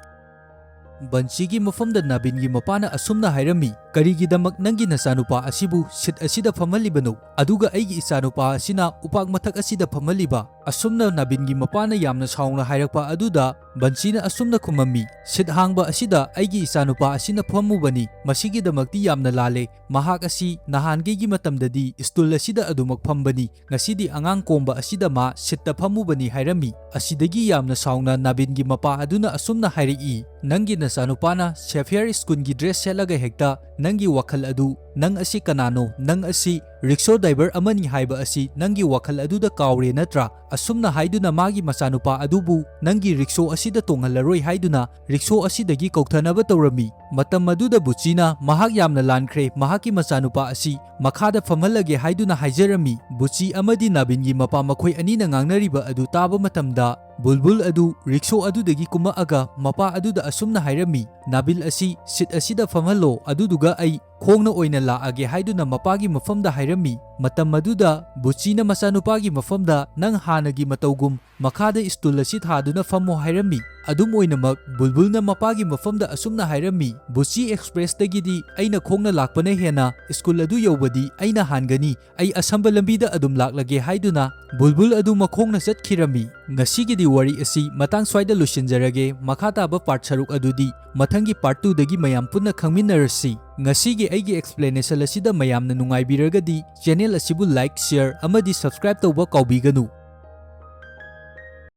ꯕꯟꯁꯤꯒꯤ ꯃꯐꯝꯗ ꯅꯥꯕꯤꯟꯒꯤ ꯃꯄꯥꯅ ꯑꯁꯨꯝꯅ ꯍꯥꯏꯔꯝꯃꯤ, "ꯀꯔꯤꯒꯤꯗꯃꯛ ꯅꯪꯒꯤ ꯅꯆꯥꯅꯨꯄꯥ ꯑꯁꯤꯕꯨ ꯁꯤꯠ ꯑꯁꯤꯗ ꯐꯝꯍꯜꯂꯤꯕꯅꯣ? ꯑꯗꯨꯒ ꯑꯩꯒꯤ ꯏꯆꯥꯅꯨꯄꯥ ꯑꯁꯤꯅ ꯎꯄꯥꯛ ꯃꯊꯛ ꯑꯁꯤꯗ ꯐꯝꯍꯜꯂꯤꯕ?" ꯑꯁꯨꯝꯅ ꯅꯥꯕꯤꯟꯒꯤ ꯃꯄꯥꯅ ꯌꯥꯝꯅ ꯁꯥꯎꯅ ꯍꯥꯏꯔꯛꯄ ꯑꯗꯨꯗ ꯕꯟꯁꯤꯅ ꯑꯁꯨꯝꯅ ꯈꯨꯝꯃꯝꯃꯤ, "ꯁꯤꯠ ꯍꯥꯡꯕ ꯑꯁꯤꯗ ꯑꯩꯒꯤ ꯏꯆꯥꯅꯨꯄꯥ ꯑꯁꯤꯅ ꯐꯝꯃꯨꯕꯅꯤ, ꯃꯁꯤꯒꯤꯗꯃꯛꯇꯤ ꯌꯥꯝꯅ ꯂꯥꯜꯂꯦ꯫ ꯃꯍꯥꯛ ꯑꯁꯤ ꯅꯍꯥꯟꯒꯩꯒꯤ ꯃꯇꯝꯗꯗꯤ ꯁ꯭ꯇꯨꯜ ꯑꯁꯤꯗ ꯑꯗꯨꯃꯛ ꯐꯝꯕꯅꯤ, ꯉꯁꯤꯗꯤ ꯑꯉꯥꯡ ꯀꯣꯝꯕ ꯑꯁꯤꯗ ꯃꯥ ꯁꯤꯠꯇ ꯐꯝꯃꯨꯕꯅꯤ" ꯍꯥꯏꯔꯝꯃꯤ꯫ ꯑꯁꯤꯗꯒꯤ ꯌꯥꯝꯅ ꯁꯥꯎꯅ ꯅꯥꯕꯤꯟꯒꯤ ꯃꯄꯥ ꯑꯗꯨꯅ ꯑꯁꯨꯝꯅ ꯍꯥꯏꯔꯛꯏ, "ꯅꯪꯒꯤ ꯅꯆꯥꯅꯨꯄꯥꯅ ꯁꯦꯐꯤꯌꯔ ꯁ꯭ꯀꯨꯜꯒꯤ ꯗ꯭ꯔꯦꯁ ꯁꯦꯠꯂꯒ ꯍꯦꯛꯇ ꯅꯪꯒꯤ ꯋꯥꯈꯜ ꯑꯗꯨ, ꯅꯪ ꯑꯁꯤ ꯀꯅꯥꯅꯣ? ꯅꯪ ꯑꯁꯤ ꯔꯤꯛꯁꯣ ꯗ꯭ꯔꯥꯏꯚꯔ ꯑꯃꯅꯤ ꯍꯥꯏꯕ ꯑꯁꯤ ꯅꯪꯒꯤ ꯋꯥꯈꯜ ꯑꯗꯨꯗ ꯀꯥꯎꯔꯦ ꯅꯠꯇ꯭ꯔꯥ? ꯑꯁꯨꯝꯅ ꯍꯥꯏꯗꯨꯅ ꯃꯥꯒꯤ ꯃꯆꯥꯅꯨꯄꯥ ꯑꯗꯨꯕꯨ ꯅꯪꯒꯤ ꯔꯤꯛꯁꯣ ꯑꯁꯤꯗ ꯇꯣꯡꯍꯜꯂꯔꯣꯏ ꯍꯥꯏꯗꯨꯅ ꯔꯤꯛꯁꯣ ꯑꯁꯤꯗꯒꯤ ꯀꯧꯊꯅꯕ ꯇꯧꯔꯝꯃꯤ꯫ ꯃꯇꯝ ꯑꯗꯨꯗ ꯕꯨꯆꯤꯅ ꯃꯍꯥꯛ ꯌꯥꯝꯅ ꯂꯥꯟꯈ꯭ꯔꯦ, ꯃꯍꯥꯛꯀꯤ ꯃꯆꯥꯅꯨꯄꯥ ꯑꯁꯤ ꯃꯈꯥꯗ ꯐꯝꯍꯜꯂꯒꯦ ꯍꯥꯏꯗꯨꯅ ꯍꯥꯏꯖꯔꯝꯃꯤ꯫ ꯕꯨꯆꯤ ꯑꯃꯗꯤ ꯅꯥꯕꯤꯟꯒꯤ ꯃꯄꯥ ꯃꯈꯣꯏ ꯑꯅꯤꯅ ꯉꯥꯡꯅꯔꯤꯕ ꯑꯗꯨ ꯇꯥꯕ ꯃꯇꯝꯗ ꯕꯨꯜꯕꯨꯜ ꯑꯗꯨ ꯔꯤꯛꯁꯣ ꯑꯗꯨꯗꯒꯤ ꯀꯨꯝꯃꯛꯑꯒ ꯃꯄꯥ ꯑꯗꯨꯗ ꯑꯁꯨꯝꯅ ꯍꯥꯏꯔꯝꯃꯤ, "ꯅꯥꯕꯤꯜ ꯑꯁꯤ ꯁꯤꯠ ꯑꯁꯤꯗ ꯐꯝꯍꯜꯂꯣ, ꯑꯗꯨꯗꯨꯒ ꯑꯩ ꯈꯣꯡꯅ ꯑꯣꯏꯅ ꯂꯥꯛꯑꯒꯦ" ꯍꯥꯏꯗꯨꯅ ꯃꯄꯥꯒꯤ ꯃꯐꯝꯗ ꯍꯥꯏꯔꯝꯃꯤ꯫ ꯃꯇꯝ ꯑꯗꯨꯗ ꯕꯨꯆꯤꯅ ꯃꯆꯥꯅꯨꯄꯥꯒꯤ ꯃꯐꯝꯗ, "ꯅꯪ ꯍꯥꯟꯅꯒꯤ ꯃꯇꯧꯒꯨꯝ ꯃꯈꯥꯗ ꯁ꯭ꯇꯨꯜ ꯑꯁꯤ ꯊꯥꯗꯨꯅ ꯐꯝꯃꯣ" ꯍꯥꯏꯔꯝꯃꯤ꯫ ꯑꯗꯨꯝ ꯑꯣꯏꯅꯃꯛ, ꯕꯨꯜꯕꯨꯜꯅ ꯃꯄꯥꯒꯤ ꯃꯐꯝꯗ ꯑꯁꯨꯝꯅ ꯍꯥꯏꯔꯝꯃꯤ, "ꯕꯨꯆꯤ ꯑꯦꯛꯁꯄ꯭ꯔꯦꯁꯇꯒꯤꯗꯤ ꯑꯩꯅ ꯈꯣꯡꯅ ꯂꯥꯛꯄꯅ ꯍꯦꯟꯅ ꯁ꯭ꯀꯨꯜ ꯑꯗꯨ ꯌꯧꯕꯗꯤ ꯑꯩꯅ ꯍꯥꯟꯒꯅꯤ꯫ ꯑꯩ ꯑꯁꯝꯕ ꯂꯝꯕꯤꯗ ꯑꯗꯨꯝ ꯂꯥꯛꯂꯒꯦ" ꯍꯥꯏꯗꯨꯅ ꯕꯨꯜꯕꯨꯜ ꯑꯗꯨ ꯃꯈꯣꯡꯅ ꯆꯠꯈꯤꯔꯝꯃꯤ꯫ ꯉꯁꯤꯒꯤꯗꯤ ꯋꯥꯔꯤ ꯑꯁꯤ ꯃꯇꯥꯡ ꯁ꯭ꯋꯥꯏꯗ ꯂꯣꯏꯁꯤꯟꯖꯔꯒꯦ꯫ ꯃꯈꯥ ꯇꯥꯕ ꯄꯥꯔꯠ ꯁꯔꯨꯛ ꯑꯗꯨꯗꯤ ꯃꯊꯪꯒꯤ ꯄꯥꯔꯠ ꯇꯨꯗꯒꯤ ꯃꯌꯥꯝ ꯄꯨꯟꯅ ꯈꯪꯃꯤꯟꯅꯔꯁꯤ꯫ ꯉꯁꯤꯒꯤ ꯑꯩꯒꯤ ꯑꯦꯛꯁꯄ꯭ꯂꯦꯅꯦꯁꯟ ꯑꯁꯤꯗ ꯃꯌꯥꯝꯅ ꯅꯨꯡꯉꯥꯏꯕꯤꯔꯒꯗꯤ ꯆꯦꯅꯦꯜ ꯑꯁꯤꯕꯨ ꯂꯥꯏꯛ, ꯁꯤꯌꯔ ꯑꯃꯗꯤ ꯁꯕꯁꯀ꯭ꯔꯥꯏꯕ ꯇꯧꯕ ꯀꯥꯎꯕꯤꯒꯅꯨ꯫